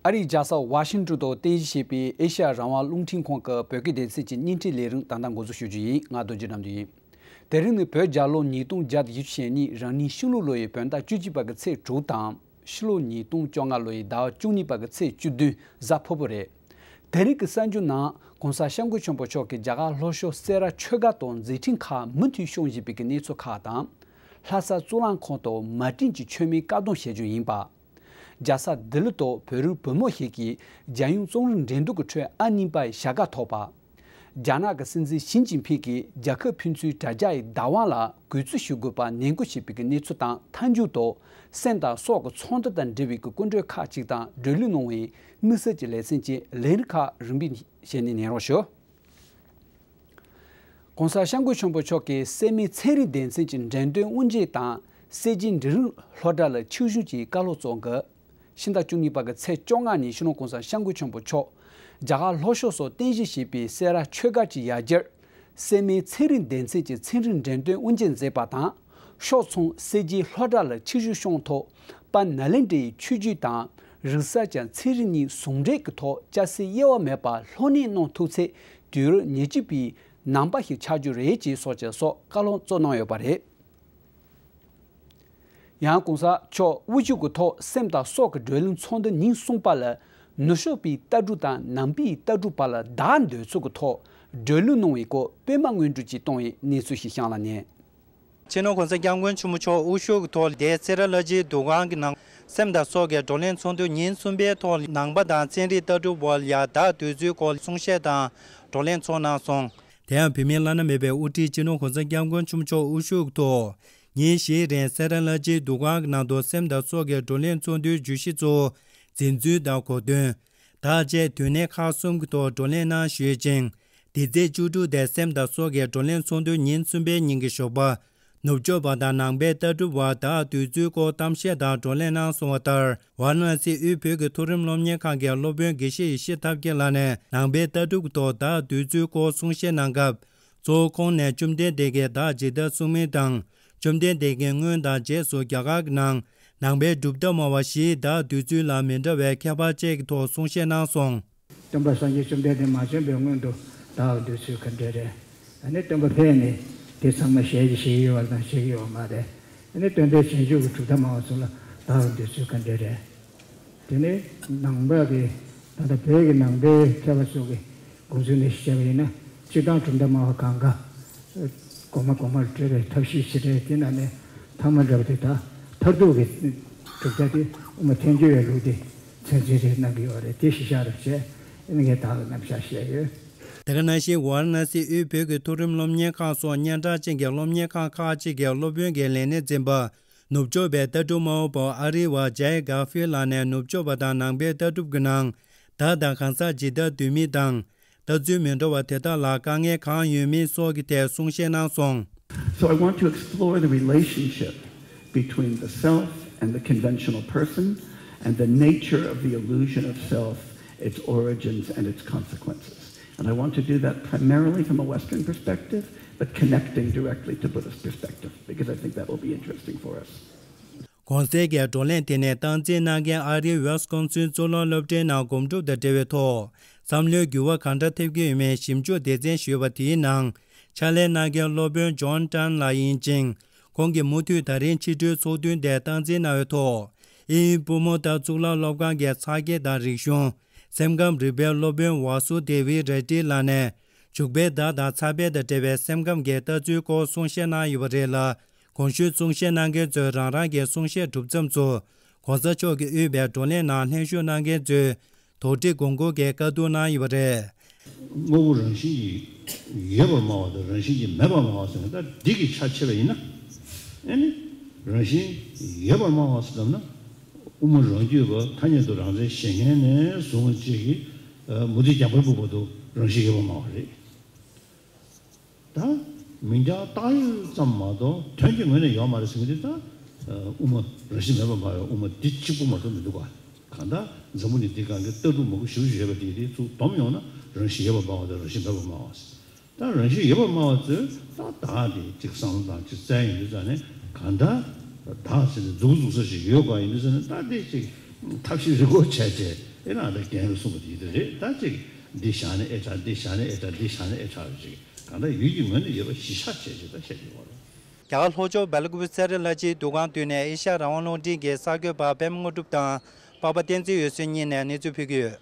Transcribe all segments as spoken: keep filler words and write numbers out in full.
ཨ་རིའི་རྒྱལ་ས་ཝ་ཤིང་ཏོན་དུ་རྟེན་གཞི་བྱས་པའི་ཨེ་ཤ་ཡ་རང་དབང་རླུང་འཕྲིན་ཁང་གི་བོད་སྐད་སྡེ་ཚན་གྱི་བརྙན་འཕྲིན་ལས་རིམ་ད་ལྟ་འགོ་འཛུགས་ཞུ་རྒྱུ་ཡིན། ང་རྡོ་རྗེ་དགྲ་འདུལ་ཡིན། དེ་རིང་ནི་བོད་རྒྱལ་ལོ་ཉིས་སྟོང་བརྒྱ་དང་བཞི་བཅུ་ཞེ་གཉིས་རང་ནིང་ཤིང་ལུག་ལོ་ཡི་བོད་ཟླ་བཅུ་གཅིག་པ་གི་ཚེས་དྲུག་དང་། ཕྱི་ལོ་ཉིས་སྟོང་བཅོ་ལྔ་ལོ་ཡི་ཟླ་བ་བཅུ་གཉིས་པ་གི་ཚེས་བཅུ་བདུན་གཟའ་ཕུར་བུ་རེད། དེ་རིང་གི་གསར་འགྱུར་ནང་༸གོང་ས་༸སྐྱབས་མགོན་ཆེན་པོ་མཆོག་གིས་རྒྱ་གར་ལྷོ་ཕྱོགས་སེ་ར་ཆོས་སྒར་དུ་མཛད་འཕྲིན་ཁག་མུ་མཐུད་སྐྱོང་བཞིན་པའི་གནས་ཚུལ་ཁག་དང་། ལྷ་ས་གཙུག་ལག་ཁང་དུ་མ་བསྟན་གྱི་མཆོད་མེའི་བཀའ་གདམས་ཞལ་བརྒྱུད་ཡིན་པ། རྒྱལ་ས་ལྡི་ལི་དུ་བོད་རིགས་བུ་མོ་ཞིག་གིས་རྒྱལ་ཡོངས་རྩོམ་རིག་འགྲན་བསྡུར་གྱི་ཁྲོད་ཨང་གཉིས་པའི་བྱ་དགའ་ཐོབ་པ། རྒྱ་ནག་གི་སྲིད་འཛིན་ཞི་ཅིན་ཕིང་གིས་རྒྱལ་ཁབ་ཕན་ཚུན་དྲ་རྒྱ་ཡི་བདག་དབང་ལ་གུས་བརྩི་ཞུ་དགོས་པ་ནན་སྐུལ་བྱས་པའི་གནས་ཚུལ་དང་མཐའ་མཇུག་ཏུ། སེམས་དང་སྲོག་གི་ཚོགས་འདུ་དང་འབྲེལ་བའི་སྐུ་མགྲོན་ཁག་ཅིག་དང་བགྲོ་གླེང་གནང་བའི་དམིགས་བསལ་གྱི་ལེ་ཚན་གྱི་ལས་རིམ་ཁག་རིམ་པས་བཤད་ནས་ཉན་རོགས་ཞུ། ༸གོང་ས་༸སྐྱབས་མགོན་ཆེན་པོ་མཆོག་གིས་སྲན་མའི་ཚན་རིག་སྡེ་ཚན་གྱི་འགྲེམས་སྟོན་དབུ་འབྱེད་དང་སྲན་རྗེས་འབྲིང་རིམ་སློབ་གྲྭ་ལ་ཆིབས་བསྒྱུར་གྱི་བཀའ་སློབ་སྩལ་དགོས། ཕྱི་ཟླ་བཅུ་གཉིས་པ་གི་ཚེས་བཅོ་ལྔ་ཉིན་སྤྱི་ནོར་༸གོང་ས་༸སྐྱབས་མགོན་ཆེན་པོ་མཆོག་རྒྱ་གར་ལྷོ་ཕྱོགས་སུ་རྟེན་གཞི་བྱས་པའི་སེ་ར་ཆོས་སྒར་གྱི་ཡ་གྱལ་སྲན་མའི་ཚན་རིག་སྡེ་ཚན་གྱི་ཚན་རིག་འགྲེམས་སྟོན་དབུ་འབྱེད་མཛད་པ་དང་། ཕྱོགས་མཚུངས་སྲན་རྗེས་སློབ་གྲྭ་ལ་ཆིབས་བསྒྱུར་སྐྱོང་ཐོག་དཔལ་ནཱ་ལེནྡྲའི་ཆོས་བརྒྱུད་དང་རིག་གསར་བཅས་ཚན་རིག་གཉིས་ཟུང་འབྲེལ་གྱི་ཐོག་སྐྱ་སེར་དབྱེ་བ་མེད་པར་སློབ་གཉེར་གནང་ཐུབ་ཚེ། དུས་རབས་ཉེར་གཅིག་པའི་ནང་པ་ཞིག་ཆགས་རྒྱུ་རེད་ཅེས་སོགས་ཀྱི་སོགས་བཀའ་སློབ་སྩལ་གནང་ཡོད་པ་རེད། ཡང་༸གོང་ས་མཆོག་དབུ་བཞུགས་ཀྱི་ཐོག་སེམས་དང་སྲོག་གི་བགྲོ་གླེང་ཚོགས་འདུ་ཉིན་གསུམ་པ་ལ་ནུབ་ཕྱོགས་པའི་ལྟ་གྲུབ་དང་ནང་པའི་ལྟ་གྲུབ་བར་ལ་བདག་འདོད་ཚུལ་གྱི་ཐོག་བགྲོ་གླེང་གནང་བའི་སྐོར་པད་མ་དངོས་གྲུབ་ཀྱིས་བཏང་བའི་གནས་ཚུལ་ཞིག་གཤམ་ལ་ཉན། སྤྱི་ནོར་༸གོང་ས་༸སྐྱབས་མགོན་ཆེན་པོ་མཆོག་དབུ་བཞུགས་ཀྱི་ཐོག་ལྡི་སེ་ར་ལྷ་སྤྱིའི་འདུ་ཁང་གི་ནང་སེམས་དང་སྲོག་གི་བགྲོ་གླེང་ཚོགས་འདུ་ཉིན་གསུམ་པའི་ཐོག་ནང་པ་དང་ཚན་རིག་ལྟ་གྲུབ་བར་ཡ་བདག་འདོད་ཚུལ་སྐོར་གསུང་བཤད་དང་བགྲོ་གླེང་ཚོགས་གནང་སོང་། དེ་ཡང་བོད་མིའི་བླ་ན་མེད་པའི་དབུ་ཁྲིད་སྤྱི་ནོར་༸གོང་ས་༸སྐྱབས་མགོན་ཆེན་པོ་མཆོག་དབུ་བཞུགས་ཐོག་ཉིན་བཞིའི་རིང་སེ་ར་ལྷ་སྤྱིའི་འདུ་ཁང་གི་ནང་དུ་སེམས་དང་སྲོག་གི་བགྲོ་གླེང་ཚོགས་འདུའི་བརྗོད་གཞི་གཙོ་བོ་འཛིན་ཚུལ་དང་གོ་དོན། བདག་བཅས་དོན་གནད་ཁག་གསུམ་གྱི་ཐོག་བགྲོ་གླེང་གནང་ཞུས་ཤིང་། འདི་ཚེས་བཅུ་དྲུག་སྟེ་སེམས་དང་སྲོག་གི་བགྲོ་གླེང་ཚོགས་འདུ་ཉིན་གསུམ་པའི་ཉིན་གྱི་ཞོགས་པ། ནུབ་ཕྱོགས་པ་དང་ནང་པའི་ལྟ་གྲུབ་བར་བདག་འདོད་ཚུལ་སྐོར་གཏམ་བཤད་དང་བགྲོ་གླེང་གནང་སོང་བ་ལྟར། ཝཱ་ར་ཎ་སི་དབུས་བོད་ཀྱི་མཐོ་རིམ་སློབ་གཉེར་ཁང་གི་སློབ་དཔོན་དགེ་བཤེས་ཡེ་ཤེས་ཐབས་མཁས་ལགས་ནས་ནང་པའི་ལྟ་གྲུབ་ཀྱི་ཐོག་བདག་འདོད་ཚུལ་སྐོར་གསུང་བཤད་གནང་སྐབས། གཙོ་བོ་ཁོང་ནས་བཅོམ་ལྡན་འདས་ཀྱིས་བདག་ཇི་ལྟར་གསུངས་མིན་དང་། བཅོམ་ལྡན་འདས་ཀྱིས་སྔོན་དང་རྗེས་སུ་རྒྱ་གར་གྱི་ནང་ནང་པའི་གྲུབ་མཐའ་སྨྲ་བ་བཞིའི་བདག་འདོད་ཚུལ་ལ་མི་འདྲ་བའི་ཁྱད་པར་བཅས་ཀྱི་ཐོག་གསུང་བཤད་གནང་སོང་། སྟོན་པ་སངས་རྒྱས་བཅོམ་ལྡན་འདས་མ་བྱོན་པའི་སྔོན་དུ་བདག་འདོད་ཚུལ་ག་འདྲ་རེད། ཨ་ནི་སྟོན་པ་ཕེབས་ནས་དེ་ཚང་མ་ཞལ་གྱིས་བཞེས་ཡོད་པ་དང་བཞེས་ཀྱི་ཡོད་མ་རེད། ཨ་ནི་སྟོན་པའི་བྱང་ཆུབ་ཀྱི་གྲུབ་མཐའ་སྨྲ་བ་ཚོ་ལ་བདག་འདོད་ཚུལ་ག་འདྲ་རེད། དེ་ནས་ནང་པ་གི་ད་ལྟ་བོད་ཀྱི་ནང་པའི་མཁས་པ་ཚོ་གི་དགོངས་ཚུལ་ནས་བཤད་པ་ཡིན་ན། སྤྱིར་བཏང་གྲུབ་མཐའ་སྨྲ་བ་གང་ག་གོང་མ་གོང་མར་འཕྲོས་པའི་ཐབས་ཤེས་ཤིག་རེད། དེ་ནང་ནས་ཐ་མ་འདྲ་བ་དེ་དག་མཐར་ཐུག་གི་གྲུབ་མཐའ་དེ་དབུ་མ་ཐལ་འགྱུར་བའི་ལུགས་དེ་མཚན་འཛིན་རེ་གནང་གི་ཡོད་རེད། དེ་གཞི་བཞག་རེ་བྱས་ཨ་ནི་ངས་བདག་ལ་རྣམ་གཞག་བཤད་ཡོད། དེ་ག་ནང་བཞིན་ཝཱ་ར་ཎ་སི་དབུས་བོད་ཀྱི་མཐོ་རིམ་སློབ་གཉེར་ཁང་སོགས་སྙན་གྲགས་ཅན་གྱི་སློབ་གཉེར་ཁང་ཁག་ཅིག་གི་སློབ་དཔོན་གྱི་ལས་གནས་འཛིན་པ། ནུབ་ཕྱོགས་པའི་ལྟ་གྲུབ་སྨྲ་བ་པོ་ཨ་རི་བ་ཇའི་གྷར་ཧྥིལ་ལགས་ནས་ནུབ་ཕྱོགས་པ་དང་ནང་པའི་ལྟ་གྲུབ་ཀྱི་ནང་བདག་དང་གང་ཟག་ཇི་ལྟར་འདོད་མིན་དང་། ལྟ་ཚུལ་མི་འདྲ་བ་དེ་དག་ལ་དཀའ་ངལ་གང་ཡོད་མིན་སོགས་ཀྱི་ཐད་གསུང་བཤད་གནང་སོང་། So I want to explore the relationship between the self and the conventional person and the nature of the illusion of self, its origins and its consequences. And I want to do that primarily from a Western perspective, but connecting directly to Buddhist perspective, because I think that will be interesting for us. གོང་གསལ་གྱི་བགྲོ་གླེང་དེ་ནི་སྟངས་འཛིན་གནང་མཁན་ཨ་རིའི་ཝེ་སི་ཀོན་སིན་གཙུག་ལག་སློབ་གྲྭའི་ནང་སྒོམ་སྒྲུབ་དང་འབྲེལ་བའི་ཐོག་བསམ་བློའི་འགྱུར་བ་གང་འདྲ་ཐེབས་ཀྱི་ཡོད་མེད་ཞིབ་འཇུག་སྡེ་ཚན་ཞིག་ཡོད་པ་དེའི་ནང་ཕྱག་ལས་གནང་མཁན་སློབ་དཔོན་ཇོན་ཏན་ལགས་ཡིན་ཅིང་། ཁོང་གིས་མུ་མཐུད་ད་རིང་ཕྱི་དྲོའི་ཚོགས་ཐུན་དེ་སྟངས་འཛིན་གནང་བའི་ཐོག་དབྱིན་ཡུལ་པུ་མོ་ཏཱ་གཙུག་ལག་སློབ་ཁང་གི་ཚ་དགེ་དང་རིག་གཞུང་སེམས་ཁམས་རིག་པའི་སློབ་དཔོན་ཝཱ་སུ་དེ་ཝི་རེ་ཏི་ལགས་ནས་བྱུག་པའི་མདའ་དང་ཚ་བལ་དང་འབྲེལ་བའི་སེམས་ཁམས་ཀྱི་ལྟ་ཚུལ་སྐོར་གསུང་བཤད་གནང་ཡོད་པ་རེད་ལ། གོང་ཞུས་གསུང་བཤད་གནང་མཁན་ཚོས་རང་རང་གི་གསུང་བཤད་གྲུབ་མཚམས་སུ་གོང་ས་མཆོག་གིས་དབུས་པའི་བགྲོ་གླེང་ནང་ལྷན་ཞུགས་གནང་མཁན་ཚོས་དོགས་འདྲི་དགོངས་སྐོར་གྱི་བཀའ་བསྡུར་གནང་ཡོད་པ་རེད། དངོས་པོ་རང་བཞིན་གྱིས་ཡོད་པར་སྨྲ་བ་དང་རང་བཞིན་གྱིས་མེད་པར་སྨྲ་བ་ཟེར་ན་ད་འདི་གི་ཆ་ཕྱེ་བ་ཡིན་ན། ཨེ་ནི། རང་བཞིན་ཡོད་པར་སྨྲ་བ་ཟེར་ན། དབུ་མ་རང་རྒྱུད་པ་ཐ་སྙད་དུ་རང་མཚན་ཞེས་མཁན་ནས་བཟུང་བཅས་ཀྱི་མུ་སྟེགས་རྒྱང་འཕེན་ཕུག་བར་དུ་རང་བཞིན་ཡོད་པར་སྨྲ་བ་རེད། ད་མིང་རྐྱང་བཏགས་ཡོད་ཙམ་མ་གཏོགས་དོན་གྱི་ངོས་ནས་ཡོད་མ་རེད་ཟེར་མཁན་དེ་ད་དབུ་མ་རང་བཞིན་མེད་པར་སྨྲ་བའི་དབུ་མ་འདི་གཅིག་པུ་མ་གཏོགས་མི་འདུག་ག་གང་ལྟར་འཛམ་བུ་གླིང་འདིའི་སྒང་གི་ལྟ་གྲུབ་མང་པོ་ཞེ་པོ་ཅིག་ཡོད་པ་དེ་དེ་ཚུར་བསྡོམས་ཡོང་ན་རང་བཞིན་ཡོད་པར་སྨྲ་བ་དང་རང་བཞིན་མེད་པར་སྨྲ་བ་ཟེར། ད་རང་བཞིན་ཡོད་པར་སྨྲ་བ་ཚོས་ད་བདག་དེ་གཅིག་བསམ་བློ་དང་གཅིག་བཙལ་ཡོང་དུས་ཙང་ནས་གང་ལྟར་བདག་ཟེར་ནས་མཛུབ་གུ་འཛུགས་ས་ཞིག་ཡོད་དགོས་ཡིན་དུས་ཙང་ནས་ད་དེ་གཅིག་ཐབས་ཤེས་རེ་སྐོར་བྱས་བྱས་ དེ་ནང་ལ་རྒན་ལ་གསུངས་པ་དེ་ཡིན་དུས་རེད། ད་ཅིག་འདི་བཞག་ནས་ཨེ་དྲག་འདི་བཞག་ནས་ཨེ་དྲག་འདི་བཞག་ནས་ཨེ་དྲག་རེད། ཅིག་གང་ལྟར་ཡུལ་གྱི་ངོས་ནས་ཡོད་པ་གཞི་བཞག་བྱས་ཅིག་ད་བཤད་ཀྱི་ཡོད་རེད། རྒྱ་གར་ལྷོ་ཕྱོགས་སྦེལ་ཀོབ་ཚེ་རིང་ལྷ་སྤྱིའི་འདུ་ཁང་མདུན་ནས་ཨེ་ཤ་ཡ་རང་དབང་རླུང་འཕྲིན་གྱི་གསར་འགོད་པ་པད་མ་དངོས་གྲུབ་དང་པ་པ་བསྟན་འཛིན་འོད་ཟེར་གཉིས་ནས་གནས་ཚུལ་ཕུལ་གྱི་ཡོད།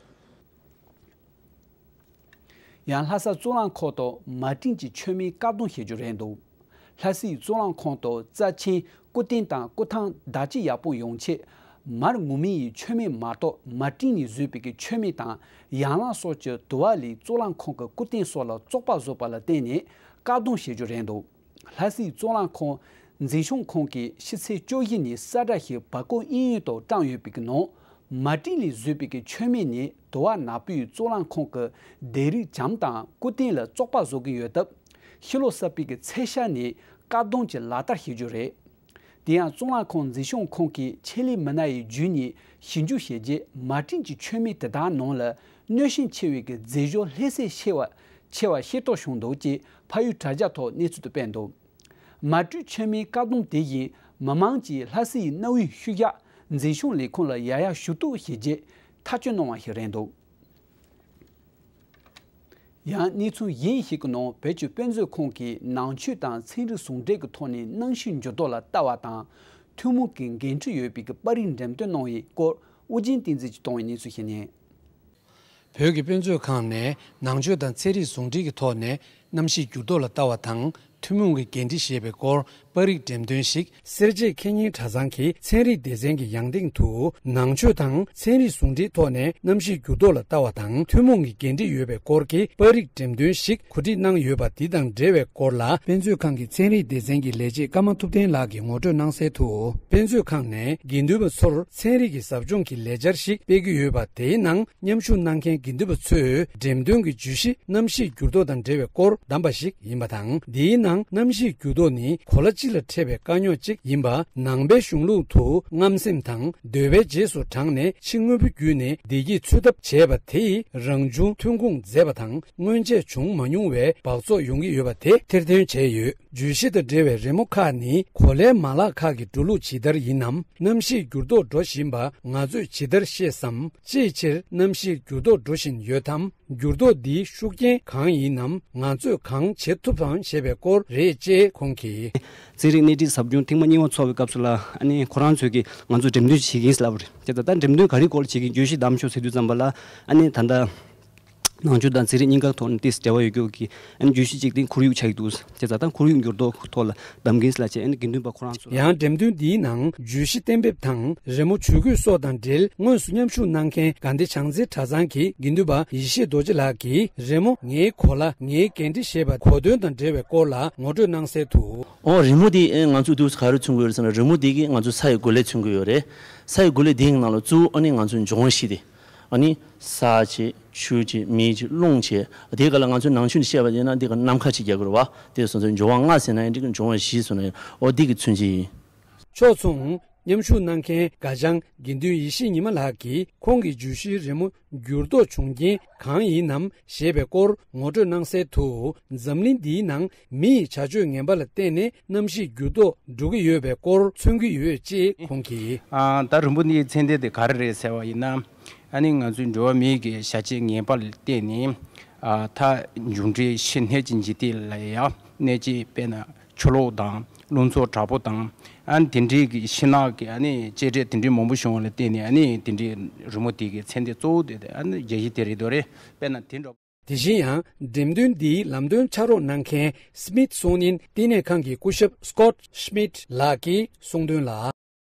ཡང་ལྷ་ས་གཙུག་ལག་ཁང་དུ་མ་བསྲིངས་ཀྱི་མཆོད་མེ་བཀག་སྡོམ་བྱེད་རྒྱུ་རེད་འདུག་ལྷ་སའི་གཙུག་ལག་ཁང་དུ་རྩ་ཆེན་སྐུ་རྟེན་དང་སྐུ་ཐང་བདག་གཅེས་ཡག་པོ་ཡོང་ཆེད། མར་ངོ་མའི་མཆོད་མེ་མ་གཏོགས་མ་བསྲིངས་ནས་བཟོས་པའི་གི་མཆོད་མེ་དང་ཡན་ལག་སོགས་ཀྱི་དུ་བ་ལས་གཙུག་ལག་ཁང་གི་སྐུ་རྟེན་སོགས་ལ་བཙོག་པ་བཟོས་པ་ལ་བརྟེན་ནས་བཀག་སྡོམ་བྱེད་རྒྱུ་རེད་འདུག་ལྷ་སའི་གཙུག་ལག་ཁང་འཛིན་སྐྱོང་ཁང་གིས་ཕྱི་ཚེས་བཅུ་བཞི་ཉིན་གསལ་བསྒྲགས་ཤིག་བར་སྐོར་དབྱིན་ཡིག་ཐོག་བཀྲམ་ཡོད་པའི་གི་ནང་། མ་བསྲིངས་ལས་བཟོས་པའི་གི་མཆོད་མེ་ནི་དུ་བ་ནག་པོས་གཙུག་ལག་ཁང་གི་ལྡེབས་རིས་བྱམས་དང་སྐུ་རྟེན་ལ་བཙོག་པ་བཟོ་གི་ཡོད་སྟབས། ཕྱི་ལོ་གསར་པའི་གི་ཚེས་ཤར་ནས་བཀག་སྡོམ་གྱི་ལག་བསྟར་བྱེད་རྒྱུ་རེད། དེ་ཡང་གཙུག་ལག་ཁང་འཛིན་སྐྱོང་ཁང་གིས་ཆེད་ལས་མི་སྣ་ཡི་བརྒྱུད་ནས་ཞིབ་འཇུག་བྱས་རྗེས་མ་བསྲིངས་ཀྱི་མཆོད་མེ་དེ་དག་ནང་ལ་གནོད་ཤན་ཆེ་བའི་གི་རྫས་སྦྱོར་ལྷད་སྲེད་ཆེ་བ་ཆེ་བ་ཤེས་རྟོགས་བྱུང་འདུག་ཅེས་ཕ་ཡུལ་དྲ་རྒྱ་ཐོག་གནས་ཚུལ་དུ་སྤེལ་འདུག་མ་བསྲིངས་མཆོད་མེ་བཀག་སྡོམ་དེ་བཞིན་མི་མང་གིས་ལྷ་སའི་གནའ་བོའི་ཤུལ་བཞག་འཛིན་སྐྱོང་ལས་ཁུངས་ལ་ཡང་ཡང་ཞུ་གཏུག་བྱས་རྗེས་ཐག་གཅོད་གནང་བ་ཞིག་རེད་འདུག་ཡང་གནས་ཚུལ་གཞན་ཞིག་གི་ནང་བོད་ཀྱི་དཔེ་མཛོད་ཁང་གིས་ནང་ཆོས་དང་ཚན་རིག་ཟུང་འབྲེལ་གྱི་ཐོག་ནས་གནམ་གཤིས་འགྱུར་ལྡོག་ལ་ལྟ་བ་དང་ཐུན་མོང་གི་འགན་འཁྲི་ཡོད་པའི་པར་རིས་འགྲེམས་སྟོན་གནང་བའི་སྐོར་ཨུ་རྒྱན་བསྟན་འཛིན་གྱིས་བཏང་བའི་གནས་ཚུལ་ཞིག་ཡིན། བོད་ཀྱི་དཔེ་མཛོད་ཁང་ནས་ནང་ཆོས་དང་ཚན་རིག་ཟུང་འབྲེལ་གྱི་ཐོག་ནས་གནམ་གཤིས་འགྱུར་ལྡོག་ལ་ལྟ་བ་དང་ཐུན་མོང་གི་འགན་འཁྲི་ཞེས་པའི་སྐོར་པར་རིས་འགྲེམས་སྟོན་ཞིག་སེར་བྱེས་ཁེ་ཉིན་གྲྭ་ཚང་གི་ཚན་རིག་སྡེ་ཚན་གྱི་ཡང་སྟེང་དུ་ནང་ཆོས་དང་ཚན་རིག་ཟུང་འབྲེལ་ཐོག་ནས་གནམ་གཤིས་འགྱུར་ལྡོག་ལ་ལྟ་བ་དང་ཐུན་མོང་གི་འགན་འཁྲི་ཡོད་པའི་སྐོར་གྱི་པར་རིས་འགྲེམས་སྟོན་ཞིག་གོ་སྒྲིག་གནང་ཡོད་པ་འདི་དང་འབྲེལ་བའི་སྐོར་ལ་དཔེ་མཛོད་ཁང་གི་ཚན་རིག་སྡེ་ཚན་གྱི་ལས་བྱེད་ཀརྨ་ཐུབ་བསྟན་ལགས་ཀྱིས་ངོ་སྤྲོད་གནང་གསལ་དུ། དཔེ་མཛོད་ཁང་ནས་དགེ་འདུན་པ་ཚོར་ཚན་རིག་གི་ཟབ་སྦྱོང་གི་ལས་འཆར་ཞིག་སྤེལ་གྱི་ཡོད་པ་དེའི་ནང་མཉམ་ཞུགས་གནང་མཁན་དགེ་འདུན་པ་ཚོས་འགྲེམས་སྟོན་གྱི་བརྗོད་གཞི་གནམ་གཤིས་འགྱུར་ལྡོག་དང་འབྲེལ་བའི་སྐོར་བདམས་པ་ཞིག་ཡིན་པ་དང་། འདིའི་ནང་གནམ་གཤིས་འགྱུར་ལྡོག་ནི་གོ་ལ་སྤྱི་ལ་འཕྲད་པའི་དཀའ་རྙོག་ཅིག་ཡིན་པ། ནང་པའི་གཞུང་ལུགས་དུ་རྔམ་སེམས་དང་འདོད་པའི་རྗེས་སུ་འབྲངས་ནས་ཕྱི་དངོས་པོ་བརྒྱུད་ནས་བདེ་སྐྱིད་འཚོལ་ཐབས་བྱས་པ་དེས་རང་བྱུང་ཐོན་ཁུངས་མཛེས་པ་དང་སྔོན་ཆད་བྱུང་མ་མྱོང་བའི་འབག་བཙོག་ཡོང་གི་ཡོད་པ་དེ་ཐེར་འདོན་བྱས་ཡོད། བརྗོད་གཞི་དང་འབྲེལ་བའི་རི་མོ་ཁག་ནི་གོ་ལའི་མ་ལག་ཁག་གི་འགྲོ་ལུགས་ཇི་ལྟར་ཡིན་ནམ། གནམ་གཤིས་འགྱུར་ལྡོག་འགྲོ་བཞིན་པ་ང་ཚོས་ཇི་ལྟར་ཤེས་སམ། ཅིའི་ཕྱིར་གནམ་གཤིས་འགྱུར་ལྡོག་འགྲོ་བཞིན་ཡོད་དམ། འགྱུར་ལྡོག་འདིའི་ཤུགས་རྐྱེན་གང་ཡིན་ནམ། ང་ཚོས་གང་བྱེད་ཐུབ་བམ་ཞེས་པའི་སྐོར་རེད་ཅེས་ཁོང་གིས། ཚན་རིག་སྣེ་ཁྲིད་ཟབ་སྦྱོང་ཐེངས་མ་གཉིས་པ་ཚོགས་པའི་སྐབས་སུ་ལ་ཨ་ནི་ཁོ་རང་ཚོས་ཀྱིས་ང་ཚོ་འགྲེམས་སྟོན་བྱེད་ཀྱིན་ལབ་པ་རེད། དེ་ལྟར་ད་འགྲེམས་སྟོན་ག་རེའི་སྐོར་ལ་བྱེད་ཀྱིན་བརྗོད་གཞི་བདམས་ཤོག་ཟེར་དུས་ཙམ་པ་ལ་ཨ་ནི་ད་ལྟ། ནང་ཆོས་དང་ཚན་རིག་གཉིས་ཀ་ཐོག་ནས་ཏོག་ཙམ་འབྲེལ་བ་ཡོད་རྒྱུ་གི་ཨ་ནི་བརྗོད་གཞི་གཅིག་དེ་ཁོར་ཡུག་ཆགས་ཀྱི་འདུག་དེ་ཙང་ད་ཁོར་ཡུག་འགྱུར་ལྡོག་ཐོག་ལ་གདམ་གིན་ལ་བྱས་ཨ་ནི་དགེ་འདུན་པ་ཁོ་རང་ཚོ་ལ། ཡང་འགྲེམས་སྟོན་འདིའི་ནང་བརྗོད་གཞི་གཏན་འབེབས་དང་རི་མོ་ཇུས་འགོད་སོགས་དང་འབྲེལ་དངོས་སུ་མཉམ་ཞུགས་གནང་མཁན་དགའ་ལྡན་བྱང་རྩེ་གྲྭ་ཚང་གི་དགེ་འདུན་པ་ཡེ་ཤེས་རྡོ་རྗེ་ལགས་ཀྱིས་རི་མོ་ངའི་གོ་ལ་ངའི་འགན་འཁྲི་ཞེས་པ་གོ་དོན་དང་འབྲེལ་བའི་སྐོར་ལ་ངོ་སྤྲོད་གནང་གསལ་དུ། ཨོ་རི་མོ་འདི་ཨེ་ང་ཚོས་དུས་ག་རེ་མཚོན་གྱི་ཡོད་རེད་ཟེར་ན་རི་མོ་འདི་གིས་ང་ཚོ་ས་ཡི་གོ་ལ་མཚོན་གྱི་ཡོད་རེད། ས་ཡི་གོ་ལ་འདིའི་ནང་ལ་གཙོ་བོ་ཨ་ནི་ང་ཚོའི་འབྱུང་བ་བཞི་དེ། ཨ་ནི། ས་བྱས། ཆུ་བྱས། མེ་བྱས། རླུང་བྱས། དེའི་སྐབས་ལ་ང་ཚོའི་ནང་ཆོས་ནས་བཤད་པ་ཡིན་ན་འདི་ག་ནམ་མཁའ་ཅིག་རྒྱག་དགོས་རེད་བ། དེ་སོང་ཙང་འབྱུང་བ་ལྔ་ཟེར་ན་ཡང་འགྲིག་གི། འབྱུང་བ་བཞི་ཟེར་ན་ཡང་ཨོ་འདི་གི་མཚོན་བྱེད་ཡིན། ཕྱོགས་མཚུངས་མཉམ་ཞུགས་གནང་མཁན་དགའ་ལྡན་དགེ་འདུན་ཡེ་ཤེས་ཉི་མ་ལགས་ཀྱིས་ཁོང་གི་བརྗོད་གཞིའི་རི་མོ་འགྱུར་ལྡོག་བྱུང་རྐྱེན་གང་ཡིན་ནམ་ཞེས་པའི་སྐོར་ངོ་སྤྲོད་གནང་གསལ་དུ། འཛམ་གླིང་འདིའི་ནང་མི་ཡི་བྱ་སྤྱོད་ངན་པ་ལ་བརྟེན་ནས་གནམ་གཤིས་འགྱུར་ལྡོག་འགྲོ་གི་ཡོད་པའི་སྐོར་མཚོན་གྱི་ཡོད་ཅེས་ཁོང་གིས། ཨ་ད་རིང་པོ་འདིའི་མཚན་ལྡན་དེ་ག་རེ་རེད་ཟེར་བ་ཡིན་ན། ཨ་ནི་ང་ཚོའི་འགྲོ་བ་མིའི་གི་བྱ་སྤྱོད་ངན་པ་ལ་བརྟེན་ནས་ཨ་ད་མཇུག་འབྲས་ཤི་རནད་ཀྱི་འཇིག་རྟེན་ལ་ཡང་གནོད་སྐྱེལ། དཔེར་ན་ཆུ་ལོག་དང་རླུང་འཚུབ་དྲག་པོ་དང་ཨ་ནི་དེ་འདྲའི་གི་ཤིང་ནགས་ཀྱི་ཨ་ནི་གཅེས་སྤྲས་དེ་འདྲའི་མང་པོ་བྱུང་བ་ལ་བརྟེན་ནས་ཨ་ནི་དེ་འདྲའི་རི་མོ་དེ་གི་མཚན་ལྡན་གཙོ་བོ་དེ་ཨ་ནི་རྒྱལ་གཞི་དེ་རེད་འདུག་རེད། དཔེར་ན་དེ་འདྲ། དེ་བཞིན་ཡང་འགྲེམས་སྟོན་འདིའི་ལམ་སྟོན་ཕྱག་རོགས་གནང་མཁན་སི་མིད་སོང་ཉིན་བསྟི་གནས་ཁང་གི་སྐུ་ཞབས་སི་ཀོད་ཤི་མིད་ལགས་ཀྱིས་གསུངས་དོན་ལ།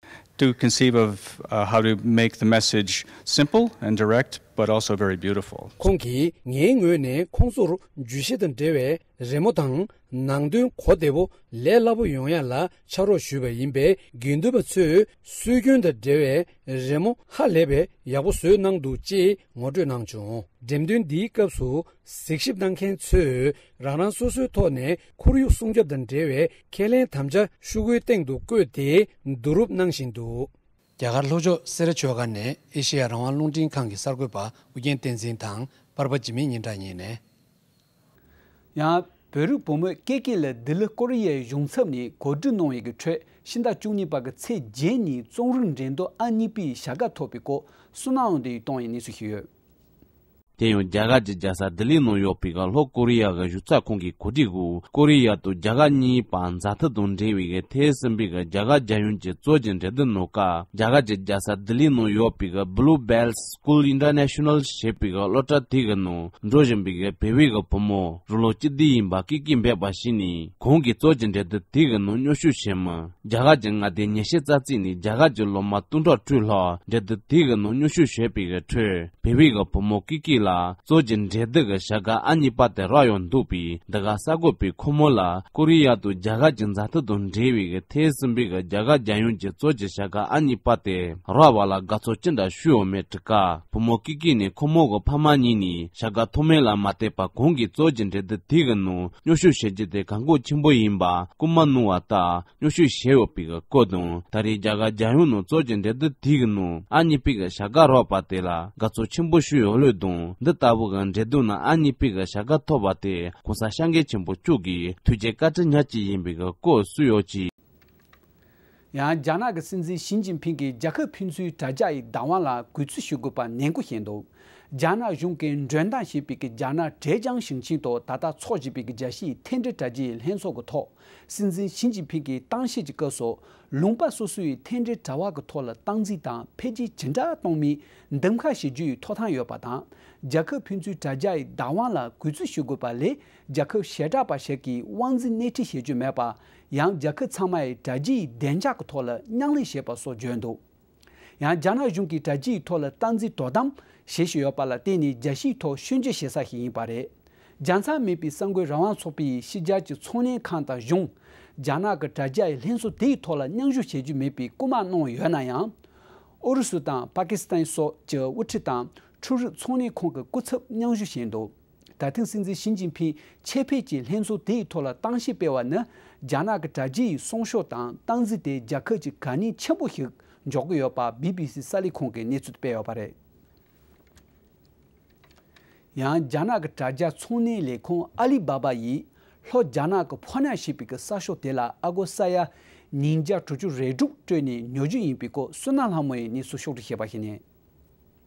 To conceive of, uh, how to make the message simple and direct, but also very beautiful. ཁོང་གིས་ངའི་ངོས་ནས་ཁོང་ཚོར་བརྗོད་གཞི་དང་འབྲེལ་བའི་རི་མོ་དང་ནང་དོན་གོ་བདེ་བོ་ལས་སླ་པོ་ཡོང་ཡ་ལ་ཕྱག་རོགས་ཞུས་པ་ཡིན་པས་དགེ་འདུན་པ་ཚོས་སྲོལ་རྒྱུན་དང་འབྲེལ་བའི་རི་མོ་ཧ་ལས་པའི་ཡག་པོ་བཟོས་གནང་འདུག་ཅེས་ངོ་སྤྲོད་གནང་བྱུང་། འགྲེམས་སྟོན་འདིའི་སྐབས་སུ་གཟིགས་ཞིབ་གནང་མཁན་ཚོས་རང་རང་སོ་སོའི་ཐོག་ནས་ཁོར་ཡུག་སྲུང་སྐྱོབ་དང་འབྲེལ་བའི་ཁས་ལེན་དམ་བཅའ་ཤོག་གུའི་སྟེང་དུ་བཀོད་དེ་བསྡུ་རུབ་གནང་བཞིན་འདུག་རྒྱ་གར་ལྷོ་ཕྱོགས་སེ་ར་ཆོས་སྒར་ནས་ཨེ་ཤེ་ཡ་རང་དབང་རླུང་འཕྲིན་ཁང་གི་གསར་འགོད་པ་ཨུ་རྒྱན་བསྟན་འཛིན་དང་པར་པ་འཇིགས་མེད་སྙན་གྲགས་གཉིས་ནས། ཡང་ བོད་རིགས་བུ་མོ་ཀེ་ཀེ་ལགས་ལྡི་ལི་ཀོ་རི་ཡའི་གཞུང་ཚབ་ནས་གོ་སྒྲིག་གནང་བའི་གི་ཁྲོད་ཕྱི་ཟླ་བཅུ་གཉིས་པ་གི་ཚེས་བརྒྱད་ཉིན་རྩོམ་རིག་འགྲན་བསྡུར་ཨང་གཉིས་པའི་བྱ་དགའ་ཐོབ་པའི་སྐོར་བསོད་ནམས་དབང་འདུས་ཀྱིས་བཏང་བའི་གནས་ཚུལ་ཞིག་ཡོད། དེ་ཡང་རྒྱ་གར་གྱི་རྒྱལ་ས་ལྡི་ལིའི་ནང་ཡོད་པའི་གི་ལྷོ་ཀོ་རི་ཡ་གི་གཞུང་ཚབ་ཁང་གི་གོ་སྒྲིག་འོག་ཀོ་རི་ཡ་དང་རྒྱ་གར་གཉིས་བར་མཛའ་མཐུན་དང་འབྲེལ་བའི་གི་ཐེངས་གསུམ་པའི་གི་རྒྱ་གར་རྒྱལ་ཡོངས་ཀྱི་རྩོམ་གྱི་འགྲན་བསྡུར་ནང་སྐབས་རྒྱ་གར་གྱི་རྒྱལ་ས་ལྡི་ལིའི་ནང་ཡོད་པའི་གི་Blue Bell School International ཞེས་པའི་གི་སློབ་གྲྭ་དེ་གི་ནང་འགྲོ་བཞིན་པའི་གི་བོད་པའི་གི་བུ་མོ་རུ་ལོ་བཅུ་བདུན་ཡིན་པ་ཀེ་ཀེ་འབད་པ་ཞིག་ནས་གོང་གི་རྩོམ་གྱི་འགྲན་བསྡུར་དེ་གི་ནང་མཉམ་ཞུགས་བྱས་མི་རྒྱ་གར་གྱི་མངའ་སྡེ་ཉི་ཤུ་རྩ་གཅིག་ནས་རྒྱ་གར་གྱི་སློབ་མ་སྟོང་ཕྲག་དྲུག་ལྷག་འགྲན་བསྡུར་དེ་གི་ནང་མཉམ་ཞུགས་བྱས་པའི་གི་ཁྲོད། བོད་པའི་གི་བུ་མོ་ཀི་ཀི་ལ་རྩོམ་གྱི་འགྲན་བསྡུར་གྱི་བྱ་དགའ་ཨང་གཉིས་པ་དེ་རག་ཡོང་འདུག་པས། འདི་ག་གསར་འགོད་པས་ཁོ་མོ་ལ་ཀོ་རི་ཡ་དང་རྒྱ་གར་གྱི་མཛའ་མཐུན་དང་འབྲེལ་བའི་གི་ཐེངས་གསུམ་པའི་གི་རྒྱ་གར་རྒྱལ་ཡོངས་ཀྱི་རྩོམ་གྱི་བྱ་དགའ་ཨང་གཉིས་པ་དེ་རག་པ་ལ་དགའ་ཚོར་ཅི་འདྲ་ཞུ་ཡོད་མེད་དྲིས་སྐབས། བུ་མོ་ཀི་ཀི་ནས་ཁོ་མོ་གི་ཕ་མ་གཉིས་ནས་བྱ་དགའ་ཐོབ་མིན་ལ་མ་བལྟས་པར་གོང་གི་རྩོམ་གྱི་འགྲན་བསྡུར་དེ་གི་ནང་མཉམ་ཞུགས་བྱེད་རྒྱུ་དེ་གལ་འགངས་ཆེན་པོ་ཡིན་པ་སྐུལ་མ་གནང་བ་ལྟར། མཉམ་ཞུགས་བྱས་ཡོད་པའི་སྐོར་དང་། ད་རེས་རྒྱ་གར་རྒྱལ་ཡོངས་ནང་རྩོམ་གྱི་འགྲན་བསྡུར་དེའི་ནང་ཨང་གཉིས་པའི་བྱ་དགའ་རག་པ་དེ་ལ་དགའ་ཚོར་ཆེན་པོ་ཞིག་ཡོད་ལུགས་དང་། འདི་ལྟ་བུ་གི་འགྲན་བསྡུར་ནང་ཨང་གཉིས་པའི་བྱ་དགའ་ཐོབ་པ་དེ་གོང་ས་སྐྱབས་མགོན་ཆེན་པོ་མཆོག་གི་ཐུགས་རྗེ་བཀའ་དྲིན་ཉག་གཅིག་ཡིན་པའི་སྐོར་གསུངས་ཡོད་ཅིང་། ཡང་རྒྱ་ནག་གི་སྲིད་འཛིན་ཞི་ཅིན་ཕིང་གིས་རྒྱལ་ཁབ་ཕན་ཚུན་དྲ་རྒྱ་ཡི་བདག་དབང་ལ་གུས་བརྩི་ཞུ་དགོས་པ་ནན་སྐུལ་བྱས་འདུག་རྒྱ་ནག་གཞུང་གིས་མགྲོན་བདག་བྱས་པའི་གི་རྒྱ་ནག་ཀྲེ་ཅང་ཞིང་ཆེན་དུ་ད་ལྟ་འཚོགས་བཞིན་པའི་གི་རྒྱལ་སྤྱིའི་མཐུན་སྒྲིལ་དྲ་རྒྱའི་ལྷན་ཚོགས་ཀྱི་ཐོག་སྲིད་འཛིན་ཞི་ཅིན་ཕིང་གིས་གཏམ་བཤད་ཀྱི་སྐབས་སུ། ལུང་པ་སོ་སོའི་མཐུན་སྒྲིལ་དྲ་བ་གི་ཐོག་ལ་སྟངས་འཛིན་དང་འཕེལ་རྒྱས་ཇི་འདྲ་གཏོང་མིན་འདེམས་ཁ་བྱེད་རྒྱུའི་ཐོབ་ཐང་ཡོད་པ་དང་། རྒྱལ་ཁབ་ཕན་ཚུན་དྲ་རྒྱ་ཡི་བདག་དབང་ལ་གུས་བརྩི་ཞུ་དགོས་པ་ལས། རྒྱལ་ཁབ་བྱེ་བྲག་པ་ཞིག་གིས་དབང་འཛིན་སྣེ་ཁྲིད་བྱེད་རྒྱུ་མེད་པ། ཡང་རྒྱལ་ཁབ་ཚང་མ་ཡི་དྲ་རྒྱའི་བདེ་འཇགས་ཀྱི་ཐོག་ལ་མཉམ་ལས་བྱེད་པ་སོགས་བརྗོད་འདུག་ཡང་རྒྱ་ནག་གཞུང་གིས་དྲ་རྒྱའི་ཐོག་ལ་སྟངས་འཛིན་དོ་དམ་བྱེད་བཞིན་ཡོད་པ་ལ་བརྟེན་ནས། རྒྱལ་སྤྱིའི་ཐོག་སྐྱོན་བརྗོད་བྱེད་ས་ཞིག་ཡིན་པ་རེད། རྒྱལ་མཚམས་མེད་པའི་གསར་འགོད་རང་དབང་ཚོགས་པའི་ཕྱི་རྒྱལ་གྱི་ཚོང་ལས་ཁང་དང་གཞུང་། རྒྱ་ནག་གི་དྲ་རྒྱ་ཡི་ལྷན་ཚོགས་དེའི་ཐོག་ལ་མཉམ་ཞུགས་བྱེད་རྒྱུ་མེད་པའི་སྐུལ་མ་གནང་ཡོད་ན་ཡང་། ཨུ་རུ་སུ་དང་པ་ཀི་སི་ཐན་སོགས་ཀྱི་དབུ་ཁྲིད་དང་འཕྲུལ་རིག་ཚོང་ལས་ཁང་གི་སྐུ་ཚབ་མཉམ་ཞུགས་བྱས་འདུག་ད་ཐེངས་སྲིད་འཛིན་ཞི་ཅིན་ཕིང་ཆེད་ཕེབས་ཀྱིས་ལྷན་ཚོགས་དེའི་ཐོག་ལ་གཏམ་བཤད་སྤེལ་བ་ནི། རྒྱ་ནག་གི་དྲ་རྒྱའི་སྲུང་སྐྱོབ་དང་སྟངས་འཛིན་དེ་རྒྱལ་ཁབ་ཀྱི་དགའ་གནད་ཆེན་པོ་ཞིག་འཇོག་གི་ཡོད་པ་བི་བི་སི་གསར་ལས་ཁང་གིས་གནས་ཚུལ་སྤེལ་ཡོད་པ་རེད། ཡང་རྒྱ་ནག་གི་དྲ་རྒྱ་ཚོང་ལས་ལས་ཁང་ཨ་ལི་བྷ་བྷ་ཡིས་ལྷོ་རྒྱ་ནག་གི་ཕོ་ཉ་ཞེས་པའི་གི་གསར་ཤོག་དེ་ལ་ཨ་སྒོར་ས་ཡ་ཉིས་བརྒྱ་དྲུག་ཅུ་རེ་དྲུག་སྤྲོད་ནས་ཉོ་རྒྱུ་ཡིན་པའི་སྐོར་བསོད་ནམས་ལྷ་མོ་ཡིས་གནས་ཚུལ་ཕྱོགས་བསྒྲིགས་བྱས་པ་ཞིག་ནས།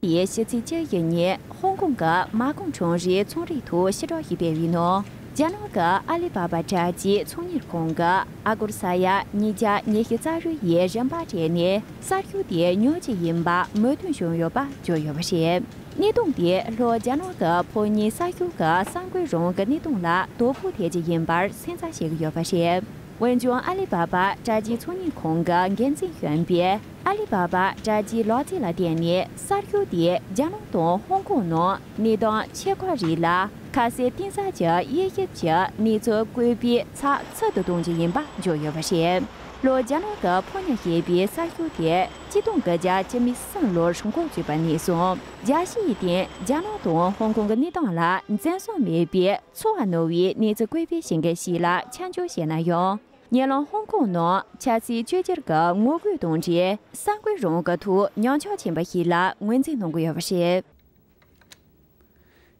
དེའི་ཕྱི་ཚེས་བཅུ་བཞི་ཉིན་ཧོང་ཀོང་གི་མ་ཀོང་ཁྲོམ་རའི་ཚོང་རའི་ཐོག་ཕྱི་བསྒྲགས་ཤིག་སྤེལ་བའི་ནང་། རྒྱ་ནག་གི་ཨ་ལི་བྷ་བྷ་དྲ་རྒྱའི་ཚོང་གཉེར་ཁང་གིས་ཨ་སྒོར་ས་ཡ་ཉིས་བརྒྱ་ཉི་ཤུ་རྩ་དྲུག་ཡི་རིན་པ་སྤྲད་ནས་གསར་ཤོག་དེ་ཉོ་རྒྱུ་ཡིན་པ་མོས་མཐུན་བྱུང་ཡོད་པ་བརྗོད་ཡོད་པ་རེད། གནད་དོན་དེས་ལྷོ་རྒྱ་ནག་གི་ཕོ་ཉའི་གསར་ཤོག་གི་གསར་འགོད་རང་གི་གནད་དོན་ལ་དོ་ཕོག་ཐེབས་ཀྱི་ཡིན་པར་སེམས་འཚབ་བྱེད་ཀྱི་ཡོད་པ་རེད། འོན་ཀྱང་ཨ་ལི་བྷ་བྷ་དྲ་རྒྱའི་ཚོང་གཉེར་ཁང་གི་འགན་འཛིན་གཞོན་པས། ཨ་ལི་བྷ་བྷ་དྲ་རྒྱའི་ལག་རྩལ་ལ་བརྟེན་ནས་གསར་ཤོག་དེ་རྒྱ་ནག་དང་ཧོང་ཀོང་ནང་གནས་སྟངས་ཆེ་ཁག་རིགས་ལ་ཁ་གསལ་གཏིང་ཟབ་ཀྱི་དབྱེ་ཞིབ་ཀྱི་གནས་ཚུལ་བཀོད་པའི་ཚགས་ཚུད་དུ་གཏོང་རྒྱུ་ཡིན་པ་བརྗོད་ཡོད་པ་རེད། ལྷོ་རྒྱ་ནག་གི་ཕོ་ཉ་ཞེས་པའི་གསར་ཤོག་དེ་ཆིག་སྟོང་དགུ་བརྒྱ་བཅུ་མེད་གསུམ་ལོར་འགོ་བཙུགས་པ་ནས་བཟུང་རྒྱལ་སྤྱིའི་སྟེང་རྒྱ་ནག་དང་ཧོང་ཀོང་གི་གནས་སྟངས་ལ་འཛེམ་ཟོན་མེད་པའི་ཚོར་བ་རྣོ་བའི་གནས་ཚུལ་བཀོད་པའི་བྱེད་འགན་ཞིག་ལ་ཆ་འཇོག་བྱས་ན་ཡང་། ཉེ་ལམ་ཧོང་ཀོང་ནང་ཆབ་སྲིད་བཅོས་བསྒྱུར་གྱི་ངོ་རྒོལ་དང་འབྲེལ་གསར་འགོད་རང་དགའ་ཐོག་ཉམས་ཆག་ཕྱིན་པ་ཞིག་ལ་ངོས་འཛིན་གནང་གི་ཡོད་པ་རེད།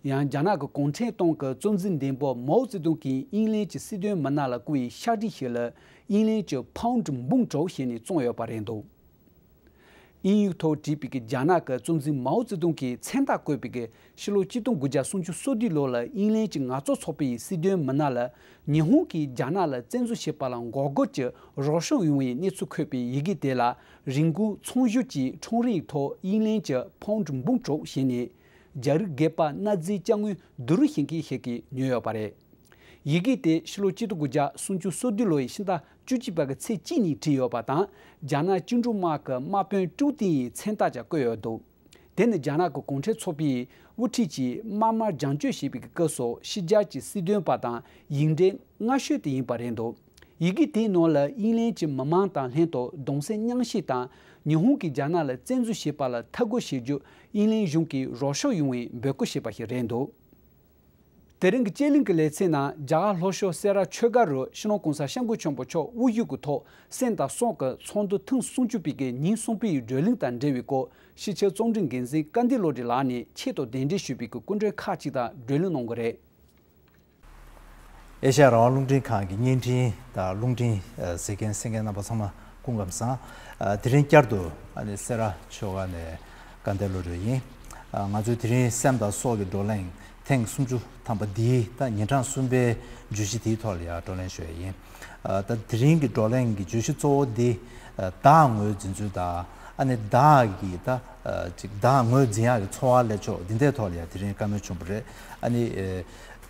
ཡང་རྒྱ་ནག་གི་གུང་ཁྲན་ཏང་གི་གཙོ་འཛིན་འདས་པོ་མའོ་ཙེ་ཏུང་གིས་དབྱིན་ལན་གྱི་སྲིད་དོན་མི་སྣ་ལ་བསྐུར་བའི་ཕྱག་བྲིས་ཤིག་ལ་དབྱིན་ལན་གྱི་ཕའུན་ཌི་འབུམ་དྲུག་ཞེས་ནས་བརྩམས་ཡོད་པ་རེད་འདུག་དབྱིན་ཡིག་ཐོག་བྲིས་པའི་གི་རྒྱ་ནག་གི་གཙོ་འཛིན་མའོ་ཙེ་ཏུང་གི་མཚན་རྟགས་བཀོད་པའི་གི་ཕྱི་ལོ་ཆིག་སྟོང་དགུ་བརྒྱ་སུམ་ཅུ་སོ་བདུན་ལོ་ལ་དབྱིན་ལན་གྱི་ངལ་རྩོལ་ཚོགས་པའི་སྲིད་དོན་མི་སྣ་ལ་ཉི་ཧོང་གིས་རྒྱ་ནག་ལ་བཙན་འཛུལ་བྱས་པ་ལ་འགོག་རྒོལ་གྱི་རོགས་སྐྱོར་ཡོང་བའི་གནས་ཚུལ་འཁོད་པའི་ཡི་གེ་དེ་ལ་རིན་གོང་ཚོང་བསྒྱུར་གྱི་ཁྲོམ་རའི་ཐོག་དབྱིན་ལན་གྱི་ཕའུན་ཌི་འབུམ་དྲུག་བྱས་ནས་རྒྱ་རིགས་སྒེར་པ་གནའ་རྫས་ཅ་དངོས་བསྡུ་རུབ་བྱེད་མཁན་ཞིག་གིས་ཉོས་ཡོད་པ་རེད། ཡི་གེ་དེ་ཕྱི་ལོ་ཆིག་སྟོང་དགུ་བརྒྱ་སུམ་ཅུ་སོ་བདུན་ལོ་ཡི་ཕྱི་ཟླ་བཅུ་གཅིག་པ་གི་ཚེས་གཅིག་ཉིན་བྲིས་ཡོད་པ་དང་། རྒྱ་ནག་བཅིངས་འགྲོལ་དམག་གི་དམག་དཔོན་ཀྲུའུ་ཏིང་ཡི་མཚན་རྟགས་ཀྱང་བཀོད་ཡོད་འདུག་དེ་ནི་རྒྱ་ནག་གི་གུང་ཁྲན་ཚོགས་པའི་དབུ་ཁྲིད་ཀྱིས་དམག་དམར་རྒྱང་སྐྱོད་བྱེད་པའི་སྐབས་སུ་ཕྱི་རྒྱལ་གྱི་སྲིད་དོན་པ་དང་ཡིག་འབྲེལ་སྔ་ཤོས་དེ་ཡིན་པ་རེད་འདུག་ཡི་གེ་དེའི་ནང་ལ་དབྱིན་ལན་གྱི་མི་མང་དང་ལྷན་དུ་གདུང་སེམས་མཉམ་སྐྱེད་དང་ཉི་ཧོང་གིས་རྒྱ་ནག་ལ་བཙན་འཛུལ་བྱས་པ་ལ་འཐབ་རྒོལ་བྱེད་རྒྱུ་དབྱིན་ལན་གཞུང་གིས་རོགས་སྐྱོར་ཡོང་བའི་འབོད་སྐུལ་བྱས་པ་ཞིག་རེད་འདུག་དེ་རིང་གི་བཅད་གླེང་གི་ལེ་ཚན་ནང་རྒྱ་གར་ལྷོ་ཕྱོགས་སེ་ར་ཆོས་སྒར་རུ་སྤྱི་ནོར་༸གོང་ས་༸སྐྱབས་མགོན་ཆེན་པོ་མཆོག་དབུ་བཞུགས་ཀྱི་ཐོག་སེམས་དང་བསམ་གྱི་ཚོགས་འདུ་ཐེངས་སུམ་ཅུ་པའི་གི་ཉིན་གསུམ་པའི་བགྲོ་གླེང་དང་འབྲེལ་བའི་སྐོར་ཕྱི་ཕྱིར་རྩོམ་སྒྲིག་འགན་འཛིན་སྐལ་ལྡན་བློ་གྲོས་ལགས་ནས་ཆེད་དུ་གདན་འདྲེན་ཞུས་པའི་གི་སྐུ་མགྲོན་ཁག་ཅིག་དང་བགྲོ་གླེང་གནང་གི་རེད། ཨེ་ཤ་ཡ་རང་དབང་རླུང་འཕྲིན་ཁང་གི་བརྙན་འཕྲིན་དང་རླུང་འཕྲིན་ཨ་གཟིགས་མཁན་གསན་མཁན་རྣམ་པ་ཚང་མ་སྐུ་ཁམས་བཟང་། ཨ་དེ་རིང་བསྐྱར་དུ་ཨ་ནི་སེ་ར་ཆོས་སྒར་ནས་སྐལ་ལྡན་བློ་གྲོས་ཡིན། ཨ་ང་ཚོའི་དེ་རིང་སེམས་དང་སྲོག་གི་བགྲོ་གླེང་ཐེངས་སུམ་ཅུ་ཐམ་པ་འདིའི་ད་ཉིན་གྲངས་གསུམ་པའི་བརྗོད་གཞི་དེའི་ཐོག་ལ་ཡང་བགྲོ་གླེང་ཞུ་ཡ་ཡིན། ཨ་ད་དེ་རིང་གི་བགྲོ་གླེང་གི་བརྗོད་གཞི་གཙོ་བོ་འདི་ཨ་བདག་ངོས་འཛིན་ཚུལ་དང་ཨ་ནི་བདག་གི་ད་ཨ་ཅིག་བདག་ངོས་འཛིན་ཡག་གི་འཚོ་བ་ལས་ཕྱོགས་འདི་འདྲའི་ཐོག་ལ་ཡང་དེ་རིང་བཀའ་མོལ་བྱུང་བ་རེད། ཨ་ནི་ཨ་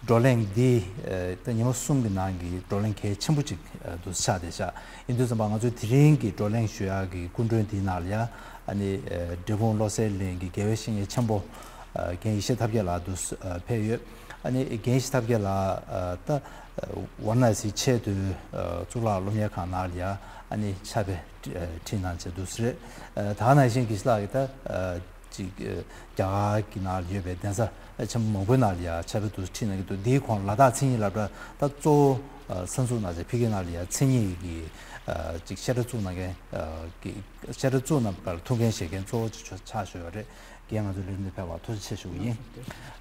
བགྲོ་གླེང་འདི་ཨ་ད་ཉི་མ་གསུམ་གྱི་ནང་གི་བགྲོ་གླེང་གལ་ཆེན་པོ་ཅིག་ཨ་འདུག་ཆགས་བསྡད་ཤག་ཡིན་དུས་ཙམ་པ་ང་ཚོས་དེ་རིང་གི་བགྲོ་གླེང་ཞུ་ཡག་གི་སྐུ་མགྲོན་འདིའི་ནང་ལ་ཡང་ཨ་ནི་ཨ་འབྲས་སྤུངས་བློ་གསལ་གླིང་གི་དགེ་བའི་བཤེས་གཉེན་ཆེན་པོ་ཨ་རྒན་ཡེ་ཤེས་ཐབས་མཁས་ལགས་འདུག་ཨ་ཕེབས་ཡོད། ཨ་ནི་རྒན་ཡེ་ཤེས་ཐབས་མཁས་ལགས་ཨ་ད་ཝཱ་ར་ཎ་སིའི་ཆེས་མཐོའི་ཨ་གཙུག་ལག་སློབ་གཉེར་ཁང་ནང་ལ་ཡང་ཨ་ནི་ཕྱག་དཔེ་ཨ་ཁྲིད་གནང་བྱས་འདུག་ཟེར། ཨ་ད་ནང་བཞིན་དགེ་བཤེས་ལགས་ཀྱིས་ད་ཨ་ཅིག་ཨ་རྒྱ་གར་གྱི་ནང་ལ་ཡོད་པའི་གདན་ས་ཆེན་པོ་མང་པོའི་ནང་ལ་ཡང་ཕྱག་དཔེ་འདུག་ཁྲིད་གནང་གི་འདུག་འདིའི་གོང་ལ་དྭགས་མཚན་ཉིད་སློབ་གྲྭ་ད་གཙོ་བོ་ཨ་གསར་འཛུགས་གནང་བྱས་ཕ་གི་ནང་ལ་ཡང་མཚན་ཉིད་ཀྱི་ཨ་ཅིག་བཤད་གྲྭ་བཙུགས་གནང་མཁན་ཨ་གི་བཤད་གྲྭ་བཙུགས་གནང་བར་ཐུགས་འགན་བཞེས་མཁན་གཙོ་བོ་ཅིག་ཆགས་བཞག་ཡོད་རེད། རྒན་ང་ཚོའི་ལས་རིམ་འདིར་ཕེབས་པར་ཐུགས་རྗེ་ཆེ་ཞུ་གི་ཡིན།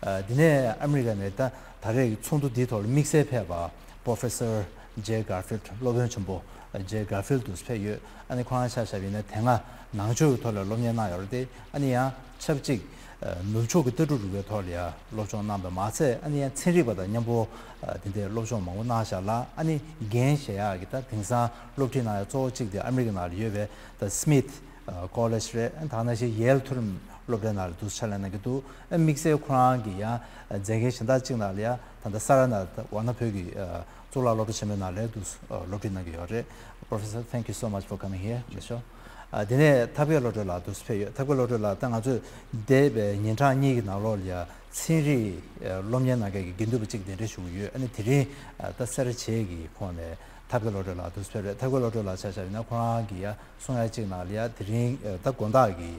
ཨ་འདི་ནས་ཨ་མི་རི་ཀ་ནས་ད་ད་རེས་ཀྱི་ཚོགས་འདུ་འདིའི་ཐོག་ལ་དམིགས་བསལ་ཕེབས་པ་Professor Jay Garfield སློབ་དཔོན་ཆེན་པོ་Jay Garfield དུ་ཕེབས་ཡོད། ཨ་ནི་ཁོ་རང་ཆ་བཞག་པ་ཡིན་ན་དེ་སྔ་ནང་ཆོས་ཀྱི་ཐོག་ལ་སློབ་གཉེར་གནང་ཡོད་རེད་དེ། ཨ་ནི་ཡང་ཆབས་ཅིག་ཨ་ནུབ་ཕྱོགས་ཀྱི་ལྟ་གྲུབ་རིག་པའི་ཐོག་ལ་ཡང་སློབ་སྦྱོང་གནང་བ་མ་ཚད། ཨ་ནི་ཡང་ཚན་རིག་པ་དང་མཉམ་པོ་ཨ་དེ་འདྲའི་སློབ་སྦྱོང་མང་པོ་གནང་བཞག་ལ། ཨ་ནི་འགན་བཞེས་ཡག་གི་ད་དེང་སང་སློབ་ཁྲིད་གནང་ཡག་གཙོ་བོ་གཅིག་དེ་ཨ་མི་རི་ཀ་ནང་ལ་ཡོད་པའི་ད་Smith ཨ་College རེད། ཨ་ནི་ད་ནང་བཞིན་Yale མཐོ་རིམ་སློབ་གྲྭའི་ནང་ལ་འདུག་ཕྱག་ལས་གནང་གི་འདུག་ཨ་དམིགས་བསལ་ཁོ་རང་གི་ཡང་མཛད་འགན་གཞན་དག་ཅིག་ནང་ལ་ཡང་ད་ལྟ་ས་ར་ནང་ཝཱ་ཎ་བོད་ཀྱི་ཨ་གཙུག་ལག་སློབ་གྲྭ་ཆེན་མོའི་ནང་ལ་འདུག་ཨ་སློབ་ཁྲིད་གནང་གི་ཡོད་རེད། Professor, thank you so much for coming here. ལེགས་སོ། ཨ་དེ་ནས་ཐབས་མཁས་བློ་གྲོས་ལགས་འདུག་ཕེབས་ཡོད། ཐབས་མཁས་བློ་གྲོས་ལགས་ད་ང་ཚོས་འདས་པའི་ཉིན་གྲངས་གཉིས་ཀྱི་ནང་ལོགས་ལ་ཡང་ཚན་རིག་ཨ་སློབ་གཉེར་གནང་མཁན་གྱི་དགེ་འདུན་པ་གཅིག་གདན་འདྲེན་ཞུ་གི་ཡོད། ཨ་ནི་དེ་རིང་ཨ་ད་སེ་ར་བྱེས་ཀྱི་ཁོངས་ནས་ཐབས་མཁས་བློ་གྲོས་ལགས་འདུག་ཕེབས་རེད། ཐབས་མཁས་བློ་གྲོས་ལགས་ཆ་བཞག་ཡིན་ན་ཁོ་རང་གིས་ཡང་གསུང་ཡ་གཅིག་ནང་ལ་ཡང་དེ་རིང་ཨ་ད་དགོང་དག་གི་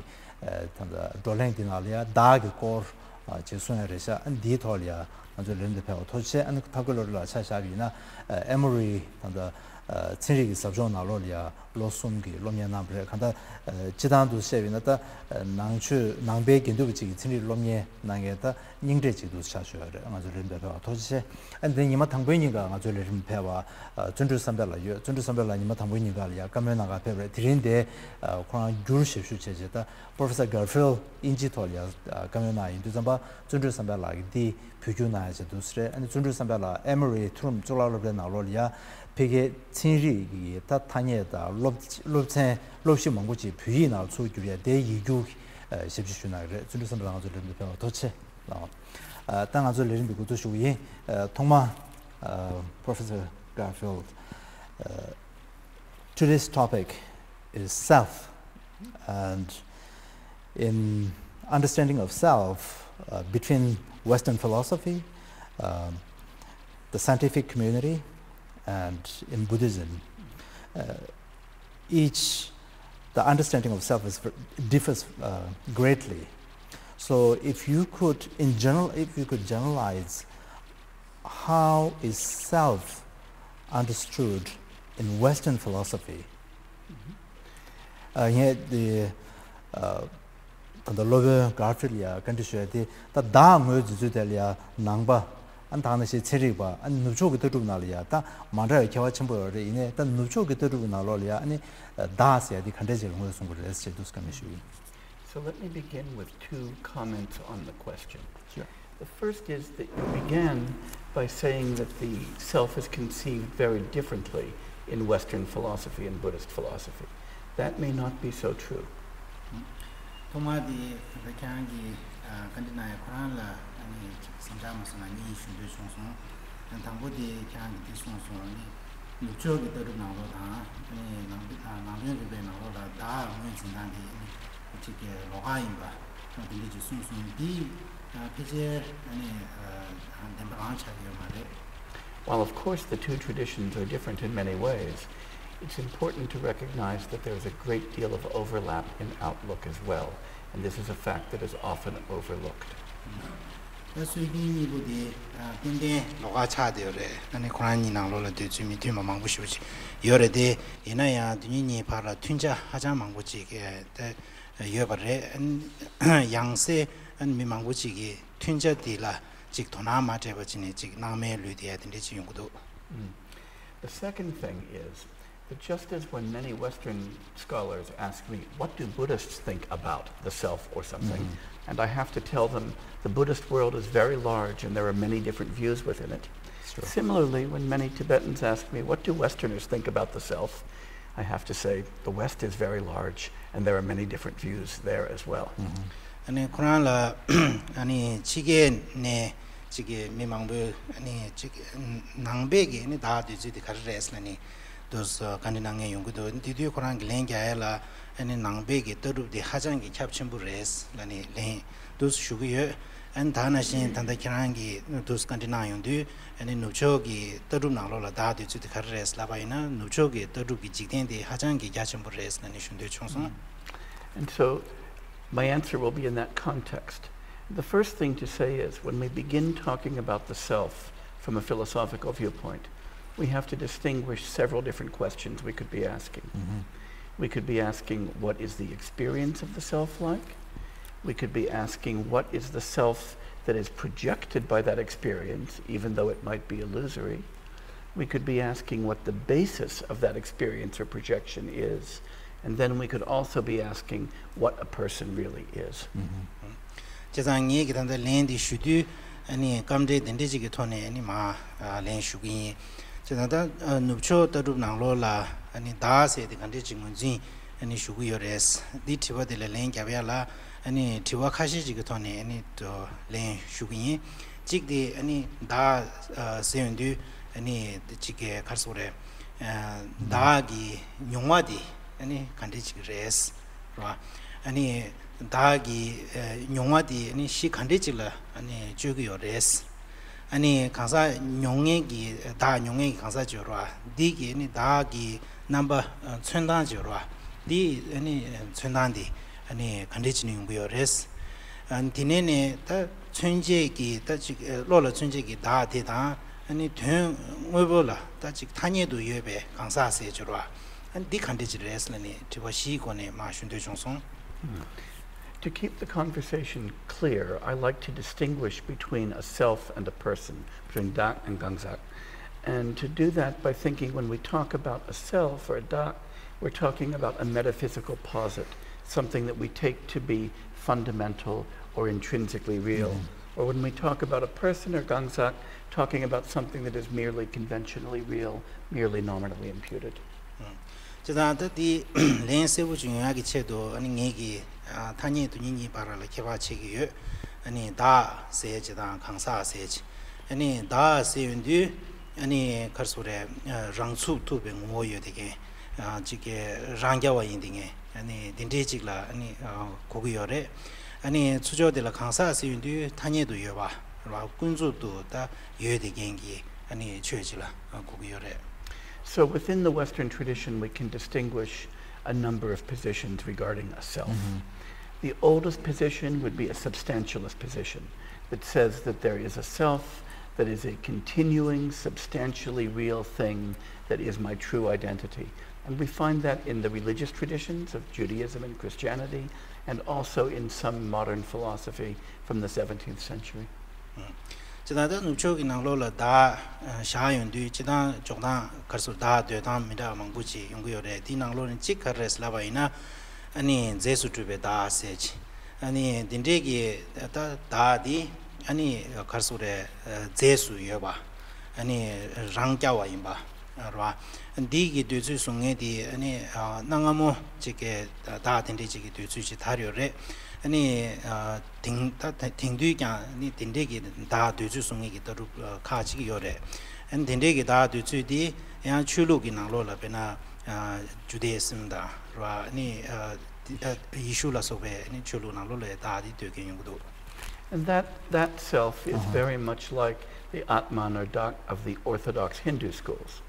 ཨ་ད་ལྟ་བགྲོ་གླེང་འདི་ནང་ལ་ཡང་བདག་གི་སྐོར་ཨ་ཅིག་གསུང་ཡ་རེད་ཤག་ཨ་ནི་འདིའི་ཐོག་ལ་ཡང་ང་ཚོའི་ལས་རིམ་འདི་ཕེབས་པར་ཐུགས་རྗེ་ཆེ། ཨ་ནི་ཐབས་མཁས་བློ་གྲོས་ལགས་ཆ་བཞག་པ་ཡིན་ན་ཨ་Emory ད་ལྟ་ཨ་ཚན་རིག་གི་ཟབ་སྦྱོང་ནང་ལོགས་ལ་ཡང་ལོ་གསུམ་གྱི་སློབ་གཉེར་གནང་བ་རེད། གང་ལྟར་ཨ་སྤྱིར་བཏང་དུ་བཤད་པ་ཡིན་ན་ད་ཨ་ནང་ཆོས་ནང་པའི་དགེ་འདུན་པ་གཅིག་གིས་ཚན་རིག་སློབ་གཉེར་གནང་མཁན་ད་རྙིང་གྲས་ཅིག་ཏུ་ཆགས་བཞག་ཡོད་རེད། ང་ཚོ་ལས་རིམ་འདིར་ཕེབས་པར་ཐུགས་རྗེ་ཆེ། ཨ་འདི་ཉི་མ་དང་པོའི་ཉིན་ཀ་ང་ཚོའི་ལས་རིམ་ཕེབས་པ་ཨ་བརྩོན་འགྲུས་བསམ་འཕེལ་ལགས་ཡོད། བརྩོན་འགྲུས་བསམ་འཕེལ་ལགས་ཉི་མ་དང་པོའི་ཉིན་ཀ་ལ་ཡང་བཀའ་མོལ་གནང་གར་ཕེབས་རེད། དེ་རིང་འདིར་ཨ་ཁོ་རང་བསྒྱུར་ཞབས་ཞུ་བྱས་རྗེས་ད་Professor Garfield དབྱིན་ཇིའི་ཐོག་ལ་ཡང་ཨ་བཀའ་མོལ་གནང་ཡིན་དུས་ཙམ་པ་བརྩོན་འགྲུས་བསམ་འཕེལ་ལགས་ཀྱིས་འདི་བོད་བསྒྱུར་གནང་ཡ་བྱས་འདུག་ཟེར་རེད། ཨ་ནི་བརྩོན་འགྲུས་བསམ་འཕེལ་ལགས་Emory མཐོ་རིམ་གཙུག་ལག་སློབ་གྲྭའི་ནང་ལོགས་ལ་ཡང་ཕ་གིའི་ཚན་རིག་གི་ད་ཐ་སྙད་དང་སློབ་སློབ་ཚན་སློབ་གཞི་མང་པོ་ཅིག་བོད་ཡིག་ནང་ཚུར་བསྒྱུར་ཡ་དེའི་ཡིག་རྒྱུགས་ཨ་ཞབས་ཕྱི་ཞུས་གནང་གི་རེད། བརྩོན་འགྲུས་བསམ་འཕེལ་ལགས་ང་ཚོའི་ལས་རིམ་འདིར་ཕེབས་པར་ཐུགས་རྗེ་ཆེ་ལགས། ཨ་ད་ང་ཚོའི་ལས་རིམ་འདི་འགོ་འཛུགས་ཞུ་གི་ཡིན། ཨ་ཐོག་མར་ཨ་Professor Garfield, uh, today's topic is self, and in understanding of self, uh, between Western philosophy, um, the scientific community, and in Buddhism, uh, each the understanding of self is, differs uh, greatly. So if you could, in general, if you could generalize, how is self understood in Western philosophy? ཨ་ངས་འདི་ཨ་ད་ལྟ་སློབ་དཔོན་Garfield ཡ་བཀའ་འདྲི་ཞུ་ཡ་དེ་ད་བདག་ངོས་འཛིན་ཚུལ་དེ་ལ་ཡ་ནང་པ། ཨ་ནི་ད་ནང་བཞིན་ཚན་རིག་པ། ཨ་ནི་ནུབ་ཕྱོགས་ཀྱི་ལྟ་གྲུབ་ནང་ལ་ཡ་ད་མ་འདྲ་བའི་ཁྱད་པར་ཆེན་པོ་ཡོད་རེད། ཡིན་ནའི་ད་ནུབ་ཕྱོགས་ཀྱི་ལྟ་གྲུབ་ནང་ལོགས་ལ་ཡ་ཨ་ནི་བདག་ཟེར་ཡ་དེ་ག་འདྲ་ཅིག་ལ་ངོས་བཟུང་དགོས་རེད་ཅེས་འདུག་སེ་བཀའ་མོལ་ཞུ་ཡིན། So let me begin with two comments on the question. Sure. The first is that you began by saying that the self is conceived very differently in Western philosophy and Buddhist philosophy. That may not be so true. ཐོག་མར་དེ་ད་ཁྱེད་རང་གིས་ཨ་བཀའ་འདྲི་གནང་ཡ་ཁོ་རང་ལ་ཨ་ནི་ཅིག་སེམས་ཁྲལ་མ་སོང་ན་གཉིས་ཞུ་འདོད་བྱུང་སོང་། ཨ་དང་པོ་དེ་ཁྱེད་རང་གིས་དེ་གསུངས་སོང་། ཨ་ནི་ནུབ་ཕྱོགས་ཀྱི་ལྟ་གྲུབ་ནང་ལོགས་དང་ཨ་ནི་ནང་པའི་ནང་དོན་རིག་པའི་ནང་ལོགས་ལ་བདག་ངོས་འཛིན་སྟངས་དེ་ཨ་ནི་ཅིག་ལོགས་ཀ་ཡིན་པ་དེ་འདྲ་ཅིག་གསུངས་སོང་། དེ་ཕལ་ཆེར་ཨ་ནི་བདེན་པ་རང་ཆགས་ཀྱི་ཡོད་མ་རེད། While of course the two traditions are different in many ways, it's important to recognize that there is a great deal of overlap in outlook as well, and this is a fact that is often overlooked. ད་སྲོལ་རྒྱུན་གཉིས་པོ་དེ་ཏན་ཏན་ལོགས་ཀ་ཆགས་བསྡད་ཡོད་རེད། ཨ་ནི་ཁོ་རང་གཉིས་ནང་ལོགས་ལ་འདོད་ཚུལ་མི་མཐུན་པ་མང་པོ་ཞེ་པོ་ཅིག་ཡོད་རེད་དེ། ཡིན་ན་ཡང་དེ་གཉིས་གཉིས་བར་ལ་མཐུན་ཆ་ཧ་ཅང་མང་པོ་ཅིག་ཡོད་པ་རེད། ཡང་སེ་མི་མང་པོ་ཅིག་གིས་མཐུན་ཆ་དེ་ལ་ ཅིག་དོ་སྣང་མ་སྤྲད་པ་བྱས་ནས་ཅིག་སྣང་མེད་ལུས་བསྡད་ཡ་དེ་འདྲ་ཅིག་ཡོང་གི་འདུག། Mm. The second thing is that just as when many Western scholars ask me, "What do Buddhists think about the self or something?" and I have to tell them, "The Buddhist world is very large and there are many different views within it." Similarly, when many Tibetans ask me, "What do Westerners think about the self?" I have to say, "The West is very large and there are many different views there as well." ཨ་ནི་ཁོ་རང་ལ་ཨ་ནི་ཕྱི་རྒྱལ་ནས་ཅིག་གི་མི་མང་པོས་ཨ་ནི་ཅིག་ནང་པའི་གི་ཨ་ནི་བདག་འདོད་ཚུལ་དེ་ག་རེ་རེད་ལབ་ནས་དུ་བཀའ་འདྲི་གནང་མཁན་ཡོང་གི་འདུག། དེ་དུས་ཁོ་རང་གི་ལན་རྒྱག་ཡ་ལ་ཨ་ནི་ནང་པའི་གི་ལྟ་གྲུབ་དེ་ཧ་ཅང་གི་ཁྱབ་ཆེན་པོ་རེད་ལབ་ནས་ལན་དུ་ཞུ་གི་ཡོད། ཨ་ནི་ད་ནང་བཞིན་ད་ལྟ་ཁྱེད་རང་གིས་དུ་བཀའ་འདྲི་གནང་ཡོང་དུས་ཨ་ནི་ནུབ་ཕྱོགས་ཀྱི་ལྟ་གྲུབ་ནང་ལོགས་ལ་བདག་འདོད་ཚུལ་དེ་ག་རེ་རེད་ལབ་པ་ཡིན་ན་ནུབ་ཕྱོགས་ཀྱི་ལྟ་གྲུབ་ཀྱི་འཇིག་རྟེན་དེ་ཧ་ཅང་གི་རྒྱ་ཆེན་པོ་རེད་ལབ་ནས་ཞུ་འདོད་བྱུང་སོང་། And so, my answer will be in that context. The first thing to say is when we begin talking about the self from a philosophical viewpoint, we have to distinguish several different questions we could be asking. We could be asking, "What is the experience of the self like?" We could be asking, "What is the self that is projected by that experience, even though it might be illusory?" We could be asking what the basis of that experience or projection is, and then we could also be asking what a person really is. བྱས་ཙང་ངེད་ཀྱིས་ད་ལྟ་ལན་འདི་ཞུ་དུས་ཨ་ནི་སྐབས་འབྲེལ་དེ་འདྲ་ཅིག་གི་ཐོག་ནས་ཨ་ནི་མར་ལན་ཞུ་གི་ཡིན། བྱས་ཙང་ད་ནུབ་ཕྱོགས་ལྟ་གྲུབ་ནང་ལོགས་ལ་ཨ་ནི་བདག་ཟེར་དེ་ག་འདྲ་ཅིག་ངོས་འཛིན་ཨ་ནི་ཞུ་གི་ཡོད་རེད། འདི་དྲི་བ་དེ་ལ་ལན་རྒྱབ་ཡ་ལ་ཨ་ནི་དྲི་བ་ཁ་ཤས་ཅིག་གི་ཐོག་ནས་ཨ་ནི་ལན་ཞུ་གི་ཡིན། གཅིག་དེ་ཨ་ནི་བདག་ཟེར་ཡོང་དུས་ཨ་ནི་གཅིག་གི་ག་རེ་ཟེར་དགོས་རེད། བདག་གི་མྱོང་བ་དེ་ཨ་ནི་ག་འདྲ་ཅིག་རེད། རེད་བ། ཨ་ནི་བདག་གི་མྱོང་བ་དེ་ཨ་ནི་གཞི་ག་འདྲ་ཅིག་ལ་ཨ་ནི་བཅོལ་གྱི་ཡོད་རེད། ཨ་ནི་གང་ཟག་མྱོང་མཁན་གྱི་བདག་མྱོང་མཁན་གྱི་གང་ཟག་ཅིག་ཡོད་རེད་བ། འདི་གི་ཨ་ནི་བདག་གི་རྣམ་པ་མཚོན་སྟངས་ཅིག་ཡོད་རེད་བ། འདི་ཨ་ནི་མཚོན་སྟངས་དེ་ཨ་ནི་ག་འདྲ་ཅིག་ནས་ཡོང་གི་ཡོད་རེད། ཨ་ནི་དེ་ནས་ནས་ད་མཚོན་བྱེད་ཀྱི་ད་ཅིག་བློ་ལ་མཚོན་བྱེད་ཀྱི་བདག་དེ་དང་ཨ་ནི་དོན་དངོས་པོ་ལ་ད་ཅིག་ཐ་སྙད་དུ་ཡོད་པའི་གང་ཟག་ཟེར་གྱི་རེད་བ། ཨ་ནི་འདི་ག་འདྲ་ཅིག་རེད་ཟེར་ནས་དྲི་བ་བཞིའི་སྒོ་ནས་མར་ཞུ་འདོད་བྱུང་སོང་། To keep the conversation clear, I like to distinguish between a self and a person, between བདག and གང་ཟག. And to do that by thinking when we talk about a self or བདག, we're talking about a metaphysical posit, something that we take to be fundamental or intrinsically real. Or when we talk about a person or གང་ཟག, talking about something that is merely conventionally real, merely nominally imputed. བྱས་ཙང་ད་འདི་ལན་གསལ་པོ་ཅིག་ཡོང་ཡག་གི་ཆེད་དུ་ཨ་ནི་ངེད་ཀྱིས་ཐ་སྙད་དུ་གཉིས་གཉིས་བར་ལ་ཁྱད་པར་ཕྱེ་གི་ཡོད། ཨ་ནི་བདག་ཟེར་ཅིག་དང་གང་ཟག་ཟེར་ཅིག་ཨ་ནི་བདག་ཟེར་ཡོང་དུས་ཨ་ནི་ག་རེ་ཟེར་དགོས་རེད། རང་ཚུགས་ཐུབ་པའི་ངོ་བོ་ཡོད་དེ་མཁན། ཅིག་གི་རང་རྐྱ་བ་ཡིན་དེ་མཁན། ཨ་ནི་འདི་འདྲའི་ཅིག་ལ་ཨ་ནི་གོ་གི་ཡོད་རེད། ཨ་ནི་ཚུར་ཕྱོགས་དེ་ལ་གང་ཟག་ཟེར་ཡོང་དུས་ཐ་སྙད་དུ་ཡོད་པ་རེད་བ། ཀུན་རྫོབ་ཏུ་ད་ཡོད་དེ་མཁན་གྱི་ཨ་ནི་ཆོས་ཅིག་ལ་གོ་གི་ཡོད་རེད། So within the Western tradition, we can distinguish a number of positions regarding a self. The oldest position would be a substantialist position that says that there is a self that is a continuing, substantially real thing that is my true identity. And we find that in the religious traditions of Judaism and Christianity, and also in some modern philosophy from the seventeenth century. ཇི་ལྟར་ད་ནུབ་ཕྱོགས་ཀྱི་ནང་ལོགས་ལ་བདག་བཞག་ཡོང་དུས་སྤྱིར་བཏང་འཇོག་སྟངས་ག་རེ་ཟེར་བདག་འདོད་སྟངས་མི་འདྲ་བ་མང་པོ་ཅིག་ཡོང་གི་ཡོད་རེད། དེའི་ནང་ལོགས་ནས་གཅིག་ག་རེ་རེད་ལབ་པ་ཡིན་ན་ཨ་ནི་རྫས་སུ་གྲུབ་པའི་བདག་ཟེར་ཅིག་ཨ་ནི་འདི་འདྲས་ཀྱི་ད་བདག་འདི་ཨ་ནི་ག་རེ་ཟེར་རེད། རྫས་སུ་ཡོད་པ་ཨ་ནི་རང་རྐྱ་བ་ཡིན་པ་རེད་བ། འདི་གི་འདོད་ཚུལ་བཟུང་མཁན་དེ་ཨ་ནི་གནའ་སྔ་མོ་ཅིག་གི་བདག་དེ་འདྲས་ཅིག་གི་འདོད་ཚུལ་ཅིག་དར་ཡོད་རེད། ཨ་ནི་དེང་ད་དེང་དུས་ཀྱང་ནི་དེ་འདྲས་ཀྱི་བདག་འདོད་ཚུལ་བཟུང་མཁན་གྱི་ལྟ་གྲུབ་ཁག་ཅིག་ཡོད་རེད། ཨ་ནི་དེ་འདྲས་ཀྱི་བདག་འདོད་ཚུལ་དེ་ཡང་ཆོས་ལུགས་ཀྱི་ནང་ལོགས་ལ་དཔེར་ན་ཇུ་དཱ་ཨི་སམ་དང་རེད་བ། ཨ་ནི་ཡེ་ཤུ་ལ་སོགས་པའི་ཨ་ནི་ཆོས་ལུགས་ནང་ལོགས་ལ་བདག་དེ་འདོད་མཁན་ཡོང་གི་འདུག། And that, that self is very much like the Atman or Dak of the Orthodox Hindu schools.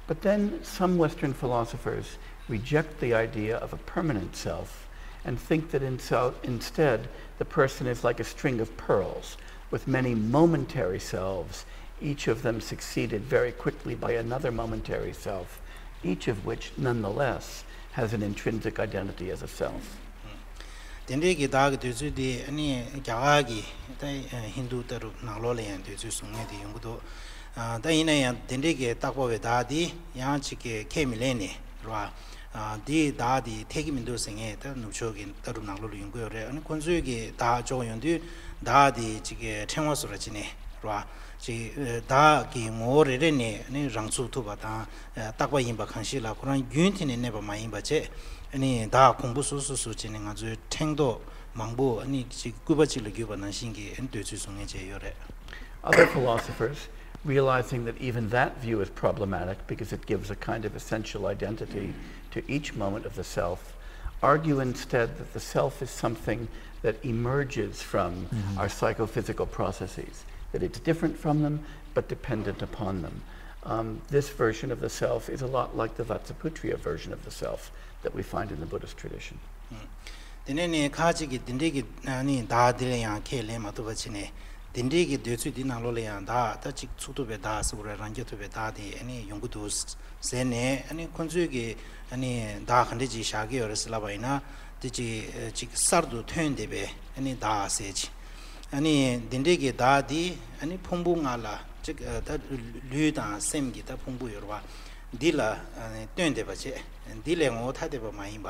But then some Western philosophers reject the idea of a permanent self and think that in so, instead the person is like a string of pearls with many momentary selves, each of them succeeded very quickly by another momentary self, each of which nonetheless has an intrinsic identity as a self. དེ་འདྲའི་གི་བདག་གི་འདོད་ཚུལ་དེ་ཨ་ནི་རྒྱ་གར་གྱི་ད་ཧིན་རྡུ་ལྟ་གྲུབ་ནང་ལོགས་ལ་ཡང་འདོད་ཚུལ་བཟུང་མཁན་དེ་ཡོང་གི་འདུག་ཨ། ད་ཡིན་ན་ཡང་དེ་འདྲའི་གི་བཏགས་པ་བའི་བདག་དེ་ཡང་ཅིག་གི་ཁས་མི་ལེན་ནས་རེད་བ། ཨ། དེའི་བདག་དེ་འཐད་ཀྱི་མི་འདུག་ཟེར་མཁན་ད་ནུབ་ཕྱོགས་ཀྱི་ལྟ་གྲུབ་ནང་ལོགས་ལ་ཡོང་གི་ཡོད་རེད། ཨ་ནི་ཁོང་ཚོའི་གི་བདག་འཇོག་ཡོང་དུས་བདག་དེ་ཅིག་གི་ཕྲེང་བ་བཟོ་འདྲ་བྱས་ནས་རེད་བ། ཅིག་བདག་གི་ངོ་བོ་རེ་རེ་ནས་ནི་རང་ཚུགས་ཐུབ་པ་དང་། བཏགས་པ་ཡིན་པ་གང་ཞིག་ལ་ཁོ་རང་རྒྱུན་མཐུད་ནས་གནས་པ་མ་ཡིན་པ་བྱས། ནི་བདག་གོང་བུ་སོ་སོ་སོ་བྱས་ནས་ང་ཚོའི་ཕྲེང་རྡོག་མང་པོ་ནི་ཅིག་སྐུད་པ་གཅིག་ལ་བརྒྱུས་པ་ནང་བཞིན་གྱི་འདོད་ཚུལ་བཟུང་མཁན་བྱས་ཡོད་རེད། Other philosophers, realizing that even that view is problematic because it gives a kind of essential identity to each moment of the self, argue instead that the self is something that emerges from our psychophysical processes, that it's different from them, but dependent upon them. Um, this version of the self is a lot like the Vatsaputria version of the self that we find in the Buddhist tradition. དེ་ནས་ནི་ཁ་ཅིག་གིས་དེ་འདྲའི་གི་ནི་བདག་དེ་ལ་ཡང་ཁས་ལེན་མ་ཐུབ་པ་བྱས་ནས། དེ་འདྲའི་གི་འདོད་ཚུལ་འདི་ནང་ལོགས་ལ་ཡང་བདག་ད་ཅིག་ཚུགས་ཐུབ་པའི་བདག་ཟེར་བ་རེད། རང་རྐྱ་ཐུབ་པའི་བདག་དེ་ནི་ཡོང་གི་འདུག་ཟེར་ནས། ཨ་ནི་ཁོང་ཚོས་གི་ཨ་ནི་བདག་ག་འདྲ་ཅིག་བཞག་གི་ཡོད་རེད་ཟེར་ལབ་པ་ཡིན་ན། དེ་ཅིག་ཅིག་གསར་དུ་ཐོན་བསྡད་པའི་ཨ་ནི་བདག་ཟེར་ཅིག་ཨ་ནི་འདི་འདྲའི་གི་བདག་འདི་ཨ་ནི་ཕུང་པོ་ལྔ་ལ་ཅིག་ད་ལུས་དང་སེམས་ཀྱི་ད་ཕུང་པོ་ཡོད་རེད་བ། འདི་ལ་ཨ་ནི་ལྟོས་བསྡད་པ་བྱས། འདི་ལས་ངོ་བོ་ཐ་དད་པ་མ་ཡིན་པ།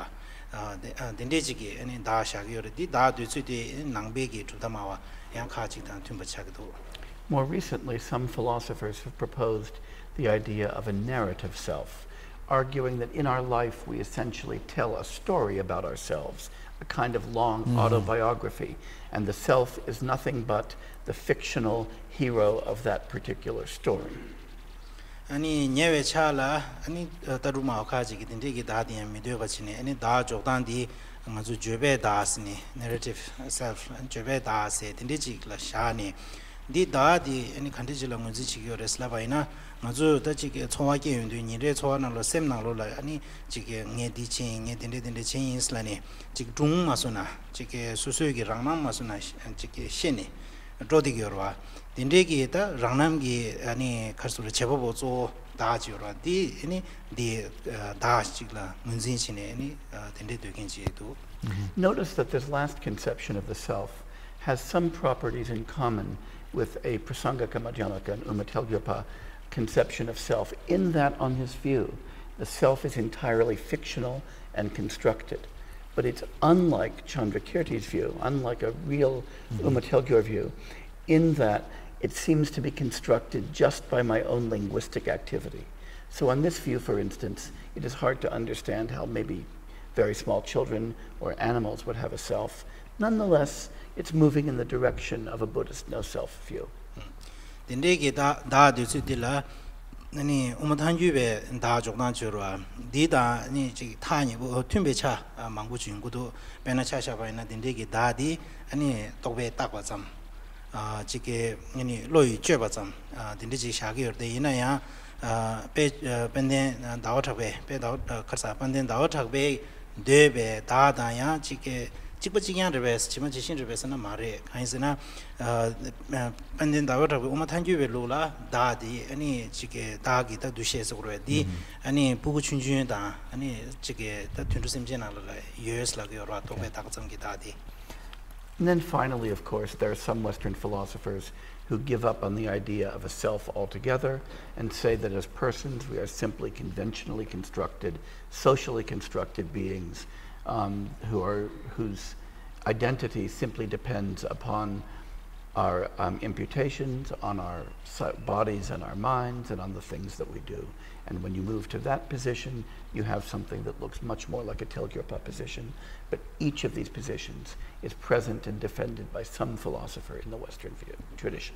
ཨ་དེ་ཨ་འདི་འདྲའི་ཅིག་གི་ཨ་ནི་བདག་བཞག་གི་ཡོད་རེད། འདི་བདག་འདོད་ཚུལ་དེ་ནང་པའི་གི་གྲུབ་མཐའ་སྨྲ་བ་ཡང་ཁག་ཅིག་དང་མཐུན་པ་ཆགས་ཀྱི་འདུག More recently, some philosophers have proposed the idea of a narrative self, arguing that in our life we essentially tell a story about ourselves, a kind of long autobiography, and the self is nothing but the fictional hero of that particular story. ཨ་ནི་ཉེ་བའི་ཆར་ལ་ཨ་ནི་ལྟ་གྲུབ་སྨྲ་བ་ཁག་ཅིག་གིས་དེ་འདྲའི་གི་བདག་དེ་ཡང་མི་འདོད་པ་བྱས་ནས། ཨ་ནི་བདག་འཇོག་སྟངས་འདི་ང་ཚོ་བརྗོད་པའི་བདག་ཟེར་ནས། Narrative self, བརྗོད་པའི་བདག་ཟེར་དེ་འདྲའི་ཅིག་ལ་བཞག་ནས། འདི་བདག་འདི་ཨ་ནི་ག་འདྲ་ཅིག་ལ་ངོས་འཛིན་བྱེད་ཀྱི་ཡོད་རེད་ཟེར་ལབ་པ་ཡིན་ན། ང་ཚོས་ད་ཅིག་གི་འཚོ་བ་སྐྱེལ་ཡོང་དུས་ཉིན་རེའི་འཚོ་བ་ནང་ལོགས་སེམས་ནང་ལོགས་ལ་ཨ་ནི་ཅིག་གི་ངས་འདི་བྱས་ཡིན། ངས་དེ་འདྲ་དེ་འདྲ་བྱས་ཡིན་ཟེར་ལབ་ནས་ཅིག་སྒྲུང་མ་བཟོ་ན། ཅིག་གི་སོ་སོའི་གི་རང་རྣམ་མ་བཟོ་ན་ཅིག་གི་ཤེས་ནས་འགྲོ་བསྡད་ཀྱི་ཡོད་རེད་བ། དེ་འདྲའི་གི་ད་རང་རྣམ་གི་ཨ་ནི་ག་རེ་ཟེར་དགོས་རེད། བྱེད་པ་པོ་གཙོ་བོ་བདག་ཅིག་ཡོད་རེད་བ། འདི་ཨ་ནི་འདི་བདག་ཅིག་ལ་ངོས་འཛིན་བྱས་ནས་ཨ་ནི་དེ་འདྲའི་འདོད་མཁན་ཅིག་འདུག Notice that this last conception of the self has some properties in common with a Prasangika Madhyamaka and Uma Thelgyurpa conception of self, in that, on his view, the self is entirely fictional and constructed. But it's unlike Chandrakirti's view, unlike a real Uma Thelgyur view, in that it seems to be constructed just by my own linguistic activity. So, on this view, for instance, it is hard to understand how maybe very small children or animals would have a self. Nonetheless, it's moving in the direction of a Buddhist no self view. དེ་འདྲའི་གི་བདག་བདག་འདོད་ཚུལ་འདི་ལ་ཨ་ནི་དབུ་མ་ཐལ་འགྱུར་བའི་བདག་འཇོག་སྟངས་བྱོས་ར། འདི་དང་ཨ་ནི་ཅིག་ཐག་ཉེ་པོ་མཐུན་པའི་ཆ་མང་པོ་ཅིག་ཡོང་གི་འདུག་དཔེར་ན་ཆ་བཞག་པ་ཡིན་ན། དེ་འདྲའི་གི་བདག་འདི་ཨ་ནི་རྟོག་པས་བཏགས་པ་ཙམ། ཨ་ཅིག་གི་ཨ་ནི་བློ་ཡིས་དཔྱོད་པ་ཙམ། ཨ་དེ་འདྲ་ཅིག་བཞག་གི་ཡོད་རེད། དེ་ཡིན་ན་ཡང་ཨ་དཔེ་ཨ་དཔལ་ལྡན་ཟླ་བ་གྲགས་པས། དཔེ་ཟླ་བ་ཨ་ག་རེ་ཟེར། དཔལ་ལྡན་ཟླ་བ་གྲགས་པས་འདོད་པའི་བདག་དང་ཡང་ཅིག་གི་གཅིག་པ་གཅིག་རྐྱང་རེད་པས། ཇི་མ་ཇི་བཞིན་རེད་པས་ཟེར་ན་མ་རེད། གང་ཡིན་ཟེར་ན། ཨ་ཨ་དཔལ་ལྡན་ཟླ་བ་གྲགས་པའི་དབུ་མ་ཐལ་འགྱུར་བའི་ལུགས་ལ་བདག་འདི་ཨ་ནི་ཅིག་གི་བདག་གི་ད་འདུ་ཤེས་ཟེར་དགོས་རེད། འདི་ཨ་ནི་སྤུ་གུ་ཆུང་ཆུང་དང་ཨ་ནི་ཅིག་གི་ད་དུད་འགྲོ་སེམས་ཅན་ནང་ལ་ལ་ཡོད་ཟེར་ལབ་ཀྱི་ཡོད་རེད་བ། རྟོག་པས་བཏགས་ཙམ་གྱི་བདག་འདི། And then finally, of course, there are some Western philosophers who give up on the idea of a self altogether and say that as persons we are simply conventionally constructed, socially constructed beings, um, who are, whose identity simply depends upon our, um, imputations, on our si-, bodies and our minds, and on the things that we do. And when you move to that position, you have something that looks much more like a Thelgyorpa position. But each of these positions is present and defended by some philosopher in the Western view, tradition.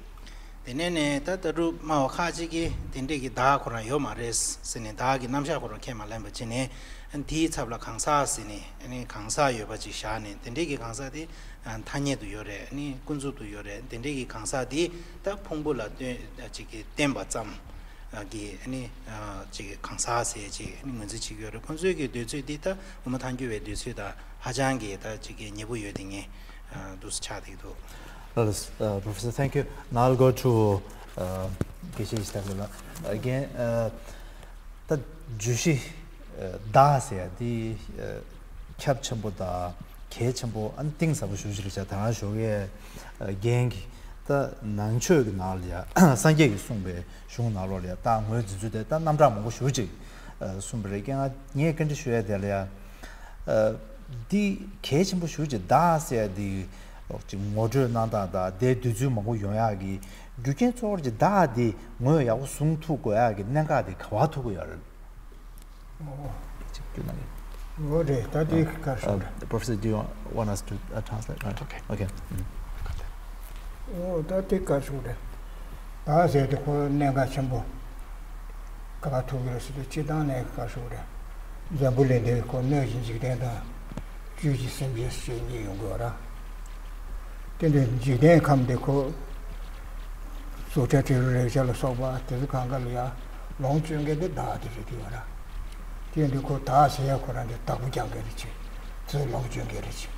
དེ་ནས་ནས་ད་ལྟ་གྲུབ་སྨྲ་བ་ཁ་ཅིག་གིས་དེ་འདྲས་ཀྱི་བདག་ཁོ་རང་ཡོད་མ་རེད་ཟེར་ནས། བདག་གི་རྣམ་གཞག་ཁོ་རང་ཁས་མ་ལེན་པ་བྱས་ནས། དེའི་ཚབ་ལ་གང་ཟག་ཟེར་ནས་གང་ཟག་ཡོད་པ་ཅིག་བཞག་ནས། དེ་འདྲས་ཀྱི་གང་ཟག་དེ་ཐ་སྙད་དུ་ཡོད་རེད། ཀུན་རྫོབ་ཏུ་ཡོད་རེད། དེ་འདྲས་ཀྱི་གང་ཟག་དེ་ད་ཕུང་པོ་ལ་ལྟོས་ཅིག་གིས་བརྟེན་པ་ཙམ་གྱི་ཅིག་གང་ཟག་ཟེར་ཅིག་ངོས་འཛིན་བྱེད་ཀྱི་ཡོད་རེད། ཁོང་ཚོའི་གི་འདོད་ཚུལ་འདི་ད་དབུ་མ་ཐལ་འགྱུར་བའི་འདོད་ཚུལ་དང་ཧ་ཅང་གི་ད་ཅིག་ཉེ་པོ་ཡོད་དེ་ངས་འདུག་སེ་ཆགས་བསྡད་འདུག Well, uh, Professor, thank you. Now I'll go to, uh, དགེ་བཤེས་ཡེ་ཤེས་དར་རྒྱས་ལགས། Again, uh, ད་བརྗོད་གཞི་བདག་ཟེར་ཡ་འདི་ཁྱབ་ཆེན་པོ་དང་ གལ་ཆེན་པོ་ཨ་ནི་གཏིང་ཟབ་པོ་ཞེ་པོ་ཅིག་རེད་ཤག་ད་རང་ཞོགས་ཀས་རྒན་གྱིས་ད་ནང་ཆོས་ཀྱི་ནང་ལ་ཡ་སངས་རྒྱས་ཀྱིས་གསུངས་པའི་གཞུང་ནང་ལོགས་ལ་ཡ་ད་ངོས་འཛིན་ཚུལ་དེ་ད་རྣམ་གྲངས་མང་པོ་ཞེ་པོ་ཅིག་གསུངས་པ་རེད། ཀྱང་ངས་བཀའ་འདྲི་ཞུ་ཡ་དེ་ལ་ཡ། འདི་གལ་ཆེན་པོ་ཞེ་པོ་ཅིག་བདག་ཟེར་ཡ་འདི་ཅིག་ངོ་སྤྲོད་གནང་སྟངས་དང་དེའི་འདོད་ཚུལ་མང་པོ་ཡོང་ཡག་གི་རྒྱུ་རྐྱེན་གཙོ་བོར་གྱི་བདག་འདི་ངོས་ཡག་པོ་བཟུང་ཐུབ་དགོས་ཡག་གི་གནད་འགག་དེ་ག་པར་ཐུག་གི་ཡོད་རེད། ཨོ། ཅིག་བསྐྱུར་གནང་གི། ཨོ་རེད། ད་དེ་ག་རེ་ཞུ་དགོས་རེད། Professor, do you want us to uh, translate? Right. Okay. Okay. Mm. ཨོ་ད་དེ་ག་རེ་ཞུ་དགོས་རེད། བདག་ཟེར་དེ་ཁོ་གནད་འགག་ཆེན་པོ་ག་པར་ཐུག་གི་རེད་ཟེར་དུས་སྤྱིར་བཏང་ནས་ག་རེ་ཞུ་དགོས་རེད། འཛམ་བུ་གླིང་འདིར་ཁོ་སྣོད་ཀྱི་འཇིག་རྟེན་དང་བཅུད་ཀྱི་སེམས་ཅན་ཞེས་གཉིས་ཡོང་གི་ཡོད་ར། དེ་འདྲའི་འཇིག་རྟེན་ཁམས་འདི་ཁོ་གཟུགས་ཁྲ་ཁྲི་རུ་རེག་བྱ་ལ་སོགས་པ་དེ་ཚོ་གང་ག་ལ་ཡང་ལོངས་སྤྱོད་མཁན་དེ་བདག་དེ་རེད་དེ་ཡོད་ར། དེ་འདི་ཁོ་བདག་ཟེར་ཡ་ཁོ་རང་དེ་བདག་པོ་རྒྱག་མཁན་རེད་ཅེས་དེ་ཚོ་ལོངས་སྤྱོད་མཁན་རེད་ཅེས།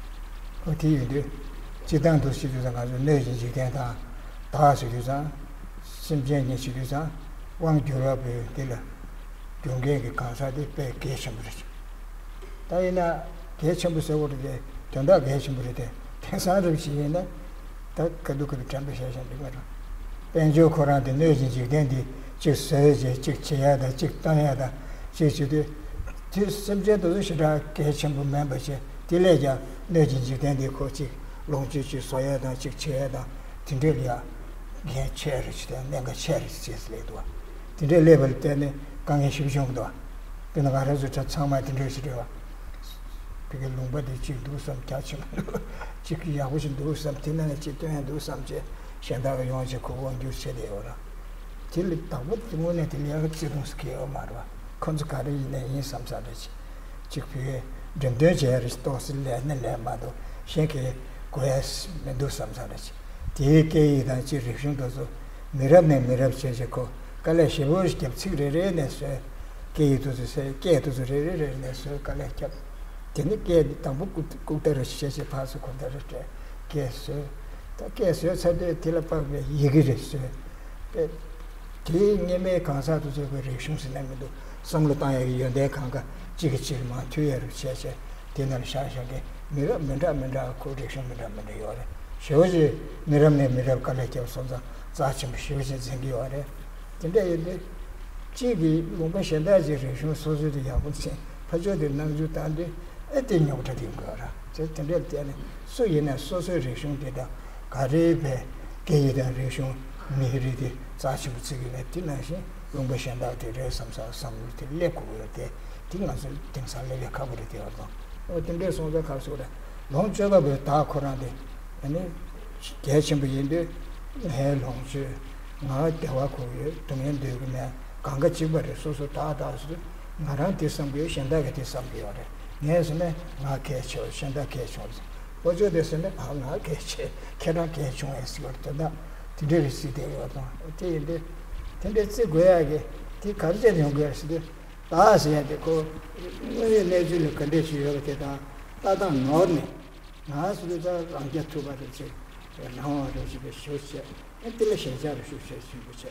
ཁོ་དེ་ཡིན་དུས་སྤྱིར་བཏང་དུ་བྱེད་དུས་ཙང་ང་ཚོ་སྣོད་ཀྱི་འཇིག་རྟེན་དང་བདག་ཟེར་དུས་ཙང་སེམས་ཅན་གཉིས་བྱེད་དུས་ཙང་དབང་བསྒྱུར་བ་པོའི་དེ་ལ་སྦྱོར་མཁན་གྱི་གང་ཟག་དེ་དཔེ་གལ་ཆེན་པོ་རེད། ད་ཡིན་ན་གལ་ཆེན་པོ་ཟེར་བ་རེད་དེ་དོན་དག་གལ་ཆེན་པོ་རེད་དེ་དེང་སང་རབས་ཅིག་ཡིན་ན་ད་ག་དུས་ག་དུས་དྲན་པ་བྱས་བཞག་འགྲིག་མ་རེད། དཔལ་འབྱོར་ཁོ་རང་དེ་སྣོད་ཀྱི་འཇིག་རྟེན་འདི་གཅིག་བཟོས་བྱས་གཅིག་བྱེད་ཡ་དང་གཅིག་གཏོང་ཡ་དང་གཅིག་བྱེད་དུས་དེ་སེམས་ཅན་དེ་ཚོ་ཞེ་དྲག་གལ་ཆེན་པོ་མིན་པ་བྱས་དེ་ལས་ཀྱང་སྣོད་ཀྱི་འཇིག་རྟེན་འདི་ཁོ་གཅིག་ལོངས་སྤྱོད་གཅིག་བཟོ་ཡ་དང་གཅིག་བྱེད་ཡ་དང་དེ་འདྲས་ལ་ཡ་འགན་ཆེ་རེད་ཅེས་དང་གནད་འགག་ཆེ་རེད་ཅེས་ལབ་འདུག་བ། དེ་འདྲའི་ཀླད་པ་ལ་བལྟས་ནས་དཀའ་ངལ་ཞེ་པོ་བྱུང་འདུག་དེ་ནི་ང་རང་ཚོ་གྲྭ་ཚང་མ་དེ་འདྲ་ཞིག་རེད་བ། བོད་ཀྱི་ལུང་པ་འདི་གཅིག་འདུག་བསམ། རྒྱ་ཆེན་པོ་འདུག་གཅིག་ཡག་པོ་ཞིག་འདུག་བསམ། དེ་ནང་ནས་གཅིག་སྟོན་ཡ་འདུག་བསམ་བྱས་གཞན་དག་གི་ཡོང་བྱས་ཁོ་དབང་བསྒྱུར་བྱས་བསྡད་ཡོད་ར། དེ་ལ་བདག་པོ་དེ་དངོས་གནས་དེ་ལ་ཡག་གི་བརྩི་མཐོང་ཟེར་གྱི་ཡོད་མ་རེད་བ། ཁོ་ཚོ་ག་རེ་ཡིན་ནའི་ཡིན་བསམ་ས་རེད་ཅིག་བོད་འགྲེམས་སྟོན་བྱས་རེད་ཏོག་ཙམ་ལས་ནི་ལས་མ་གཏོགས་གཞན་གྱི་དགོས་ཡ་མི་འདུག་བསམ་ས་རེད་ཅིག་དེའི་སྐད་ཡིག་དང་ཅིག་རིག་གཞུང་དེ་ཚོ་མི་རབས་ནས་མི་རབས་བྱས་བྱས་ཁོ་དཀའ་ལས་ཞེ་པོ་ཞིག་བརྒྱབ། ཚིག་རེ་རེ་ནས་བཟོས། སྐད་ཡིག་དེ་ཚོ་བཟོས། སྐད་དེ་ཚོ་རེ་རེ་རེ་རེ་ནས་བཟོས་དཀའ་ལས་བརྒྱབ། དེ་ནས་སྐད་དེ་དང་པོ་ལྐུག་ལྐུག་ལྟ་རེ་བྱས་བྱས་ཕར་ཚུར་གོམ་ལྟ་རེ་སྤྲད། སྐད་བཟོས། ད་སྐད་བཟོས་ཚར་དུས་དེ་ལ་དཔག་པའི་ཡི་གེ་རེ་བཟོས། དེ་དེའི་སྔོན་མའི་གང་ཟག་དེ་ཚོ་གི་རིག་གཞུང་ཟེར་ན་མི་འདུག་བསམ་བློ་བཏང་ཡག་གི་ཡོན་ཏན་གང་ག་གཅིག་གིས་གཅིག་མར་མཐུད་ཡ་རུ་བྱས་བྱས་དེ་ནང་ལ་བཞག་བཞག་གི་མི་རབས་མི་འདྲ་མི་འདྲ་ཁོ་རིག་གཞུང་མི་འདྲ་མི་འདྲ་ཡོད་རེད། ཞེ་པོ་ཅིག་མི་རབས་ནས་མི་རབས་དཀའ་ལས་བརྒྱབ་སོང་ཙང་རྩ་ཆེན་པོ་ཞེ་པོ་ཅིག་འཛིན་གྱི་ཡོད་རེད། དེ་འདྲ་ཡིན་དུས་གཅིག་གིས་ལུང་པ་གཞན་དག་ཅིག་རིག་གཞུང་སོ་སོའི་དེ་ཡག་པོ་འཛིན་ཕར་ཕྱོགས་དེ་རྣམ་འགྱུར་བཏང་དུས་ཨེ་དེ་རྙོག་དྲ་དེ་ཡོང་གི་ཡོད་རེད། དེ་དེ་འདྲ་བལྟས་ནས་སུ་ཡིན་ན་སོ་སོའི་རིག་གཞུང་དེ་དང་ག་རེ་བས་སྐད་ཡིག་དང་རིག་གཞུང་མི་རིགས་དེ་རྩ་ཆེན་པོ་བརྩི་གི་མེད། དེ་ནང་བཞིན་ལུང་པ་གཞན་དག་དེ་རེད་བསམ་ས་བསམ་བློ་དེ་སླེབས་དགོས་ཀྱི་ཡོད་དེ། དེ་ང་ཚོ་དེང་སང་སླེབས་ཡ་ཁག་པོ་རེད་དེ་བར་དང་། འོ་དེ་འདྲའི་སོང་ཙང་ག་རེ་ཟེར་དགོས་རེད། ལོངས་སྤྱོད་པ་པོའི་བདག་ཁོ་རང་དེ་ཨ་ནི་གལ་ཆེན་པོ་ཡིན་དུས་ངའི་ལོངས་སྤྱོད། ང་བདེ་བ་གོ་ཡོད། སྡུག་བསྔལ་འདོད་ཀྱི་མེད། གང་ག་གཅིག་པ་རེད། སོ་སོ་བདག་བདག་ཟེར་དུས་ང་རང་དེ་བསམ་གྱི་ཡོད། གཞན་དག་གིས་དེ་བསམ་གྱི་ཡོད་རེད། ངས་ཟེར་ན་ང་གལ་ཆེ་བ་གཞན་དག་གལ་ཆུང་བ་ཟེར། ཕོ་ཆོས་དེ་ཟེར་ན་ཨ་ང་གལ་ཆེ་ཁྱེད་རང་གལ་ཆུང་བས་ཟེར་བ་རེད། དེ་འདྲ་དེ་འདྲའི་རེ་སྲིད་དེ་ཡོད་དང་དེ་ཡིན་དུས་དེ་འདྲའི་བརྩི་དགོས་ཡ་གི་དེ་ག་རེ་བྱས་ནས་ཡོང་གི་ཡོད་རེད་ཟེར་དུས། བདག་ཟེར་ཡ་དེ་ཁོ་དངོས་ཡོད་གནས་ཚུལ་ལ་ག་འདྲས་ཞིག་ཡོད་པ་དེ་དང་ལྟ་སྟངས་ནོར་ནས་ང་ཟེར་དུས་ད་རང་རྐྱ་ཐུབ་པ་རེད་ཅེས་རང་དབང་རེད་ཅེས་པའི་ཞུ་བྱས་ཨ་དེ་ལ་ཞེན་ཆགས་རེ་ཞུ་བྱས་ཆེན་པོ་བྱས་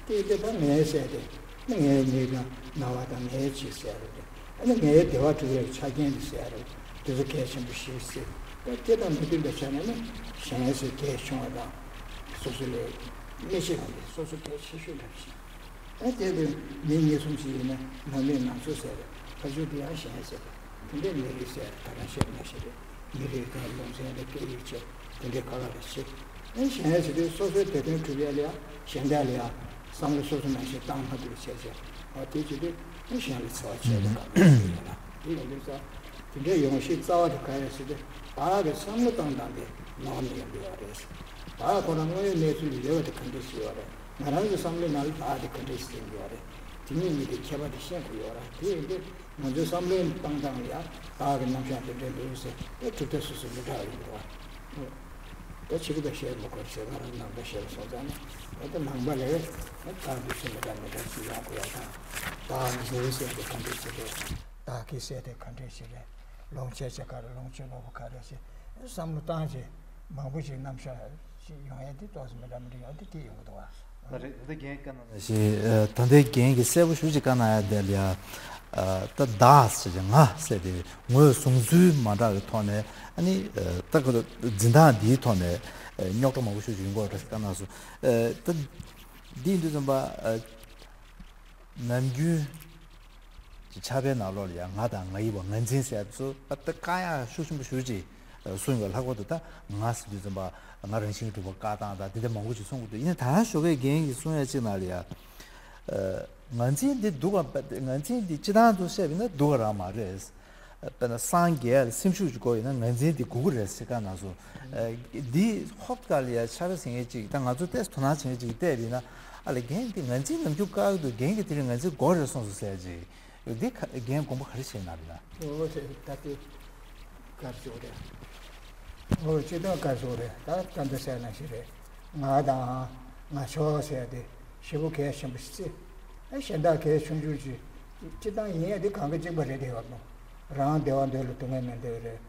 དེ་དེ་ད་ངའི་ཟེར་ཏེ་ནི་ངའི་མིག་དང་རྣ་བ་དང་ངའི་ལྕེ་ཟེར་རེད། ཨ་ནི་ངའི་བདེ་བ་སྒྲུབ་ཡའི་ཆ་རྐྱེན་དེ་ཟེར་རེད། དེ་ཚོ་གལ་ཆེན་པོ་ཞིག་ཟེར། ད་དེ་དང་མི་མཐུན་པའི་ཆ་ནས་ནི་གཞན་ཟེར་གལ་ཆུང་བ་དང་སོ་སོ་ལས་མི་ཤེས་པ་དེ་སོ་སོ་གལ་ཆེ་ཤོས་འདྲ་ཞིག་ཨ་དེ་དུས་མི་གཉིས་གསུམ་ཞིག་ཡིན་ན་ནང་མི་ནང་ཆོས་ཟེར་རེད། ཕ་ཆོས་དེ་ཡང་གཞན་ཟེར་རེད། དེ་འདྲའི་མི་རིགས་ཟེར་ད་ག་ཤེས་མ་ཤེས་རེད། མི་རིགས་དང་ལུང་ཚན་དང་སྐད་ཡིག་བཅས་དེ་འདྲའི་ཁ་ཁ་ལ་བྱེད། ཨ་གཞན་ཟེར་དུས་སོ་སོའི་བདེ་དོན་སྒྲུབ་ཡ་ལ་ཡང་གཞན་དག་ལ་ཡང་བསམ་བློ་སོ་སོ་ནང་བཞིན་བཏང་མ་ཐུབ་པ་བྱས་བྱས་ཨ་དེ་བྱེད་དུས་ཨ་གཞན་ལ་འཚེ་བ་བྱས་ཏེ་དགའ་པོ་བྱེད་ཡོད་ན་དེ་ཡིན་དུས་ཙང་དེ་འདྲའི་ཡོང་གཞི་རྩ་བ་དེ་ག་རེ་ཟེར་དུས་བདག་གི་བསམ་བློ་བཏང་སྟངས་དེ་ནོར་ནས་ཡོང་གི་ཡོད་རེད། བདག་ཁོ་རང་དངོས་ཡོད་གནས་ཚུལ་ལ་ཡོད་པ་དེ་ག་འདྲས་ཞིག་ཡོད་རེད། ང་རང་གི་བསམ་བློའི་ནང་ལ་བདག་དེ་ག་འདྲས་ཤིག་ཡོད་རེད། དེ་གཉིས་གཉིས་ཀྱི་ཁྱད་པར་དེ་ཤེས་དགོས་ཡོད་རེད། དེ་ཡིན་དུས་ང་ཚོའི་བསམ་བློའི་བཏང་སྟངས་ལ་ཡང་བདག་གི་རྣམ་གཞག་དེ་འདྲ་འདུག་ཟེར་ཨེ་གྲུབ་མཐའ་སོ་སོ་མི་འདྲ་བ་ཡོང་འདུག་བ། ད་ཕྱི་པོ་ད་བཤད་མི་དགོས་ཟེར། ང་རང་ནང་པ་བཤད་པ་སོང་ཙང་ནི་ཨེ་ད་ནང་པ་ལས་ཨེ་བདག་འདུག་ཟེར་མི་འདྲ་མི་འདྲ་ཅིག་ཡོང་དགོས་ཡ་དང་། བདག་འཛིན་ཟེར་དེ་ག་འདྲ་ཞིག་རེད། བདག་གི་ཟེར་དེ་ག་འདྲ་ཞིག་རེད། ལོངས་སྤྱོད་ཅེས་ག་རེ། ལོངས་སྤྱོད་པ་པོ་ག་རེ་ཞེས་བསམ་བློ་བཏང་རྗེས་མང་པོ་ཞིག་རྣམ་གཞག་ཅིག་ཡོང་ཡ་དེ་ཏོག་ཙམ་མི་འདྲ་མི་འདྲ་ཡོང་དེ་དེ་ཡོང་གི་འདུག་བ། ད་རེད། ད་ལྟ་རྒན་བཀའ་གནང་ནང་བཞིན་ད་ལྟའི་རྒན་གྱིས་གསལ་པོ་ཞེ་པོ་ཅིག་བཀའ་གནང་ཡ་དེ་ལ་ཡ་ ད་བདག་ཟེར་ཏེ་ང་ཟེར་ཏེ་ངོས་བཟུང་ཚུལ་མ་འདྲ་བའི་ཐོག་ནས་ཨ་ནི་ད་ཁོ་འཛིན་སྟངས་འདིའི་ཐོག་ནས་རྙོག་དྲ་མང་པོ་ཞིག་ཡོང་གི་ཡོད་རེད་བཀའ་གནང་སོང་། ད་འདི་ཡིན་དུས་ཙམ་པ། ནམ་རྒྱུན་གྱི་ཕྱག་དཔེའི་ནང་ལོགས་ལ་ཡང་ང་དང་ང་ཡི་བ་ངར་འཛིན་ཟེར་ཡ་ཚོ་ད་དཀའ་ཡག་ཤུགས་ཆེན་པོ་ཞེ་པོ་ཅིག་གསུངས་ཡོད། ལྷག་པར་དུ་ད་ང་ཟེར་དུས་ཙམ་པ་ང་རང་བཞིན་གྱི་གྲུབ་པ་བཀག་སྟངས་དང་དེ་འདྲ་མང་པོ་ཅིག་གསུང་གི་འདུག་ཡིན་ནའི་ད་ཞོགས་ཀའི་རྒན་གྱིས་གསུང་ཡ་གཅིག་ནང་ལ་ཡང་ངར་འཛིན་འདི་འདུག་གམ། ངར་འཛིན་འདི་སྤྱི་བཏང་དུ་བཤད་པ་ཡིན་ན་སྡུག་ག་རང་མ་རེད། དཔེར་ན་སངས་རྒྱས་ལ་སེམས་ཤུགས་ཀྱི་སྐོར་ཡིན་ན་ངར་འཛིན་འདི་དགོས་ཀྱི་རེད་ཟེར་བཀའ་གནང་སོང་། འདི་ཧོབ་ཏེ་ལ་ཡ་ཕྱག་དཔེ་ཟེར་མཁན་ཅིག་ད་ང་ཚོ་ཏོག་ཙམ་དོ་སྣང་བྱེད་མཁན་ཅིག་བལྟས་པ་ཡིན་ན། ཨ་ལས་རྒན་འདི་ངར་འཛིན་ནམ་རྒྱུན་བཀག་གི་འདུག་རྒན་གྱིས་དེ་རིང་ངར་འཛིན་དགོས་རེད་གསུངས་སོང་ཟེར་ཅིག་འདི་ཁ་རྒན་དགོངས་པ་ག་རེ་བཞེས་གནང་བ་ཡིན་ན། ཨོ་ཟེར་ད་དེ་གར་ཞོག་རེད། ཨོ་སྤྱི་བཏང་གར་ཞོག་རེད། ད་ད་འདི་ཟེར་ན་ཞིག་རེད། ང་དང་ང་ཕྱོགས་ཟེར་དེ་ཞེ་པོ་གལ་ཆེན་པོ་ཞིག་བརྩི། ཨ་གཞན་དག་གལ་ཆུང་ཆུང་ཞིག་སྤྱི་བཏང་ཡིན་ཡ་དེ་གང་ག་གཅིག་པ་རེད་དེ་ཡོད་མོ། རང་བདེ་བ་འདོད་ལ་སྡུག་བསྔལ་མི་འདོད་རེད།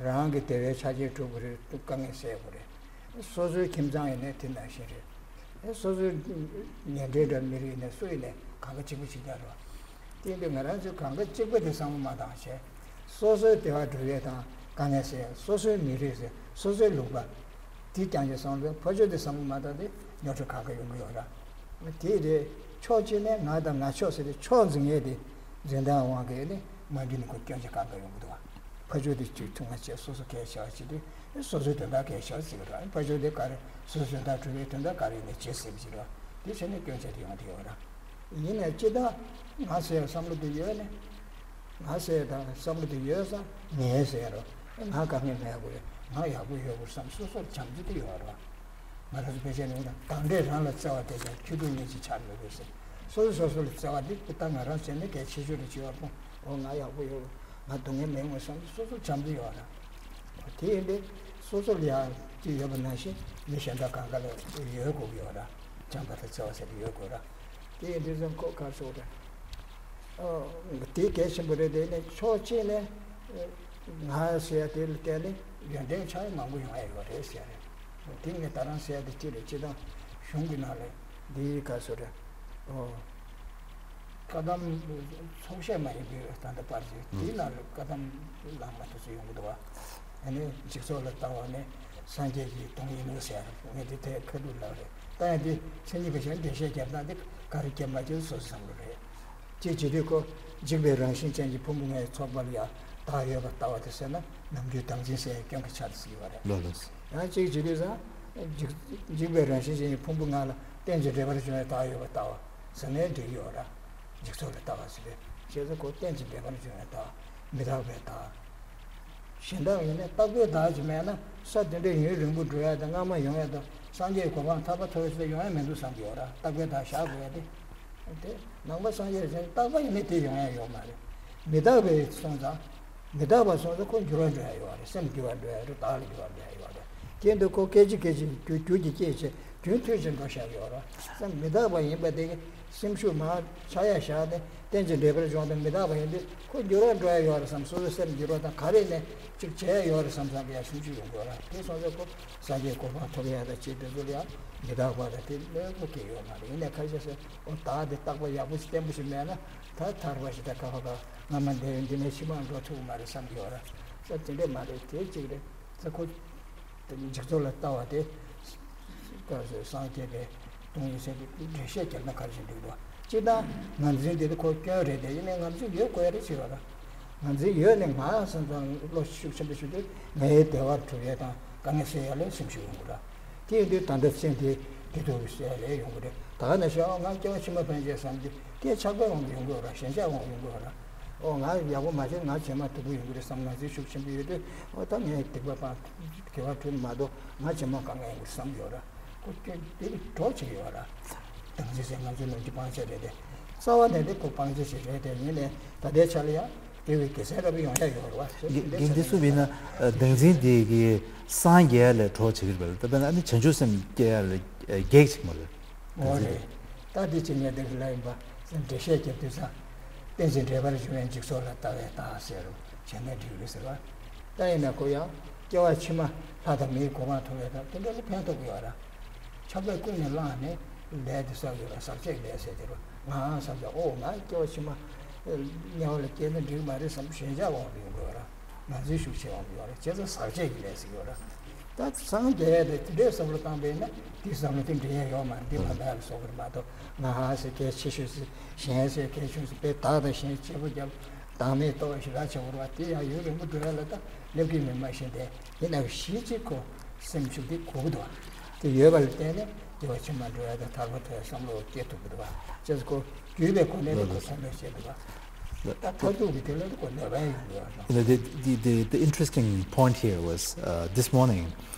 རང་གི་བདེ་བའི་ཆ་རྐྱེན་སྒྲུབ་དགོས་རེད། དཀའ་ངལ་སེལ་དགོས་རེད། སོ་སོའི་ཁྱིམ་ཚང་ཡིན་ནའི་དེ་ནང་བཞིན་རེད། ཨེ་སོ་སོའི་ཉེ་འབྲེལ་འདྲ་མི་རིགས་ནས་སུ་ཡིན་ནའི་གང་ག་གཅིག་པ་གཅིག་རྐྱང་རེད། དེ་ཡིན་དུས་ང་རང་ཚོས་གང་ག་གཅིག་པ་དེ་བསམ་བློ་མ་བཏང་བྱས། སོ་སོའི་བདེ་བ་སྒྲུབ་ཡས་དང་དཀའ་ངལ་སེལ་ཡས། སོ་སོའི་མི་རིགས་ཟེར། སོ་སོའི་ལུང་པ། དེ་རྐྱང་གཅིག་བསམ་བློ་ཕར་ཕྱོགས་དེ་བསམ་བློ་མ་བཏང་དེ་རྙོག་དྲ་གང་ག་ཡོང་གི་ཡོད་ར། དེ་རེད། ཕྱོགས་གཅིག་ནས་ང་དང་ང་ཕྱོགས་ཟེར་ཏེ་ཕྱོགས་འཛིན་ཡས་དེ་འཛིན་སྟངས་དབང་གིས་ནི་མ་འགྲིག་ནས་ཁོ་སྐྱོན་ཆ་གང་ག་ཡོང་གི་འདུག་བ། ཕར་ཕྱོགས་དེ་གཅིག་ཐུགས་མ་ཆད་སོ་སོ་གལ་ཆེ་བ་བྱེད་དུས་སོ་སོའི་དོན་དག་གལ་ཆེ་བ་བརྩི་གི་རེད། ཕར་ཕྱོགས་དེ་ག་རེ་སོ་སོའི་དོན་དག་སྒྲུབ་པའི་དོན་དག་ག་རེ་ཡིན་ནའི་བྱེད་སྲིད་པ་ཞིག་རེད། དེ་བྱས་ནས་སྐྱོན་ཆ་དེ་ཡོང་དེ་ཡོད་ར། ཡིན་ནའི་སྤྱི་བཏང་ང་ཟེར་བསམ་བློ་དེ་ཡོད་ནས། ང་ཟེར་དང་བསམ་བློ་དེ་ཡོད་ཙང་ངས་ཟེར་རོ། ང་དཀའ་ངལ་མེད་དགོས་རེད། ང་ཡག་པོ་ཡོད་དགོས་བསམ་སོ་སོར་བྱམས་བརྩེ་དེ་ཡོད་ར། ང་རང་ཚོ་དཔེ་ཆ་ནས་ད་གང་འདྲས་རང་ལ་བརྩེ་བ་དེ་ཀྱང་ཁྱོད་སྡུག་བསྔལ་ཅིག་ཆགས་མི་དགོས་ཟེར། སོ་སོ་སོ་སོ་ལ་བརྩེ་བ་འདི་ད་ང་རང་བྱས་ནས་གལ་ཆེ་ཤོས་རེ་བྱེད་པ་ཕུང་། འོ་ང་ཡག་པོ་ཡོད། ང་སྡུག་བསྔལ་མེད་ངོ་བསམ་སོ་སོ་བྱམས་བརྩེ་ཡོད་ར། དེ་ཡིན་དུས་སོ་སོ་ལ་ཡག་ཅིག་ཡོད་པ་ནང་བཞིན་མི་གཞན་དག་གང་ག་ལ་ཡོད་དགོས་ཀྱི་ཡོད་ར། བྱམས་པ་དང་བརྩེ་བ་ཟེར་གྱི་ཡོད་དགོས་ར། དེ་ཡིན་དུས་ཙམ་ཁོ་གར་སོང་ར། ཨོ། དེ་གལ་ཆེན་པོ་རེད། དེ་ནས་ཕྱོགས་གཅིག་ནས་ང་ཟེར་ཡ་དེ་ལ་བརྟེན་ནས་ཡོན་ཏན་ཆགས་ཡ་མང་པོ་ཡོང་ཡ་ཡོད་རེད་ཟེར་ཡ་རེད། དེ་ངས་ད་རང་ཟེར་ཡ་དེ་གཅིག་རེད། སྤྱི་བཏང་གཞུང་གི་ནང་ལ་འདི་ག་ཚོད་རེད། ཨོ། བཀའ་གདམས་ཚོགས་བཤད་མ་ཡིན་པའི་ད་ལྟ་པར་ཞིག་དེའི་ནང་ལ་བཀའ་གདམས་བླ་མ་དེ་ཚོ་ཡོང་གི་འདུག་བ། ཨ་ནི་འཇིག་ཚོགས་ལ་ལྟ་བ་ནི་སངས་རྒྱས་ཀྱི་དོན་ཡིན་ནོ་ཟེར་ཡ་རེད། ངས་འདི་ཐད་ཁ་ཐུག་ལབ་རེད། ད་ཡང་འདི་མཚན་ཉིད་པ་གཞན་འགྲེལ་བཤད་བརྒྱབ་སྟངས་འདི་ག་རེ་བརྒྱབ་མ་བརྒྱབ་སོ་སོ་བསམ་བློ་རེད། གཅིག་བྱེད་དུས་ཁོ་འཇིག་པའི་རང་བཞིན་ཅན་གྱི་ཕུང་པོ་ལྔའི་ཚོགས་པ་ལ་ཡང་བདག་ཡོད་པར་ལྟ་བ་དེ་ཟེར་ན་ནམ་རྒྱུན་བདག་འཛིན་ཟེར་ཡའི་སྐྱོན་གྱི་ཆ་དེ་ཟེར་གྱི་ཡོད་རེད། ལགས་ལགས། ཡང་གཅིག་བྱེད་དུས་ཙང་འཇིག་འཇིག་པའི་རང་བཞིན་ཅན་གྱི་ཕུང་པོ་ལྔ་ལ་རྟེན་ཅིང་འབྲེལ་པར་འབྱུང་བའི་བདག་ཡོད་པར་ལྟ་བ་ཟེར་ནའི་འགྲིག་གི་ཡོད་རེད། འཇིག་ཚོགས་ལ་ལྟ་བ་ཟེར་བས་བྱས་ཙང་ཁོ་རྟེན་ཅིང་འབྲེལ་པར་འབྱུང་བའི་བདག་མི་རྟག་པའི་བདག་གཞན་དག་ཡིན་ནའི་རྟག་པའི་བདག་ཅིག་མེད་ན་ས་དེ་འདྲའི་ཡུན་རིང་པོ་འགྲོ་ཡ་དང་སྔ་མ་ཡོང་ཡ་དང་སངས་རྒྱས་གོ་འཕང་ཐར་པ་ཐོབ་ཡ་ཞིག་ཡོང་ཡ་མི་འདུག་བསམ་གྱི་ཡོད་ར། རྟག་པའི་བདག་བཞག་དགོས་ཡ་དེ། དེ་ནང་པ་སངས་རྒྱས་ཟེར་རྟག་པ་ཡིན་ནའི་དེ་ཡོང་ཡ་ཡོད་མ་རེད། མི་རྟག་པའི་སོང་ཙང་། མི་རྟག་པ་སོང་ཙང་ཁོ་འགྱུར་བ་འགྲོ་ཡ་ཡོད་རེད། སེམས་འགྱུར་བ་འགྲོ་ཡ་རེད། བདག་ལ་འགྱུར་བ་འགྲོ་ཡ་ཡོད་རེད། དེ་འདུག་ཁོ་སྐད་ཅིག་སྐད་ཅིག་རྒྱུ་རྒྱུ་གྱི་སྐྱེད་བྱེད་རྒྱུན་མཐུད་ཅིག་འགྲོ་བཞག་ཡོད་རེད། སེམས་མི་རྟག་པ་ཡིན་པ་དེ་གི་སེམས་ཤུགས་མར་ཆག་ཡ་བཞག་སྟེ་རྟེན་ཅིང་འབྲེལ་པར་འབྱུང་སྟེ་མི་རྟག་པ་ཡིན་དུས་ཁོ་འགྱུར་བ་འགྲོ་ཡ་ཡོད་རེད་བསམ། སོ་སོའི་སེམས་འགྱུར་བ་དང་ག་རེ་ནས་ཅིག་བྱས་ཡོད་རེད་བསམ་བསམ་པའི་སེམས་ཤུགས་ཡོང་དགོས་ར། དེ་སོང་ཙང་ཁོ་སངས་རྒྱས་གོ་འཕང་ཐོབ་ཡ་དང་ཅིག་དེ་ཚོ་ལ་ཡང་མི་རྟག་པ་དང་དེ་ལོས་ཁོ་སྐྱེ་ཡོད་མ་རེད། ཡིན་ནའི་ཁ་ཤས་སེ་འོ་བདག་དེ་རྟག་པ་ཡག་པོ་ཞིག་བརྟན་པོ་ཞིག་མེད་ན་ད་ཐར་པ་ཞིག་དང་ཀ་ཕ་ཀ་སྔ་མ་འདས་ཡོད་འདི་ནས་ཕྱི་མ་འགྲོ་ཐུབ་ཀྱི་མ་རེད་བསམ་གྱི་ཡོད་ར། ས་དེ་འདྲས་མ་རེད། དེ་གཅིག་རེད། ས་ཁོ་འཇིག་ཚོགས་ལ་ལྟ་བ་དེ་སངས་རྒྱས་པའི་སྟོང་ཉིད་ཟེར་དུས་འགྲེལ་བཤད་རྒྱབ་ན་ག་རེ་བྱེད་འགྲིག་འདུག་སྤྱིར་བཏང་ངར་འཛིན་དེ་ནི་ཁོ་སྐྱོན་རེད་དེ། ཡིན་ནའི་ངར་འཛིན་ཡོད་དགོས་ཡ་རེད་ཟེར་བ་ར། ངར་འཛིན་ཡོད་ནས་ང་བསམ་ཙང་བློ་ཤུགས་ཆེན་པོ་ཞིག་དུས་ངའི་བདེ་བ་སྒྲུབ་ཡས་དང་དཀའ་ངལ་སེལ་ཡ་ལ་སེམས་ཤུགས་ཡོང་གི་ར། དེ་ཡིན་དུས་ད་ལྟ་ཚེ་འདི་བདེ་སྡུག་སེལ་ཡས་ཡོང་གི་རེད། ད་ག་ནང་བཞིན་ཨོ་ང་སྐྱེ་བ་ཕྱི་མ་ཕན་ཆད་བསམ་དུས་དེ་ཆགས་པའི་དབང་གིས་ཡོང་གི་ར། ཞེན་ཆགས་དབང་གིས་ཡོང་གི་ར། ཨོ་ང་ཡག་པོ་མ་བྱས་ང་རྗེས་མ་སྡུག་པོ་ཡོང་གི་རེད་བསམ་ངར་འཛིན་ཤུགས་ཆེན་པོ་ཡོད་དུས་ཨོ་ད་ངས་སྡིག་པ་སྤང་དགེ་བ་སྒྲུབ་མ་གཏོགས་ང་རྗེས་མ་དཀའ་ངལ་ཡོང་གི་རེད་བསམ་ཡོད་ར། ཁོ་སྐྱོན་དེ་ནི་གྲོགས་བྱེད་ཀྱི་ཡོད་ར། བདག་འཛིན་ཟེར་ང་ཚོའི་ནང་གི་སྤང་བྱ་རེད་དེ། རྩ་བ་ནས་དེ་ཁོ་སྤང་བྱ་ཞིག་རེད་དེ། ཡིན་ནའི་ད་ལྟའི་ཆ་ལ་ཡང་དེ་བས་དགེ་མཚན་རབ་ཡོང་ཡ་ཡོད་རེད་བ། དེ་འདྲ་དེ་ཆ་ལ་སུ་ཡིན་ན་བདག་འཛིན་དེ་གི་སངས་རྒྱས་ལ་གྲོགས་བྱེད་ཀྱི་རེད་པ། ད་དཔེར་ན་ཨ་ནི་བྱང་ཆུབ་སེམས་སྐྱེ་ཡ་ལ་གེགས་བྱེད་ཀྱི་མ་རེད། འོ་རེད། ད་དེ་ཅི་ངས་དེ་གི་ལ་ཡིན་པ་འགྲེལ་བཤད་རྒྱབ་དུས་ཙང་རྟེན་ཅིང་འབྲེལ་པར་འབྱུང་བའི་འཇིག་ཚོགས་ལ་ལྟ་བའི་རྟགས་ཟེར་རོ་བྱས་ན་འགྲིག་རེད་ཟེར་བ། ད་ཡིན་ན་ཁོ་ཡང་སྐྱེ་བ་ཕྱི་མ་ལྷ་དང་མིའི་གོ་འཕང་ཐོབ་ཡ་དང་དེ་འདྲ་ལ་ཕན་ཐོགས་ཀྱི་ཡོད་ར། ཆགས་པས་ཀུན་ནས་བསླངས་ནས་ལས་དེ་བསགས་ཡོད་ར། ཟག་བཅས་ལས་ཟེར་དེ་རོ། ང་བསམ་ས་ཨོ་ང་སྐྱེ་བ་ཕྱི་མ་ དམྱལ་བ་ལ་སྐྱེས་ན་འགྲིག་མ་རེད་བསམ། ཞེན་ཆགས་འོང་གི་ཡོང་གི་ཡོད་ར། ངར་འཛིན་ཤུགས་ཆེ་འོང་གི་ཡོད་ར། བྱས་ཙང་ཟག་བཅས་ཀྱི་ལས་ཟེར་གྱི་ཡོད་ར། ད་སངས་རྒྱས་དེ་དེ་འདྲའི་བསམ་བློ་བཏང་པས་ན་དེ་བསམ་བློ་དེ་འདྲ་ཡང་ཡོད་མ་རེད། དེ་ཕན་པ་ལ་སོགས་པར་མ་གཏོགས། ང་ཧ་ཟེར་གལ་ཆེ་ཤོས་ཟེར། གཞན་ཟེར་གལ་ཆུང་ཟེར། དཔེ་བདག་དང་གཞན་གཅེས་པོ་རྒྱབ། བདག་མེད་རྟོགས་པ་ཞེ་དྲག་ཆེ་བོར་བ་དེ་ཡང་ཡུན་རིང་པོ་འགྲོ་ཡ་ལ་ད་སླེབས་ཀྱི་མེད་མ་ཤེས་ཏེ། ཡིན་ནའང་གཞི་གཅིག་ཁོ་སེམས་ཤུགས་དེ་དགོས་ཀྱི་འདུག་བ། དེ་ཡོད་པ་ལ་བརྟེན་ནས་དགེ་བ་ཕྱི་མ་འགྲོ་ཡ་དང་ཐར་པ་ཐོབ་ཡ་བསམ་བློ་སྐྱེ་ཐུབ་ཀྱི་འདུག་བ། བྱས་ཙང་ཁོ་བརྒྱུད་པའི་སྒོ་ནས་ནི་ཁོ་སེམས་ལ་བཤད་འདུག་བ། ད་མཐར་ཐུག་གི་དེ་ལ་ཁོ་ནད་པ་ཡིན་དགོས་བ། You know, the, the, the, the interesting point here was uh, this morning,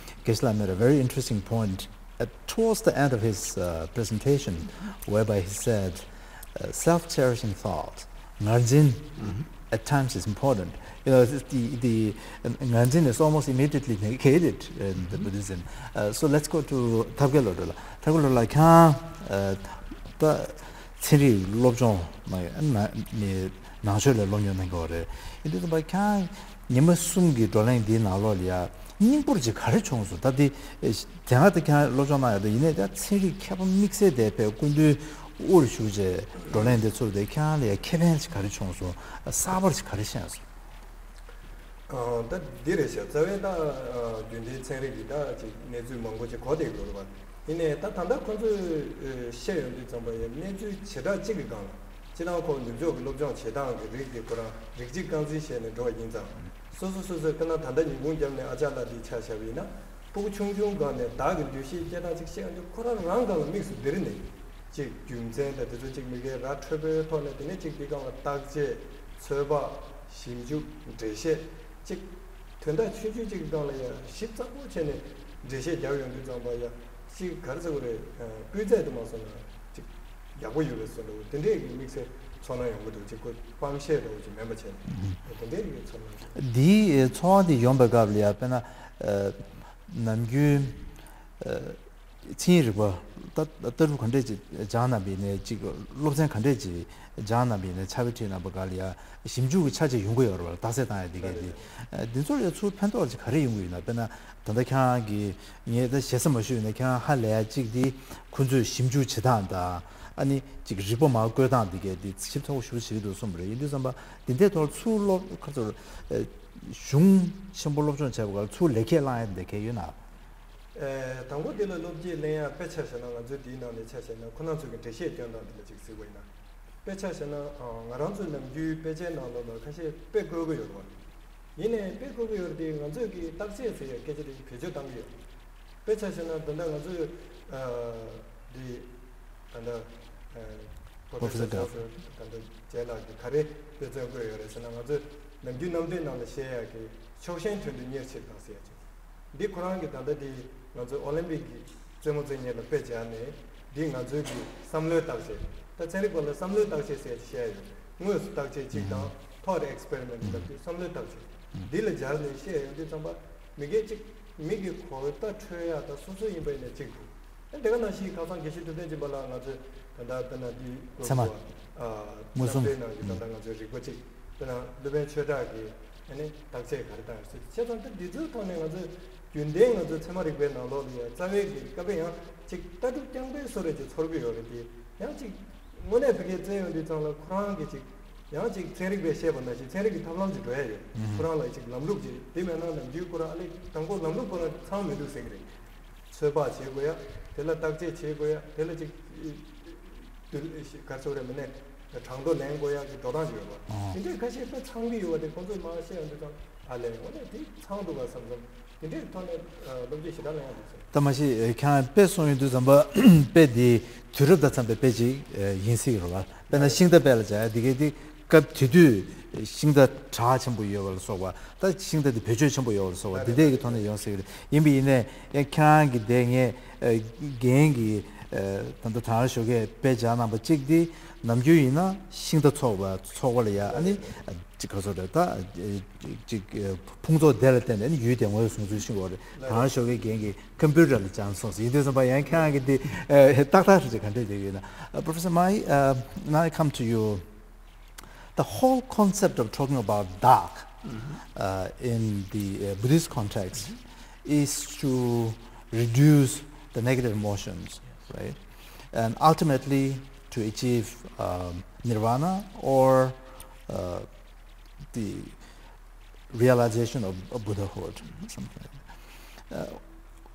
Geshe-la made a very interesting point at, towards the end of his uh, presentation, whereby he said, uh, self-cherishing thought, ངར་འཛིན, at times is important. You know, the, the, ངར་འཛིན is almost immediately negated in the Buddhism. Uh, so let's go to ཐབས་མཁས་བློ་གྲོས་ལགས། ཐབས་མཁས་བློ་གྲོས་ལགས། ཁྱེད་རང་ད་ཚན་རིག་སློབ་སྦྱོང་ནང་ནང་ཆོས་ལ་སློབ་སྦྱོང་གནང་གི་ཡོད་རེད། ཡིན་དུས་ཙམ་པ་ཁྱེད་རང་ཉི་མ་གསུམ་གྱི་བགྲོ་གླེང་འདིའི་ནང་ལོགས་ལ་ཡ་སྙིང་པོ་ཅིག་ག་རེ་བྱུང་སོང་། ད་དེ་དེ་སྔ་ད་ཁྱེད་རང་སློབ་སྦྱོང་གནང་ཡོད་དུས། ཡིན་ནའི་ད་ཚན་རིག་མཁས་པ་དམིགས་བསལ་དེ་བས་སྐུ་མདུན་དབུར་བཞུགས་བྱས་བགྲོ་གླེང་འདི་ཚོར་དེ་ཁྱེད་རང་ལ་ཡ་ཁེ་ཕན་ཅིག་ག་རེ་བྱུང་སོང་། གསར་པ་ཅིག་ག་རེ་ཤེས་སོང་། ཨ། ད་འདི་རེད་ཤག་རྩ་བའི་ད་རྒྱུན་ལྡན་ཚན་རིག་གི་ད་ཅིག་གནས་ཚུལ་མང་པོ་ཅིག་གོ་བསྡད་ཡོད་རེད་པ། ཡིན་ནའི་ད་ད་ལྟ་ཁོང་ཚོས་བཤད་ཡོང་དུས་ཙམ་པ་ཡ་གནས་ཚུལ་བྱེ་བྲག་གཅིག་གི་སྒང་ལ་སྤྱིར་བཏང་ཁོ་ནུབ་ཕྱོགས་ཀྱི་སློབ་སྦྱོང་བྱེད་སྟངས་ཀྱི་རིགས་དེ་ཁོ་རང་རིགས་གཅིག་རྐང་འཛིན་བྱས་ནས་འགྲོ་བ་ཡིན་ཙང་། སོ་སོ་སོ་སོས་དཔེར་ན་ད་ལྟ་ཉིན་གུང་རྒྱབ་ནས་ཨ་ཅག་ལགས་འདི་ཆ་བཞག་པ་ཡིན་ན། ཕྲུ་གུ་ཆུང་ཆུང་སྒང་ནས་བདག་གི་འདུ་ཤེས་སྐྱེ་སྟངས་ཅིག་བཤད་ཡོང་དུས་ཁོ་རང་རང་སྒང་ལ་དམིགས་སུ་བསྡུས་ནས་ཅིག་རྒྱུ་མཚན་དང་དེ་ཚོ་ཅིག་མི་སྒེར་ར་འཕྲོད་པའི་ཐོག་ནས། དེ་ནས་ཅིག་འདི་སྒང་ལ་བརྟག་དཔྱད། ཚོད་དཔག། ཞིབ་འཇུག། འགྲེལ་བཤད། ཅིག་དོན་དག་ཆུང་ཆུང་ཅིག་གི་སྒང་ལ་ཡ་ཞིབ་ཚགས་པོ་བྱས་ནས་འགྲེལ་བཤད་རྒྱག་ཡོང་དུས་ཙམ་པ་ཡ་ཅིག་ག་རེ་ཟེར་དགོས་རེད། སྤུས་ཚད་དུ་མ་སོང་ན་ཅིག་ཡག་པོ་ཡོད་པའི་བཟོ་འདྲ་བོ་དེ་འདྲས་ཀྱི་དམིགས་བསལ་ཚོར་སྣང་ཡོང་གི་འདུག་ཅིག་ཁོ་སྤང་བཤད་འདྲ་བོ་ཅིག་མིན་པ་བྱས་ནས་དེ་འདྲས་ཀྱི་ཚོར་སྣང་ཅིག་འདིའི་ཚོར་བ་འདི་ཡོང་པའི་སྐབས་ལ་ཡ་དཔེར་ན་ནམ་རྒྱུན། ཨ། མཚན་ཉིད་རིག་པ་ད་ལྟ་གྲུབ་ག་འདྲས་ཅིག་སྦྱངས་གནང་པ་ཡིན་ནའི། ཅིག་སློབ་ཚན་ག་འདྲས་ཅིག་སྦྱངས་གནང་པ་ཡིན་ནའི། ཕྱག་དཔེ་ཁྲིད་གནང་པ་སྒང་ལ་ཡ་ཞིབ་འཇུག་གི་ཆ་ཅིག་ཡོང་གི་ཡོད་རེད་པ། རྟགས་གསལ་བཏང་ཡ་འདི་གས་འདི། འདི་ཚོར་ཡ་ཚུར་ཕན་ཐོགས་ཅིག་ག་རེ་ཡོང་གི་ཡོད་ན། དཔེར་ན་ད་ལྟ་ཁྱེད་རང་གིས་ངས་ད་ཞེ་ས་མ་ཞུས་ཡོད་ན། ཁྱེད་རང་ཧ་ལས་ཡ་གཅིག་འདི་ཁོ་ཚོས་ཞིབ་འཇུག་བྱེད་སྟངས་དང་། ཨ་ནི་ཅིག་རིག་པ་མར་བཀོད་སྟངས་འདི་གས་འདི་ཞིབ་ཚགས་པོ་ཞེ་པོ་བྱེད་ཀྱི་འདུག་གསུངས་པ་རེད། ཡིན་དུས་ཙམ་པ་འདི་འདྲའི་ཐོག་ཚུར་སློབ་ཁ་ཚོར་གཞུང་ཆེན་པོ་སློབ་སྦྱོང་བྱས་པ་སྒང་ལ་ཚུར་ལེགས་སྐྱེས་བླངས་ཡ་འདི་གས་ཡོད་ན། ཨེ། དང་པོ་འདི་ལ་བློ་སྐྱེད་ལེན་ཡ་དཔེ་ཆ་བཞག་ན། ང་ཚོའི་འདིའི་ནང་ནས་ཆ་བཞག་ན་ཁོ་རང་ཚོ་གི་འགྲེལ་བཤད་སྐྱོན་སྟངས་འདི་ལ་ཅིག་གཟིགས་པ་ཡིན་ན། དཔེ་ཆ་བཞག་ན། ཨ། ང་རང་ཚོའི་ནམ་རྒྱུན་དཔེ་ཆའི་ནང་ལོགས་ལ་ཁ་ཤས་དཔེ་བཀོད་ཀྱི་ཡོད་རེད་པ། ཡིན་ནའི་དཔེ་བཀོད་ཀྱི་ཡོད་རེད་དེ། ང་ཚོས་ཀྱི་བརྟག་དཔྱད་ཟེར་ཡ་སྐད་ཆ་དེ་བེད་སྤྱོད་བཏང་གི་ཡོད། དཔེ་ཆ་བཞག་ན་ད་ལྟ་ང་ཚོས། ཨ། འདི་ད་ལྟ། ཨ། Professor Professor Duff Duff ད་ལྟ་རྒྱལ་ལགས་ཀྱིས་ག་རེ་དཔེ་མཚོན་བཀོད་ཡོད་རེད་ཟེར་ན། ང་ཚོས་ནམ་རྒྱུན་རྣམ་འགྲེལ་ནང་ལ་བཤད་ཡག་གི་ཕྱོགས་ཞེན་དོན་དུ་གཉེར་ཕྱིར་དང་ཟེར་ཡག་ཅིག་འདི་ཁོ་རང་གི་ད་ལྟ་དེ་ང་ཚོའི་ཨོ་ལིམ་པིག་གི་རྩེད་མོ་རྩེ་མཁན་ལ་དཔེ་སྦྱར་ནས། འདི་ང་ཚོའི་གི་བསམ་བློའི་བརྟག་དཔྱད། ད་ཚན་རིག་པ་ལ་བསམ་བློའི་བརྟག་དཔྱད་ཟེར་ཡག་ཅིག་བཤད་ཡ་ཡོད། དངོས་སུ་བརྟག་དཔྱད་ཅིག་དང་། ཐོག་རེ་ཨེགས་པེ་རི་མེན་ཊི་ལབ་དུས་བསམ་བློའི་བརྟག་དཔྱད། འདི་ལ་སྦྱར་ནས་བཤད་ཡོང་དུས་ཙམ་པ། མི་སྒེར་གཅིག་མི་གི་གོ་བརྡ་འཕྲོད་ཡག་ད་སོ་སོ་ཡིན་པ་ཡིན་ན་གཅིག་འདུག་ཨ། དེ་ག་ནང་བཞིན་ཁ་སང་དགེ་བཤེས་ཐུབ་བསྟན་སྦྱིན་པ་ལགས་ང་ཚོས་ད་ལྟ་དཔེར་ན་འདི་ཚད་མ། ཨ། མངོན་སུམ། རྣམ་འགྲེལ་ནང་གི་ད་ལྟ་ང་ཚོའི་རིག་པ་གཅིག་དཔེར་ན་སློབ་དཔོན་ཆོས་གྲགས་ཀྱིས་ཨ་ནི་བརྟག་དཔྱད་ག་རེ་བཏང་ཡོད་ཟེར། བྱས་ཙང་ད་འདི་ཚོའི་ཐོག་ནས་ང་ཚོས་རྒྱུན་ལྡན་ང་ཚོའི་ཚད་མ་རིག་པའི་ནང་ལོགས་ལ་ཡང་རྩ་བའི་གི་སྐབས་ཡང་ཅིག་ལྟ་གྲུབ་རྐྱང་པའི་བཟོ་འདྲ་ཅིག་ཚོར་གི་ཡོད་རེད་དེ། ཡང་ཅིག་དངོས་གནས་བོད་སྐད་བཙལ་ཡོང་དུས་ཙང་ལ་ཁོ་རང་གིས་ཅིག་ཡང་ཅིག་ཚན་རིག་པས་བཤད་པ་ནང་བཞིན་ཚན་རིག་གི་ཐབས་ལམ་ཅིག་འགྲོ་ཡ་ཡོད། ཁོ་རང་ལ་ཅིག་ལམ་ལུགས་ཅིག་དེ་མེད་ན་ནམ་རྒྱུན་ཁོ་རང་ཨ་ལེ་དང་པོ་ལམ་ལུགས་ཁོ་རང་ཚང་མི་འདུག་ཟེར་གི་རེད། ཚོད་དཔག་བྱེད་དགོས་ཡ། དེ་ལ་བརྟག་དཔྱད་བྱེད་དགོས་ཡ། དེ་ལ་ཅིག་དུ་ག་རེ་ཟེར་དགོས་རེད། མི་ནས་གྲངས་ཐོ་ལེན་དགོས་ཡ་གི་འགྲོ་སྟངས་ཅིག་ཡོད་པ། དེ་འདྲའི་ཁ་ཤས་དཔེ་ཚང་གི་ཡོད་པ་དེ་ཁོང་ཚོས་མར་བཤད་ཡོང་དུས་ཙང་ཨ་ལེ་འོ་ན་དེ་ཚང་འདུག་ག་བསམ་བསམ། དེ་འདྲའི་ཐོག་ནས་ཨ་སློབ་ཁྲིད་ཞེ་དྲག་གནང་ཡ་འདུག་ཟེར། ད་མ་གཞི་ཁྱེད་རང་དཔེ་གསུངས་ཡོང་དུས་ཙམ་པ་དཔེ་འདི་དུས་རབས་དང་འཚམས་པའི་དཔེ་ཅིག་ཡིན་སྲིད་ཀྱི་རེད་པ། དཔེར་ན་ཤིང་རྟ་དཔེ་ལ་བྱ་ཡ་འདི་གའི་འདི་སྐབས་དེ་དུས་ཤིང་རྟ་གྲགས་ཆེན་པོ་ཡོད་པ་ལ་སོགས་པ། ད་ཤིང་རྟ་འདི་བེད་སྤྱོད་ཆེན་པོ་ཡོད་པ་ལ་སོགས་པ་འདི་འདྲས་ཀྱི་ཐོག་ནས་ཡོང་སྲིད་ཀྱི་རེད། ཡིན་པ་ཡིན་ནའི་ཡང་ཁྱེད་རང་གི་དེ་ངས་རྒན་གྱི་ད་ལྟ་དར་ཞོགས་ཀས་དཔེ་སྦྱར་གནང་པ་གཅིག་འདི་ནམ་རྒྱུན་ཡིན་ན་ཤིང་རྟ་ཚོགས་པ་ཚོགས་པ་ལ་ཡ་ཨ་ནི། ཅིག་ག་ཚོད་རེད། ད་ཅིག་ཕུང་ཚོགས་དེ་ལ་བརྟེན་ནས་ཡུལ་དེ་ངོས་བཟུང་ཚུལ་ཤིང་བར་དང་ཞོགས་ཀའི་རྒན་གྱིས་ཀམ་པུ་ཊར་ལ་སྦྱངས་སོང་ཟེར། ཡིན་དུས་ཙམ་པ་ཡང་ཁྱེད་རང་གིས་འདི་ཏག་ཏག་རེད་ག་འདྲས་བསྡད་ཡོད་ན། Professor Mai, uh, now I come to you. The whole concept of talking about བདག uh, in the uh, Buddhist context is to reduce the negative emotions, right? And ultimately to achieve um, nirvana or uh, the realization of Buddhahood, something like that. Uh,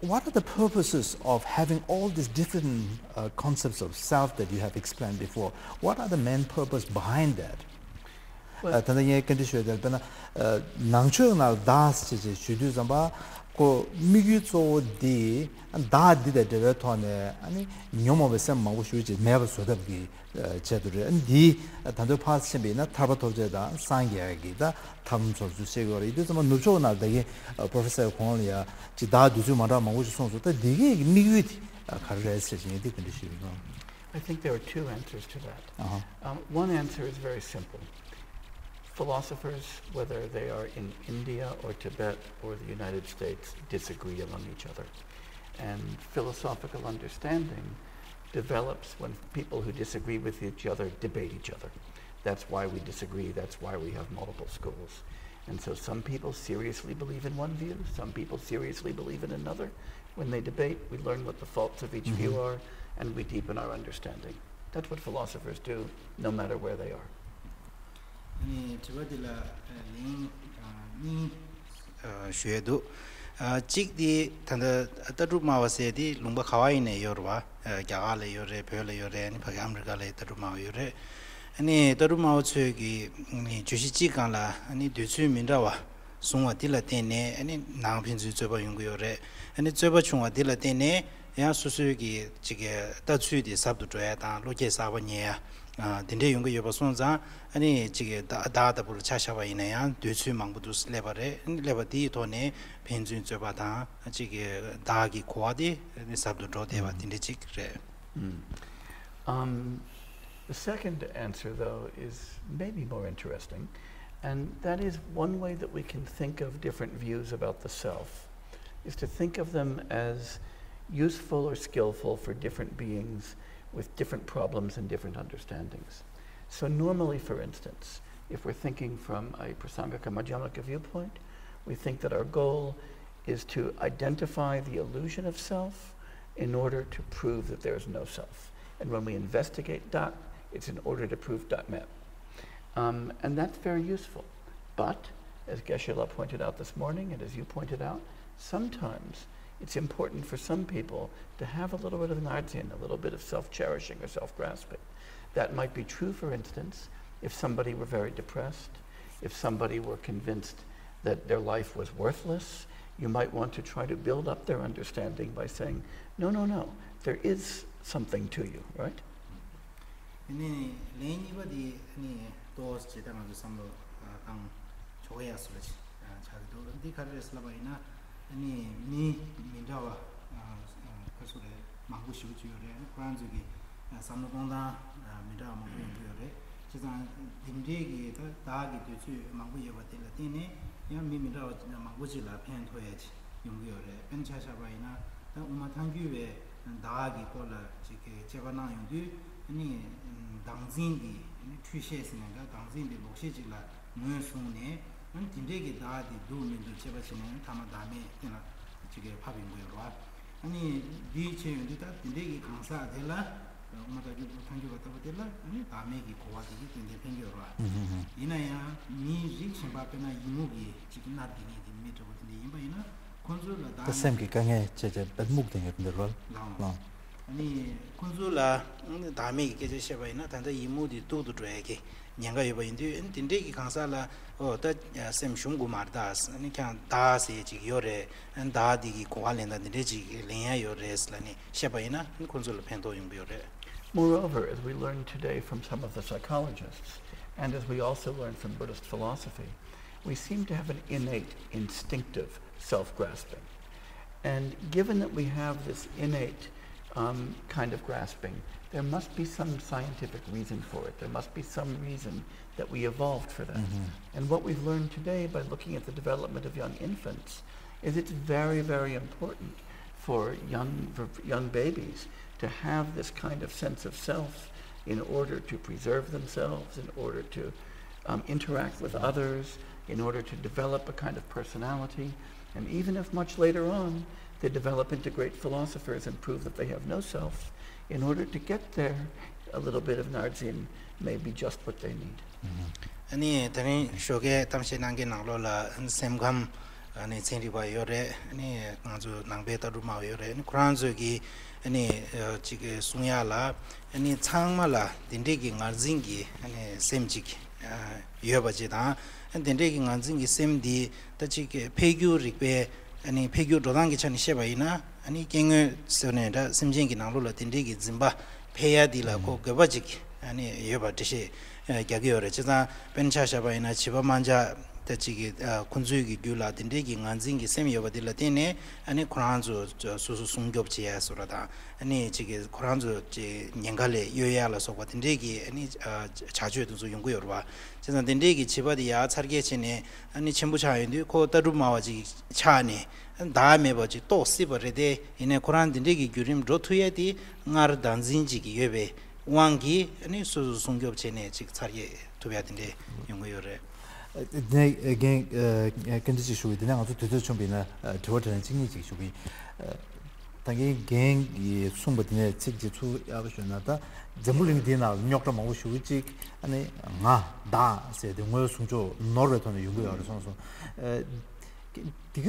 what are the purposes of having all these different uh, concepts of self that you have explained before? What are the main purpose behind that? Well, ད་ལྟ་ངས་བཀའ་འདྲི་ཞུ་ཡ་དེ་དཔེར་ན་ནང་ཆོས་ནང་བདག་ཅེས་ཞུ་དུས་ཙམ་པ་ཁོ་དམིགས་ཡུལ་གཙོ་བོ་འདི་བདག་འདི་དང་འབྲེལ་བའི་ཐོག་ནས་ཨ་ནི་ཉོན་མོངས་པའི་སེམས་མང་པོ་ཞེ་ཅིག་མེད་པ་བཟོ་ཐབས་ཀྱི་ཆེད་དུ་རེད། ཨ་ནི་འདི་ད་དུང་ཕར་ཕྱིན་པ་ཡིན་ན་ཐར་པ་ཐོབ་བྱེད་དང་སངས་རྒྱས་ཀྱི་ད་ཐབས་ལམ་ཚོ་ཚུལ་བཤད་ཀྱི་ཡོད་རེད། ཡིན་དུས་ཙམ་པ་ནུབ་ཕྱོགས་ནང་ད་གིན་པོ་རོ་ཕེ་སར་གོང་ལ་ཡ་ཅིག་བདག་འདོད་ཚུལ་མ་འདྲ་མང་པོ་ཞིག་གསུངས་སོང་། ད་འདི་གའི་དམིགས་ཡུལ་དེ་ག་རེ་རེད་ཟེར་བཞིན་འདི་ག་འདྲ་ཞིག་ཡིན་ནམ། I think there are two answers to that. Uh-huh. Um, one answer is very simple. Philosophers, whether they are in India or Tibet or the United States, disagree among each other. And philosophical understanding develops when people who disagree with each other debate each other. That's why we disagree, that's why we have multiple schools. And so some people seriously believe in one view, some people seriously believe in another. When they debate, we learn what the faults of each view are, and we deepen our understanding. That's what philosophers do, no matter where they are. ཨ་ནི་དྲི་བ་འདི་ལ་ལན་གཉིས་ཞུ་ཡས་འདུག་གཅིག་འདི་ད་ལྟ་ལྟ་གྲུབ་སྨྲ་བ་ཟེར་འདི་ལུང་པ་ག་བ་ཡིན་ནས་ཡོད་རེད་བ། རྒྱ་གར་ལ་ཡོད་རེད། བོད་ལ་ཡོད་རེད། ཨ་ནི་ཕ་གི་ཨ་མི་རི་ཀ་ལ་ལྟ་གྲུབ་སྨྲ་བ་ཡོད་རེད། ཨ་ནི་ལྟ་གྲུབ་སྨྲ་བ་ཚོས་ཀྱི་བརྗོད་གཞི་གཅིག་སྒང་ལ་ཨ་ནི་འདོད་ཚུལ་མི་འདྲ་བ་བཟུང་བ་འདི་ལ་བརྟེན་ནས་ཨ་ནི་ནང་ཕན་ཚུན་རྩོད་པ་ཡོང་གི་ཡོད་རེད། ཨ་ནི་རྩོད་པ་བྱུང་བ་འདི་ལ་བརྟེན་ནས་ཡང་སོ་སོའི་གི་ཅིག་གི་ལྟ་ཚུལ་དེ་ཟབ་ཏུ་འགྲོ་ཡ་དང་བློ་སྐྱེད་གསར་པ་རྙེད་ཡ་དེ་འདྲས་ཡོང་གི་ཡོད་པ་སོང་ཙང་ཨ་ནི་ཅིག་གི་བདག་བདག་ལྟ་བུར་ཆ་བཞག་པ་ཡིན་ན་ཡང་འདོད་ཚུལ་མང་པོ་འདུག་སླེབས་པ་རེད། ཨ་ནི་སླེབས་པ་དེའི་ཐོག་ནས་ཕན་ཚུན་རྩོད་པ་དང་ཅིག་གི་བདག་གི་གོ་བ་དེ་ཨ་ནི་ཟབ་ཏུ་འགྲོ་བསྡད་པ་དེ་འདྲས་ཅིག་རེད། Um, the second answer, though, is maybe more interesting, and that is one way that we can think of different views about the self is to think of them as useful or skillful for different beings with different problems and different understandings. So, normally, for instance, if we're thinking from a Prasangika Madhyamika viewpoint, we think that our goal is to identify the illusion of self in order to prove that there is no self. And when we investigate that, it's in order to prove that met. Um, and that's very useful. But, as Geshe-la pointed out this morning, and as you pointed out, sometimes it's important for some people to have a little bit of ngarzin, a little bit of self-cherishing or self-grasping. That might be true, for instance, if somebody were very depressed, if somebody were convinced that their life was worthless, you might want to try to build up their understanding by saying, no, no, no, there is something to you, right? ཨ་ནི་ལན་གཉིས་པ་དེ་ཨ་ནི་ཏོག་ཙམ་ད་ང་ཚོ་བསམ་བློ་བཏང་ཆོག་ཡ་བཟོ་འདྲ་ཅིག་ཆགས་ཀྱི་འདུག་འདི་ག་རེ་རེད་ཟེར་ལབ་པ་ཡིན་ན་ཨ་ནི་མི་མི་འདྲ་བ་ཁ་སོ་རེད་མང་པོ་ཞེ་པོ་ཅིག་ཡོད་རེད། ཨ་ནི་ཁོ་རང་ཚོའི་གི་བསམ་བློ་གཏོང་སྟངས་མི་འདྲ་བ་མང་པོ་ཡོང་གི་ཡོད་རེད། བྱས་ཙང་འདི་འདྲའི་གི་ད་བདག་གི་འདོད་ཚུལ་མང་པོ་ཡོད་པ་དེ་ལ་བརྟེན་ནས་ཡང་མི་མི་འདྲ་བ་མང་པོ་ཅིག་ལ་ཕན་ཐོགས་ཡ་ཅིག་ཡོང་གི་ཡོད་རེད། དཔེར་ན་ཆ་བཞག་པ་ཡིན་ན་ད་དབུ་མ་ཐལ་འགྱུར་བའི་བདག་གི་སྐོར་ལ་ཅིག་གི་དཔྱད་པ་གནང་ཡོང་དུས་ཨ་ནི་བདག་འཛིན་འདི་ཨ་ནི་འཁྲུལ་ཤེས་ཟེར་ནས་འདྲ་བདག་འཛིན་འདི་ལོག་ཤེས་ཅིག་ལ་ངོས་བཟུང་ནས་ཨ་ནི་དེ་འདྲའི་གི་བདག་འདི་འདུག་མི་འདུག་དཔྱད་པ་བྱས་ནས་ཨ་ནི་ཐ་མ་བདག་མེད་སྟེང་ལ་ཅིག་གི་ཕབ་ཡོང་གི་ཡོད་རེད་བ། ཨ་ནི་འདི་བྱས་ཡོང་དུས་ད་དེ་འདྲའི་གི་གང་ཟག་དེ་ལ་དབུ་མ་ཐལ་འགྱུར་ཐལ་འགྱུར་བ་ལྟ་བུ་དེ་ལ་ཨ་ནི་བདག་མེད་ཀྱི་གོ་བ་དེ་གི་ཏན་ཏན་ཕན་གྱི་ཡོད་རེད་བ། ཡིན་ན་ཡང་མིའི་རིགས་གཞན་པ་དཔེར་ན་ཡི་མུག་གི་ཅིག་མནར་གྱི་ངེས་ཀྱི་མི་འདྲ་བོ་དེ་འདྲ་ཡིན་པ་ཡིན་ན། ཁོང་ཚོ་ལ་ད་བདག་སེམས་ཀྱི་དཀའ་ངལ་བྱས་བྱས་བདག་མུག་དེ་ངེས་འདིར་རོལ་ལངས། ལངས། ཨ་ནི་ཁོང་ཚོ་ལ་བདག་མེད་ཀྱི་སྐད་ཆ་བཤད་པ་ཡིན་ན་ད་ལྟ་ཡི་མུག་དེ་སྡུག་ཏུ་འགྲོ་ཡ་གི་ཉེན་ཁ་ཡོད་པ་ཡིན་དུས་ཨ་ནི་དེ་འདྲས་ཀྱི་གང་ཟག་ལ་ཨོ་ད་སེམས་ཞུམ་དགོས་མ་རེད་ད། ཨ་ནི་ཁྱང་བདག་ཟེར་ཅིག་ཡོད་རེད། ཨ་ནི་བདག་དེ་གི་གོ་བ་ལེན་སྟངས་དེ་འདྲས་ཅིག་ལེན་ཡ་ཡོད་རེད་ལ་ནི་བཤད་པ་ཡིན་ན་ཨ་ནི་ཁོང་ཚོ་ལ་ཕན་ཐོགས་ཡོང་གི་ཡོད་རེད། Moreover, as we learned today from some of the psychologists, and as we also learned from Buddhist philosophy, we seem to have an innate, instinctive self grasping. And given that we have this innate um, kind of grasping, there must be some scientific reason for it. There must be some reason that we evolved for that. And what we've learned today by looking at the development of young infants is it's very, very important for young, for young babies to have this kind of sense of self in order to preserve themselves, in order to um, interact with others, in order to develop a kind of personality. And even if much later on they develop into great philosophers and prove that they have no self, in order to get there, a little bit of ngarzin may be just what they need. ཨ་ནི་དེ་རིང་ཞོགས་ཀའི་གཏམ་བཤད་གནང་མཁན་ནང་ལོགས་ལ་སེམས་ཁམས་ཨ་ནི་ཚན་རིག་པ་ཡོད་རེད། ཨ་ནི་ང་ཚོ་ནང་པའི་ལྟ་གྲུབ་སྨྲ་བ་ཡོད་རེད། ཨ་ནི་ཁོ་རང་ཚོས་ཀྱི་ཨ་ནི་ཅིག་གསུང་ཡག་ལ་ཨ་ནི་ཚང་མ་ལ་དེ་འདྲས་ཀྱི་ངར་འཛིན་གྱི་ཨ་ནི་སེམས་ཅིག་ཡོད་པ་ཅིག་དང་། དེ་འདྲས་ཀྱི་ངར་འཛིན་གྱི་སེམས་འདི་ད་ཅིག་འཕེལ་འགྱུར་རིག་པའི་ཨ་ནི་འཕེལ་འགྱུར་འགྲོ་སྟངས་ཀྱི་ཆ་ནས་བཤད་པ་ཡིན་ན། ཨ་ནི་སྐྱེ་དངོས་ཟེར་ནས་འདྲ་སེམས་ཅན་གྱི་ནང་ལོགས་ལ་དེ་འདྲས་ཀྱི་འཛིན་པ་འཕེལ་ཡ་འདི་ལ་ཁོ་དགོས་པ་ཅིག་ཨ་ནི་ཡོད་པ་འགྲེལ་བཤད་རྒྱག་གི་ཡོད་རེད། བྱས་ཙང་དཔེར་ན་ཆ་བཞག་པ་ཡིན་ན་བྱིས་པ་དམར་འབྱར་ད་ཅིག་གི་ཁོ་ཚོའི་གི་རྒྱུད་ལ་དེ་འདྲས་ཀྱི་ངར་འཛིན་གྱི་སེམས་ཡོད་པ་འདི་ལ་བརྟེན་ནས་ཨ་ནི་ཁོ་རང་ཚོ་སོ་སོ་སྲུང་སྐྱོབ་བྱེད་ཡ་བཟོ་འདྲ་དང་། ཨ་ནི་ཅིག་གི་ཁོ་རང་ཚོ་ཅིག་ཉེན་ཁ་ལས་གཡོལ་ཡ་ལ་སོགས་པ་དེ་འདྲས་ཀྱི་ཨ་ནི་བྱ་སྤྱོད་དེ་ཚོ་ཡོང་གི་ཡོད་རེད་བ། བྱས་ཙང་དེ་འདྲས་ཀྱི་བྱིས་པ་དེ་ཡར་འཚར་སྐྱེད་བྱས་ནས་ཨ་ནི་ཆེན་པོ་ཆགས་ཡོང་དུས་ཁོ་ལྟ་གྲུབ་སྨྲ་བ་ཅིག་ཆགས་ནས་བདག་མེད་པ་ཅིག་རྟོགས་སྲིད་པ་རེད་དེ། ཡིན་ནའི་ཁོ་རང་དེ་འདྲས་ཀྱི་བརྒྱུད་རིམ་འགྲོ་ཐུབ་ཡ་དེ་སྔར་བདག་འཛིན་ཅིག་ཡོད་པའི་དབང་གིས་ཨ་ནི་སོ་སོ་སྲུང་སྐྱོབ་བྱས་ནས་ཅིག་འཚར་སྐྱེད་ཐུབ་ཡ་དེ་འདྲས་ཡོང་གི་ཡོད་རེད། དེ་ནས་རྒན་སྐད་འདྲི་ཅིག་ཞུ་གི། དེ་ནས་ང་ཚོ་དུས་ཚོད་ཆུང་བ་ཡིན་ན་དྲི་བ་དྲིས་ལན་གཅིག་གཉིས་ཅིག་ཞུ་གི། ད་གིན་རྒན་གྱིས་གསུངས་པ་དེ་ནས་ཚིག་གཅིག་ཚུར་ཡག་པོ་ཞུས་ན། ད་འཛམ་བུ་གླིང་འདིའི་ནང་རྙོག་དྲ་མང་པོ་ཞེ་པོ་ཅིག་ཨ་ནི་ང་བདག་ཟེར་ཏེ་ངོས་བཟུང་ཕྱོགས་ནོར་བའི་ཐོག་ནས་ཡོང་གི་ཡོད་རེད་གསུངས་སོང་། ཨ། དེ་ག་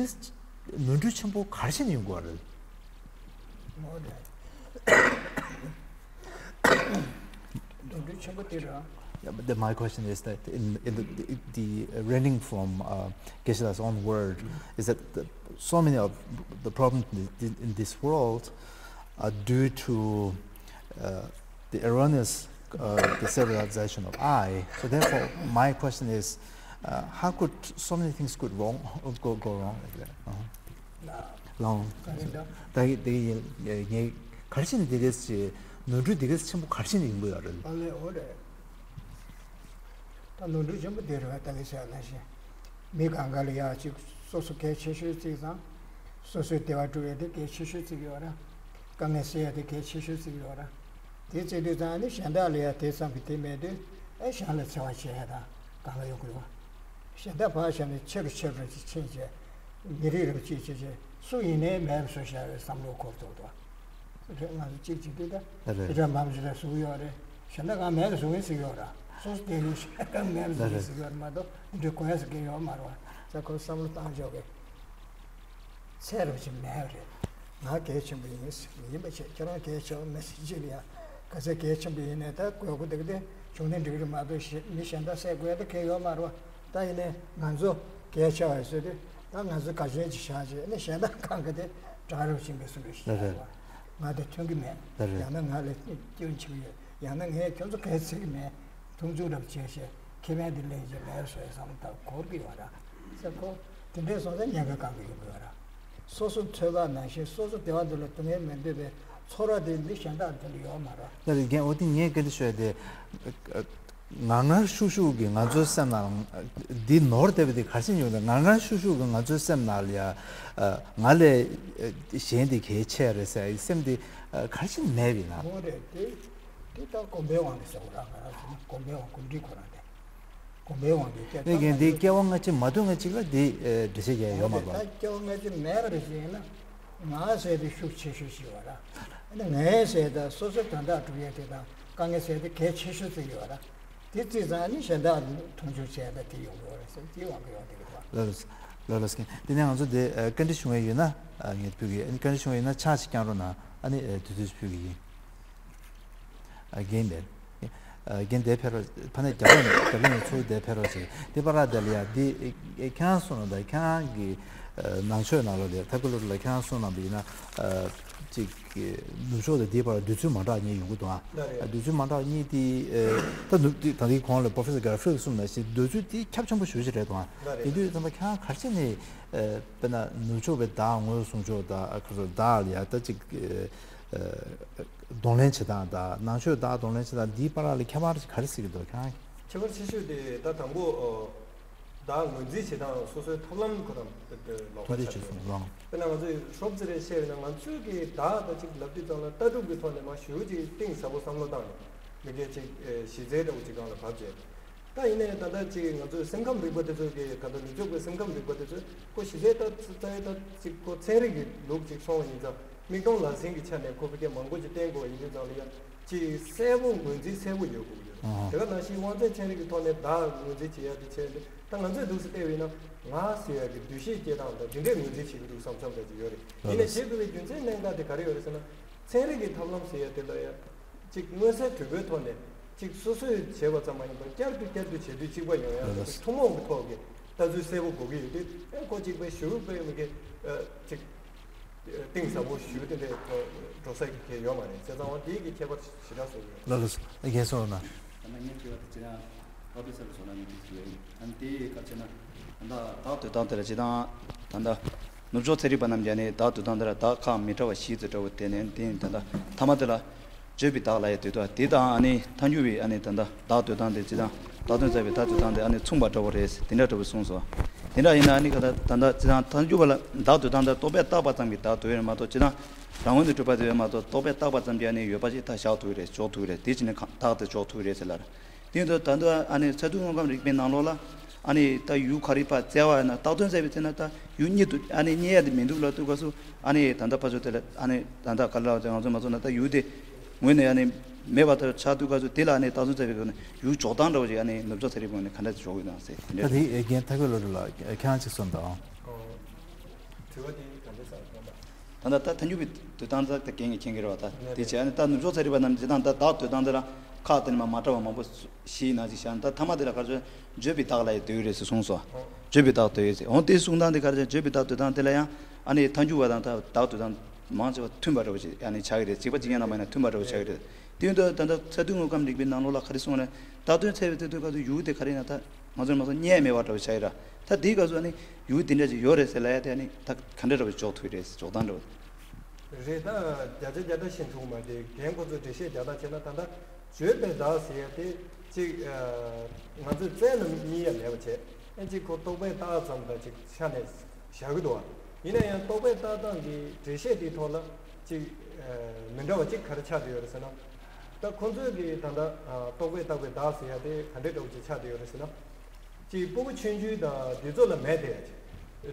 ནོར་འཁྲུལ་ཆེན་པོ་ག་རེ་བྱས་ནས་ཡོང་གི་ཡོད་རེད། ནོར་འཁྲུལ་ཆེན་པོ་དེ་རེད། Yeah, but then my question is that in, in the, the, the uh, reading from uh, Geshe-la's own word is that the, so many of the problems in, the, in this world are due to uh, the erroneous uh, the civilization of I. So therefore, my question is, uh, how could so many things could wrong go, go wrong like that? Uh-huh. Long. ད་ཡིན་ད། ད་ཡིན་ད་ཡིན་ངས་ག་རེ་བྱས་ནས་དེ་གས་ནོར་འཁྲུལ་དེ་གས་ཆེན་པོ་ག་རེ་བྱས་ནས་ཡོང་གི་ཡོད་རེད། ཨ་ལས་འོ་རེད། ད་ནོར་འཁྲུལ་ཆེན་པོ་དེ་རེད་བ། ད་གིན་ཟེར་བ་ནང་བཞིན། མི་གང་ག་ལ་ཡ་ཅིག་སོ་སོ་གལ་ཆེ་ཤོས་བརྩིས་ཙང་། སོ་སོའི་བདེ་བ་སྒྲུབ་ཡ་དེ་གལ་ཆེ་ཤོས་བརྩི་གི་ཡོད་ར། དཀའ་ངལ་སེལ་ཡ་དེ་གལ་ཆེ་ཤོས་བརྩི་གི་ཡོད་ར། དེ་བརྩི་དུས་ཙང་ནི་གཞན་དག་ལ་ཡ་དེ་ཙམ་གྱི་དེ་མེད་དུས་ཨེ་གཞན་ལ་འཚེ་བ་བྱེད་ཡ་དང་གང་ལ་ཡོང་གི་ཡོད། གཞན་དག་ཕར་བཞག་ནས་ཆེ་རུ་ཆེ་རུ་ཕྱིན་བྱས། མི་རིགས་རུ་གཅིག་བྱས་བྱས་སུ་ཡིན་ནའི་མེད་པ་བཟོ་བཞག་པའི་བསམ་བློ་འཁོར་ཐུབ་འདུག་རེད། ང་ཚོ་གཅིག་བྱེད་དུས་ད་རེད། དེ་འདྲ་མང་ཞིག་ལ་བཟོ་གི་ཡོད་རེད། གཞན་དག་གང་མེད་ལ་བཟོ་གི་ཟེར་གི་ཡོད་ར། སོ་སོ་དེ་ཡོད་གཞན་དག་གང་མེད་ལ་བཟོ་གི་ཟེར་གི་ཡོད་རེད་མ་གཏོགས་འདི་འདྲའི་གོ་ཡ་ཟེར་གི་ཡོད་མ་རེད་བ། ས་ཁོ་བསམ་བློ་བཏང་ཆོག་གི། ཚད་རབ་ཅིག་མེད་པ་རེད། ང་གལ་ཆེན་པོ་ཡིན་ཟེར་གི་ཡིན་པ་བྱས་ཁྱེད་རང་གལ་ཆེ་བ་མེད་ཟེར་གྱི་ལ་ཡ། ག་ཚད་གལ་ཆེན་པོ་ཡིན་ནའི་ད་དགོས་མཁོ་འདུག་སྟེ་བྱུང་ནས་འགྲིག་གི་རེད་མ་གཏོགས་གཞན་མི་གཞན་དག་བསད་དགོས་ཡ་ད་གལ་ཡོད་མ་རེད་བ། ད་ཡིན་ནའི་ང་ཚོ་གལ་ཆེ་བ་ཟེར་དུས་ད་ང་ཚོ་ག་ཅན་ཅིག་བཞག་བྱས་ནས་གཞན་དག་གང་ག་དེ་དགྲ་རབ་ཅིག་མེད་བཟོ་འདྲ་ཞིག་ལ་རེད། ང་དེ་མཐུན་གི་མེད། ལ་རེད། ཡང་ན་ང་ལ་སྐྱོན་ཆེ་གི་ཡོད། ཡང་ན་ངས་ཁྱོད་ཚོ་གལ་ཚིག་གི་མེད། མཐོང་ཆུང་རབ་བྱས་བྱས་ཁེ་ཕན་དེ་ལེན་བྱས་མེད་བཟོ་ཡ་བསམ་བློ་ད་འཁོར་གི་ཡོད་ར། ས་ཁོ་དེ་འདྲའི་སོང་ཙང་ཉེན་ཁ་གང་གི་ཡོད་གི་ཡོད་ར། སོ་སོ་འཚོ་བ་ནང་བཞིན་སོ་སོ་བདེ་བ་འདི་ལ་སྡུག་བསྔལ་མི་འདོད་པའི་ཚོར་བ་དེ་འདི་གཞན་དག་དེ་ལ་ཡོད་མ་རེད། ལ་རེད། རྒན་འོ་དེ་ངས་སྐད་ཆ་ཤོད་དེ། ངར་ངར་ཤུགས་ཤུགས་ཀྱིས་ང་ཚོའི་སེམས་ནང་འདི་ནོར་བསྡད་པ་འདི་ག་རེ་བྱས་ནས་ཡོང་དང་། ངར་ངར་ཤུགས་ཤུགས་ཀྱིས་ང་ཚོའི་སེམས་ནང་ལ་ཡ། ང་ལས་གཞན་འདི་གལ་ཆེ་རེད་ཟེར་སེམས་འདི་ག་རེ་བྱས་ནས་མེད་པ་ཡིན་ན། འོ་རེད་དེ། འདི་ལྟར་གོམས་པའི་དབང་གིས་ཟེར་བ་རང་ང་རང་ཟེར་ན་གོམས་པའི་དབང་གོམས་འདྲིས་ཁོ་རང་དེ། གོམས་པའི་དབང་གིས་སྐད་ནས་ཀྱང་འདི་སྐྱེ་བ་སྔ་ཕྱི་མ་མཐུན་ང་གཅིག་ལ་འདི་འགྲེལ་བཤད་རྒྱག་ཡོད་མ་རེད། ད་རེད། སྐྱེ་བ་སྔ་ཕྱི་མེད་པ་རེད་ཟེར་ན། ང་ཟེར་དེ་ཤུགས་ཆེ་ཤོས་ཤིག་ཡོད་ར། ཨ་ནི་ངའི་ཟེར་ད་སོ་སོའི་དོན་དག་སྒྲུབ་ཡས་དེ་དང་དཀའ་ངལ་ཟེར་དེ་གལ་ཆེ་ཤོས་ཅིག་ཡོད་ར། དེ་བརྩིས་ཙང་ནི་གཞན་དག་མཐོང་ཆུང་བྱས་ད་དེ་ཡོང་གི་ཡོད་རེད་ཟེར་དེའི་དབང་གིས་ཡོང་བསྡད་ཀྱི་འདུག་བ། ལགས་ལགས་ལགས་ལགས་ལགས་ཀྱིས། དེ་ནས་ང་ཚོ་འདི་བཀའ་འདྲི་ཞུ་མཁན་ཡོད་ན་ངས་ཕུལ་གྱི་ཡིན། བཀའ་འདྲི་ཞུ་མཁན་ཡོད་ན་ཕྱག་ཅིག་བརྐྱང་རོགས་གནང་། ཨ་ནི་དུས་ཚོད་ཅིག་ཕུལ་གྱི་ཡིན། རྒན་དེ། རྒན་དེ་ཕེབས་རོགས། ཕ་ནས་རྒྱབ་ལོགས་ནས་རྒྱབ་ལོགས་ནས་ཚུར་དེ་ཕེབས་རོགས་བྱེད། དེ་པར་དེ་ལ་ཡ་འདི་ཁྱེད་རང་གསུངས་ན་ད་ཁྱེད་རང་གི་ནང་ཆོས་ནང་ལོགས་ལ་ཐབས་ཀྱི་བློ་གྲོས་ལ་ཁྱེད་རང་གསུངས་གནང་པ་ཡིན་ན། ཅིག་ནུབ་ཕྱོགས་དང་འདིའི་བར་འདོད་ཚུལ་མ་འདྲ་གཉིས་ཡོང་གི་འདུག་ཨ། ལགས་རེད། འདོད་ཚུལ་མ་འདྲ་གཉིས་དེ། ད་ནུབ་དེ་ད་ལྟའི་གོང་ལ་Professor Garfield་གསུངས་ནང་བཞིན་འདོད་ཚུལ་དེ་ཁྱབ་ཆེན་པོ་ཞེ་པོ་ཅིག་རེད་འདུག་ཨ། ལགས་རེད། ཡིན་དུས་ཙམ་པ་ཁྱེད་རང་ག་རེ་བྱས་ནས་དཔེར་ན་ནུབ་ཕྱོགས་པའི་བདག་ངོས་བཟུང་ཕྱོགས་དང་ཁ་སོ་བདག་ལ་ཡ་ད་ཅིག་གདོང་ལེན་བྱེད་སྟངས་དང་ནང་ཆོས་བདག་གདོང་ལེན་བྱེད་སྟངས་འདིའི་བར་ལ་ཁྱད་པར་ག་རེ་གཟིགས་ཀྱི་འདུག་ཁྱེད་རང་། ཁྱད་པར་ཆེ་ཤོས་དེ་ད་དང་པོ་བདག་ངོས་འཛིན་བྱེད་སྟངས་སོ་སོའི་ཐབས་ལམ་ཁོ་རང་ལོགས་ཀ་ཆགས་ཀྱི་ཡོད། དཔེར་ན་ང་ཚོས་ཧྲོབ་ཙེ་རེ་བཤད་པ་ཡིན་ན་ང་ཚོས་ཀྱི་བདག་ད་ཅིག་ལབ་དུས་ཙམ་ལ་ལྟ་གྲུབ་ཀྱི་ཐོག་ནས་མར་ཞེ་པོ་ཅིག་གཏིང་ཟབ་པོ་བསམ་བློ་བཏང་ནས་མི་སྒེར་ཅིག་གཞི་རྩའི་འདྲ་བོ་ཅིག་སྒང་ལ་བབས་རྗེས། ད་ཡིན་ནའི་ད་ལྟ་ཅིག་ང་ཚོའི་སེམས་ཁམས་རིག་པ་དེ་ཚོ་གི་ག་ད་ནུབ་ཕྱོགས་པའི་སེམས་ཁམས་རིག་པ་དེ་ཚོས་ཁོ་གཞི་རྩའི་ད་རྩ་བའི་ད་ཅིག་ཁོ་ཚན་རིག་གི་ལུགས་ཅིག་སོང་བ་ཡིན་ཙང་མིག་མཐོང་ལག་ཟིན་གྱི་ཆ་ནས་ཁོ་ཕ་གི་མང་པོ་ཅིག་བསྟན་དགོས་པ་ཡིན་དུས་ཙམ་ལ་ཡ་ ཅིག་གསལ་པོ་ངོས་འཛིན་གསལ་པོ་ཡོད་དགོས་ཀྱི་ཡོད། ཨ་དེ་ག་ནང་བཞིན་དབང་རྩའི་ཚན་རིག་གི་ཐོག་ནས་བདག་ངོས་འཛིན་བྱེད་ཡ་དེ་བྱས་ཏེ། ད་ང་ཚོས་འདུག་སེ་བལྟས་པ་ཡིན་ན་ང་ཟེར་ཡ་གི་འདུ་ཤེས་སྐྱེ་སྟངས་དང་དེ་འདྲས་ངོས་འཛིན་བྱེད་ཀྱི་འདུག་བསམ་བསམ་འདྲ་ཅིག་ཡོད་རེད། ཡིན་ནའི་བྱེད་དགོས་པའི་རྒྱུ་མཚན་གནད་འགག་དེ་ག་རེ་ཡོད་རེད་ཟེར་ན། ཚན་རིག་གི་ཐབས་ལམ་ཟེར་ཡ་དེ་ལ་ཡ་ཅིག་མངོན་གསལ་དོད་པོའི་ཐོག་ནས་ཅིག་སོ་སོས་བྱས་པ་ཙམ་མ་ཡིན་པར་བསྐྱར་དུ་བསྐྱར་དུ་བྱེད་དུས་གཅིག་པ་ཡོང་ཡ་ལགས་སོ། ཐུན་མོང་གི་ཐོག་གི་ལྟ་ཚུལ་གསལ་པོ་དགོས་ཀྱི་ཡོད་དུས། ཨེ་ཁོ་གཅིག་པའི་ཞུ་པའི་མི་གི་ཅིག་གཏིང་ཟབ་པོ་ཞུ་དེ་འདྲས་འགྲོ་ས་གི་ཡོད་མ་རེད། བྱས་ཙང་འོ་དེའི་གི་ཁྱད་པར་ཞེ་དྲག་བཟོ་གི་ཡོད། ལགས་སོ། རྒན་གསུངས་རོགས་གནང་། ད་ནི་ངས་དྲི་བ་དེ་ཅི་ན་ཕ་བི་སར་བཟོ་ན་མི་དེ་ཞུ་ཡིན། ཨ་ནི་དེ་ག་ཅི་ན་ད་ལྟ་བདག་འདོད་སྟངས་དེ་ལ་ཅི་དང་ད་ལྟ་ནུབ་ཕྱོགས་ཚན་རིག་པ་རྣམས་ཀྱིས་ནི་བདག་འདོད་སྟངས་དེ་ལ་བདག་ཁག་མི་འདྲ་བ་བཞི་ཙམ་འདྲ་བོ་དེ་ནས་དེ་ནི་ད་ལྟ་ཐ་མ་དེ་ལ་བརྗོད་པའི་བདག་ལ་ཡང་འདོད་དོ། དེ་དང་ཨ་ནི་ཐལ་འགྱུར་བའི་ཨ་ནི་ད་ལྟ་བདག་འདོད་སྟངས་དེ་ཅི་དང་བདག་དོན་མཚོན་པའི་བདག་འདོད་སྟངས་དེ་ཨ་ནི་མཚུངས་པ་འདྲ་བོ་རེད། དེ་འདྲ་འདྲ་བོ་གསུངས་སོ། དེ་འདྲ་ཡིན་ན་ཨ་ནི་ག་ད་ད་ལྟ་ཅི་དང་ཐལ་འགྱུར་བ་ལ་བདག་འདོད་སྟངས་དེ་རྟོག་པས་བཏགས་པ་ཙམ་གྱིས་བདག་འདོད་ཡོད་མ་གཏོགས་ཅི་དང་རང་ངོས་ནས་གྲུབ་པ་དེ་ཡོད་མ་གཏོགས་རྟོག་པས་བཏགས་པ་ཙམ་གྱིས་ཨ་ནི་ཡོད་པ་ཞིག་ད་བཞག་ཐུབ་ཀྱི་རེད། འཇོག་ཐུབ་ཀྱི་རེད། དེ་ཅི་ནས་གང་བདག་དེ་འཇོག་ཐུབ་ཀྱི་རེད་ཟེར་ལ། དེ་ཡིན་དུས་ད་དུང་ཨ་ནི་ཚད་མཐོའི་དངོས་ཁམས་རིག་པའི་ནང་ལོགས་ལ་ཨ་ནི་ད་ཡུལ་ག་རེ་ཕར་བཙལ་བ་ཡིན་ན་བཏགས་དོན་བཙལ་བའི་ཚེ་ན་ད་ཡུལ་རྙེད་དུ་ཨ་ནི་རྙེད་ཡ་དེ་མི་འདུག་ལབ་དུས་སྐབས་སུ་ཨ་ནི་ད་ལྟ་ཕར་ཕྱོགས་དེ་ལ་ཨ་ནི་ད་ལྟ་ག་ལ་ང་ཚོ་མ་ཚོ་ན་ད་ཡུལ་དེ་ངོས་ནས་ཨ་ནི་མེད་པ་ལྟར་ཆགས་དུས་སྐབས་སུ་དེ་ལ་ཨ་ནི་བཏགས་དོན་བཙལ་བའི་སྒོ་ནས་ཡུལ་འཇོག་སྟངས་འདྲ་བོ་ཞིག་ཨ་ནི་ནུབ་ཕྱོགས་ཚན་རིག་པ་ནས་ག་འདྲ་ཞིག་འཇོག་གི་ཡོད་ན་ཟེར་དེ་འདྲ། ད་དེ་རྒན་ཐར་པའི་བློ་གྲོས་ལགས་ཁྱེད་རང་ཅིག་གསུངས་དང་། དྲི་བ་དེ་ག་འདྲ་ཟེར་ན། ད་ལྟ་ད་ཐལ་འགྱུར་བའི་འདོད་སྟངས་ད་ད་རྒན་གྱིས་མཁྱེན་གྱི་རེད་བ། ད་དེ་བྱས་ཨ་ནི་ད་ནུབ་ཕྱོགས་ཚན་རིག་པ་རྣམས་ཀྱིས་ད་བདག་འདོད་སྟངས་དེ་ལ་ཁག་དེ་ནས་མ་མ་འདྲ་བ་མང་པོ་བཞི་ཡིན་ན་ཅིག་བཞག་ན། ད་ཐ་མ་དེ་ལ་ག་རེ་བརྗོད་པའི་བདག་ལ་ཡང་འདོད་ཡོད་རེད་ཟེར་གསུངས་སོ། བརྗོད་པའི་བདག་འདོད་ཡོད་ཟེར། འོ་དེ་གསུང་སྟངས་དེ་ག་རེ་བརྗོད་པའི་བདག་འདོད་སྟངས་དེ་ལ་ཡང་ཨ་ནི་ཐལ་འགྱུར་བ་དང་ད་བདག་འདོད་སྟངས་མང་ཆེ་བ་མཐུན་པ་འདྲ་བོ་ཞིག་ཨ་ནི་ཆགས་ཀྱི་རེད། གཅིག་པ་གཅིག་རྐྱང་རྣམ་པ་ཡིན་ན་མཐུན་པ་འདྲ་བོ་ཆགས་ཀྱི་རེད། དེ་ཡིན་དུས་ད་ལྟ་ཚད་མཐོའི་དངོས་ཁམས་རིག་པའི་ནང་ལོགས་ལ་ག་རེ་གསུངས་རེད། བཏགས་དོན་འཚོལ་བའི་དུས་སྐབས་སུ་ཡུལ་དེ་ག་རེ་ཡིན་ན་ད་ང་ཚོར་མ་གཏོགས་རྙེད་མེད་པ་འདྲ་བོ་ཆགས་ཀྱི་རེད། ད་དེའི་སྐབས་སུ་ཨ་ནི་ཡུལ་དེ་འདྲ་ཅིག་ཡོད་རེད་ཟེར་ལབ་ཡ་དེ་ཨ་ནི་ད་ག་འདྲ་འདྲ་བོ་འཇོག་ཐུབ་ཀྱི་རེད། འཇོག་སྟངས་འདྲ་བོ། རེད། ད་བརྒྱ་ཆ་བརྒྱ་ཐག་ཤེས་ཐུབ་མ་རེད། རྒན་ཁོ་ཚོས་འགྲེལ་བཤད་རྒྱག་སྟངས་བྱས་ན་ད་ལྟ་བརྗོད་པའི་བདག་ཟེར་ཡ་དེ་ཅིག་ང་ཚོས་བཙལ་ན་རྙེད་ཡ་མེད་པ་བྱས། ཨེ་ཅིག་ཁོ་རྟོག་པས་བཏགས་ཙམ་ལ་ཅིག་ཆ་ནས་བཞག་གི་འདུག་བ། ཡིན་ན་ཡང་རྟོག་པས་བཏགས་སྟངས་ཀྱི་འགྲེལ་བཤད་དེའི་ཐོག་ལ་ཅིག་མི་འདྲ་བ་ཅིག་ག་རེ་ཆགས་བསྡད་ཡོད་རེད་ཟེར་ན། ད་ཁོ་ཚོས་ཀྱི་ད་ལྟ་རྟོག་པས་བཏགས་པའི་བདག་ཟེར་ཡ་དེ་ག་འདྲའི་འདྲ་བོ་ཅིག་ཆགས་བསྡད་ཡོད་རེད་ཟེར་ན། ཅིག་སྤུ་གུ་ཆུང་ཆུང་དང་དེ་ཚོ་ལ་མེད་བསྡད་ཡ་ཅིག་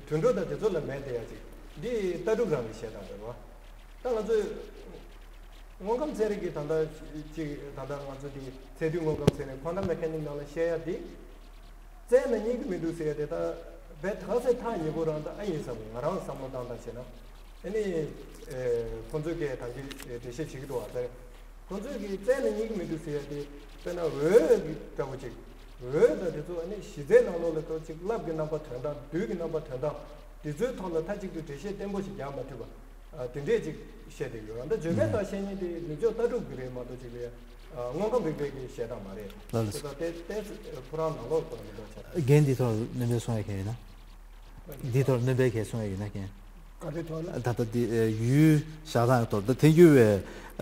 དུད་འགྲོ་དང་དེ་ཚོ་ལ་མེད་བསྡད་ཡ་ཅིག་འདི་ལྟ་གྲུབ་རང་གི་བཤད་སྟངས་རེད་བ། ད་ང་ཚོས་དངོས་ཁམས་ཚན་རིག་གི་ད་ལྟ་ཅིག་ད་ལྟ་ང་ཚོ་འདི་ཚད་རྡུལ་དངོས་ཁམས་ཚན་རིག་ཁོ་ན་མེ་ཁ་ནིག་ནང་ལ་བཤད་ཡ་འདི་བཙལ་ན་རྙེད་ཀྱི་མི་འདུག་ཟེར་ཡ་དེ་ད་བས་ཐག་ཚད་ཐག་ཉེ་པོ་རང་ད་ཨ་ཡིན་བསམ། ང་རང་བསམ་བློ་བཏང་སྟངས་བྱས་ན། ཨ་ནི་ཁོང་ཚོས་ཀྱི་ད་གིན་འགྲེལ་བཤད་བྱེད་ཀྱི་འདུག་བ། ད་ཁོང་ཚོས་ཀྱི་བཙལ་ན་རྙེད་ཀྱི་མི་འདུག་ཟེར་ཡ་དེ་དཔེར་ན་འོད་ཀྱི་འདྲ་བོ་ཅིག་འོད་དང་དེ་ཚོ་ཨ་ནི་གཞི་རྩའི་ནང་ལོགས་ལ་ཏོ་ཅིག་རླབས་ཀྱི་རྣམ་པ་ཐོན་སྟངས་རྡུལ་གྱི་རྣམ་པ་ཐོན་སྟངས་དེ་ཚོའི་ཐོག་ལ་མཐའ་གཅིག་ཏུ་འགྲེལ་བཤད་བརྟན་པོ་ཞིག་རྒྱག་མ་ཐུབ་པ། དེ་འདྲས་ཅིག་བཤད་དེ་ཡོད་རེད། ད་བརྗོད་མེད་ལྟར་བཤད་མཁན་དེ་ནུབ་ཕྱོགས་ལྟ་གྲུབ་ཀྱི་རེད་མ་གཏོགས་ཅིག་ལས་དངོས་ཁམས་རིག་པའི་གི་བཤད་སྟངས་མ་རེད། ལགས་ལགས། དེ་ད་དེ་དེ་ཁོ་རང་ནང་ལོགས་ལ་མི་འདུག་བྱ། རྒན་འདི་ཐོག་སྣོན་པ་གསུང་ཡ་གང་ཡིན་ན། འདི་ཐོག་སྣོན་པ་གང་གསུང་ཡ་ཡིན་ན་རྒན། ག་རེ་ཐོག་ལ། ད་ལྟ་འདི་ཡུལ་བཞག་སྟངས་ཐོག་ད་ཐལ་འགྱུར་བའི་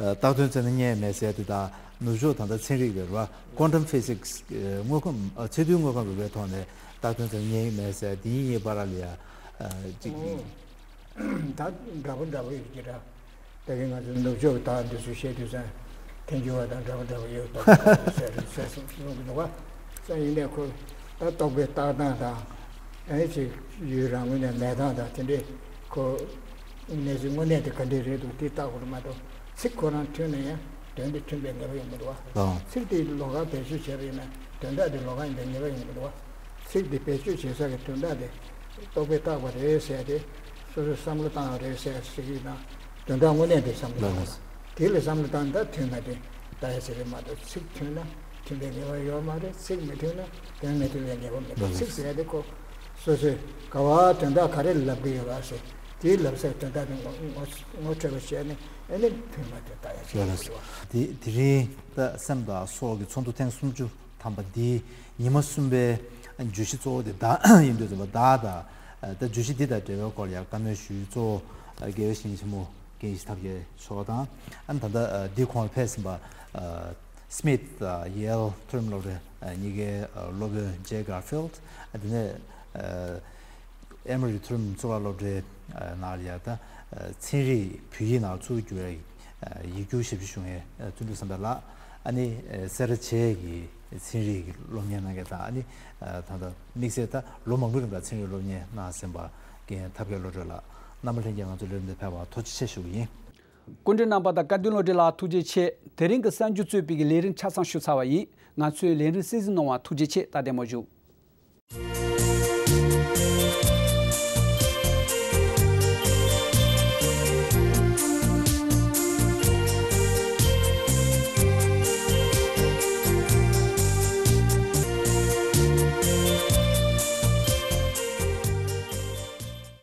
བཏགས་དོན་བཙལ་ན་རྙེད་མེད་ཟེར་དེ་དང་ནུབ་ཕྱོགས་ད་ལྟ་ཚན་རིག་རེད་བ། Quantum Physics་དངོས་ཁམས་ཚད་རྡུལ་དངོས་ཁམས་རིག་པའི་ཐོག་ནས་བཏགས་དོན་བཙལ་ན་རྙེད་མེད་ཟེར་དེ་གཉིས་བར་ལ་ཡ་ཅིག་ད་འདྲ་པོ་འདྲ་པོ་ཡོད་ཀྱི་ར། ད་གིན་ང་ཚོ་ནུབ་ཕྱོགས་ཀྱི་བདག་འདི་ཚོ་བཤད་དུས་ཙང་ཐལ་འགྱུར་བ་དང་འདྲ་པོ་འདྲ་པོ་ཡོད་ཏོག་ཏོག་ཟེར་ཟེར་གསུང་གསུང་གི་འདུག་བ། ས་ཡིན་ནས་ཁོ་ད་རྟོག་པའི་བཏགས་སྟངས་དང་། ཨེ་ཅིག་ཡུལ་རང་ངོས་ནས་མེད་སྟངས་དང་དེ་འདྲས་ཁོ་གནས་ཚུལ་དངོས་གནས་དེ་ག་འདྲས་རེད་འདུག་དེ་བལྟ་དགོས་རེད་མ་གཏོགས་ཚིག་ཁོ་རང་མཐུན་ན་ཡང་དོན་དེ་མཐུན་པའི་ངེས་པ་ཡོང་གི་འདུག་བ། ཨང་། ཚིག་དེ་ལོགས་ཀ་བེད་སྤྱོད་བྱས་པ་ཡིན་ན་དོན་དག་དེ་ལོགས་ཀ་ཡིན་པའི་ངེས་པ་ཡོང་གི་འདུག་བ། ཚིག་འདི་བེད་སྤྱོད་བྱེད་ས་གི་དོན་དག་དེ་རྟོག་པས་བཏགས་པ་རེད་ཟེར་ཏེ་སོ་སོས་བསམ་བློ་བཏང་བ་རེད་ཟེར་ཟེར་གྱི་ཡིན་ན་དོན་དག་དངོས་གནས་དེ་བསམ་བློ་བཏང་བ་དེ་ལས་བསམ་བློ་བཏང་ད་མཐུན་ན་དེ་ལྟ་ཡ་ཟེར་གྱི་མ་གཏོགས་ཚིག་མཐུན་ན་མཐུན་པའི་ངེས་པ་ཡོད་མ་རེད། ཚིག་མི་མཐུན་ན་དོན་མི་མཐུན་པའི་ངེས་པ་མེད་པ། ཚིག་ཟེར་ཡ་དེ་ཁོ་སོ་སོས་ག་བ་དོན་དག་ག་རེ་ལབ་གི་ཡོད་པ་ཟེར་དེའི་ལབ་སའི་དོན་དག་དེ་ངོ་ངོ་ངོ་འཕྲོད་པ་བྱས་ནས་ཨ་ནི་མཐུན་པ་དེ་ལྟ་ཡ་ཟེར་གྱི་ཡོད་པ། དེ་དེ་རིང་ད་སེམས་དང་སྲོག་གི་ཚོགས་འདུ་ཐེངས་སུམ་ཅུ། ཐམ་པ་འདིའི་ཉི་མ་གསུམ་པའི་བརྗོད་གཞི་གཙོ་བོ་དེ་བདག་ཡིན་དུས་ཙམ་པ་བདག་དང་། ད་བརྗོད་གཞི་འདི་དང་འབྲེལ་བའི་སྐོར་ལ་ཡང་བཀའ་མོལ་ཞུ་ཡུལ་གཙོ་བོ་དགེ་བའི་བཤེས་གཉེན་ཆེན་མོ་རྒན་ཡེ་ཤེས་ཐབས་མཁས་མཆོག་དང་། ཨ་ནི་ད་ལྟ་འདིའི་གོང་ལ་ཕེབས་ཟིན་པ་Smith་དང་Yale་མཐོ་རིམ་སློབ་གྲྭའི་གཉིས་ཀའི་སློབ་དཔོན་Jay Garfield། དེ་ནས་Emory་མཐོ་རིམ་གཙུག་ལག་སློབ་གྲྭའི་ནང་ལ་ཡང་ད་ཚན་རིག་བོད་ཡིག་ནང་བཙུགས་རྒྱུ་ཡི་གུ་ཞབས་ཞུ་ཞུ་མཁན་བརྩོན་འགྲུས་བསམ་འཕེལ་ལགས། ཨ་ནི་སེ་ར་བྱེས་ཀྱི་ཚན་རིག་གི་སློབ་གཉེར་གནང་མཁན་དང་། ཨ་ནི་ད་ལྟ་དམིགས་བསལ་ད་ལོ་མང་པོའི་རིང་ལ་ཚན་རིག་སློབ་གཉེར་གནང་ཟིན་པ་རྒན་ཐབས་མཁས་བློ་གྲོས་ལགས་རྣམ་པ་ལྷན་རྒྱས་ང་ཚོ་ལས་རིམ་འདིར་ཕེབས་པར་ཐུགས་རྗེ་ཆེ་ཞུ་གི་ཡིན། སྐུ་མགྲོན་རྣམ་པ་དང་བཀའ་བསྡུ་བློ་གྲོས་ལགས་ཐུགས་རྗེ་ཆེ། དེ་རིང་གི་གསར་འགྱུར་གཙོས་པའི་ལས་རིམ་ཆ་ཚང་ཞུས་ཚར་བ་ཡིན། ང་ཚོའི་ལས་རིམ་གསན་གཟིགས་གནང་བར་ཐུགས་རྗེ་ཆེ། ད་བདེ་མོ་བཞུགས།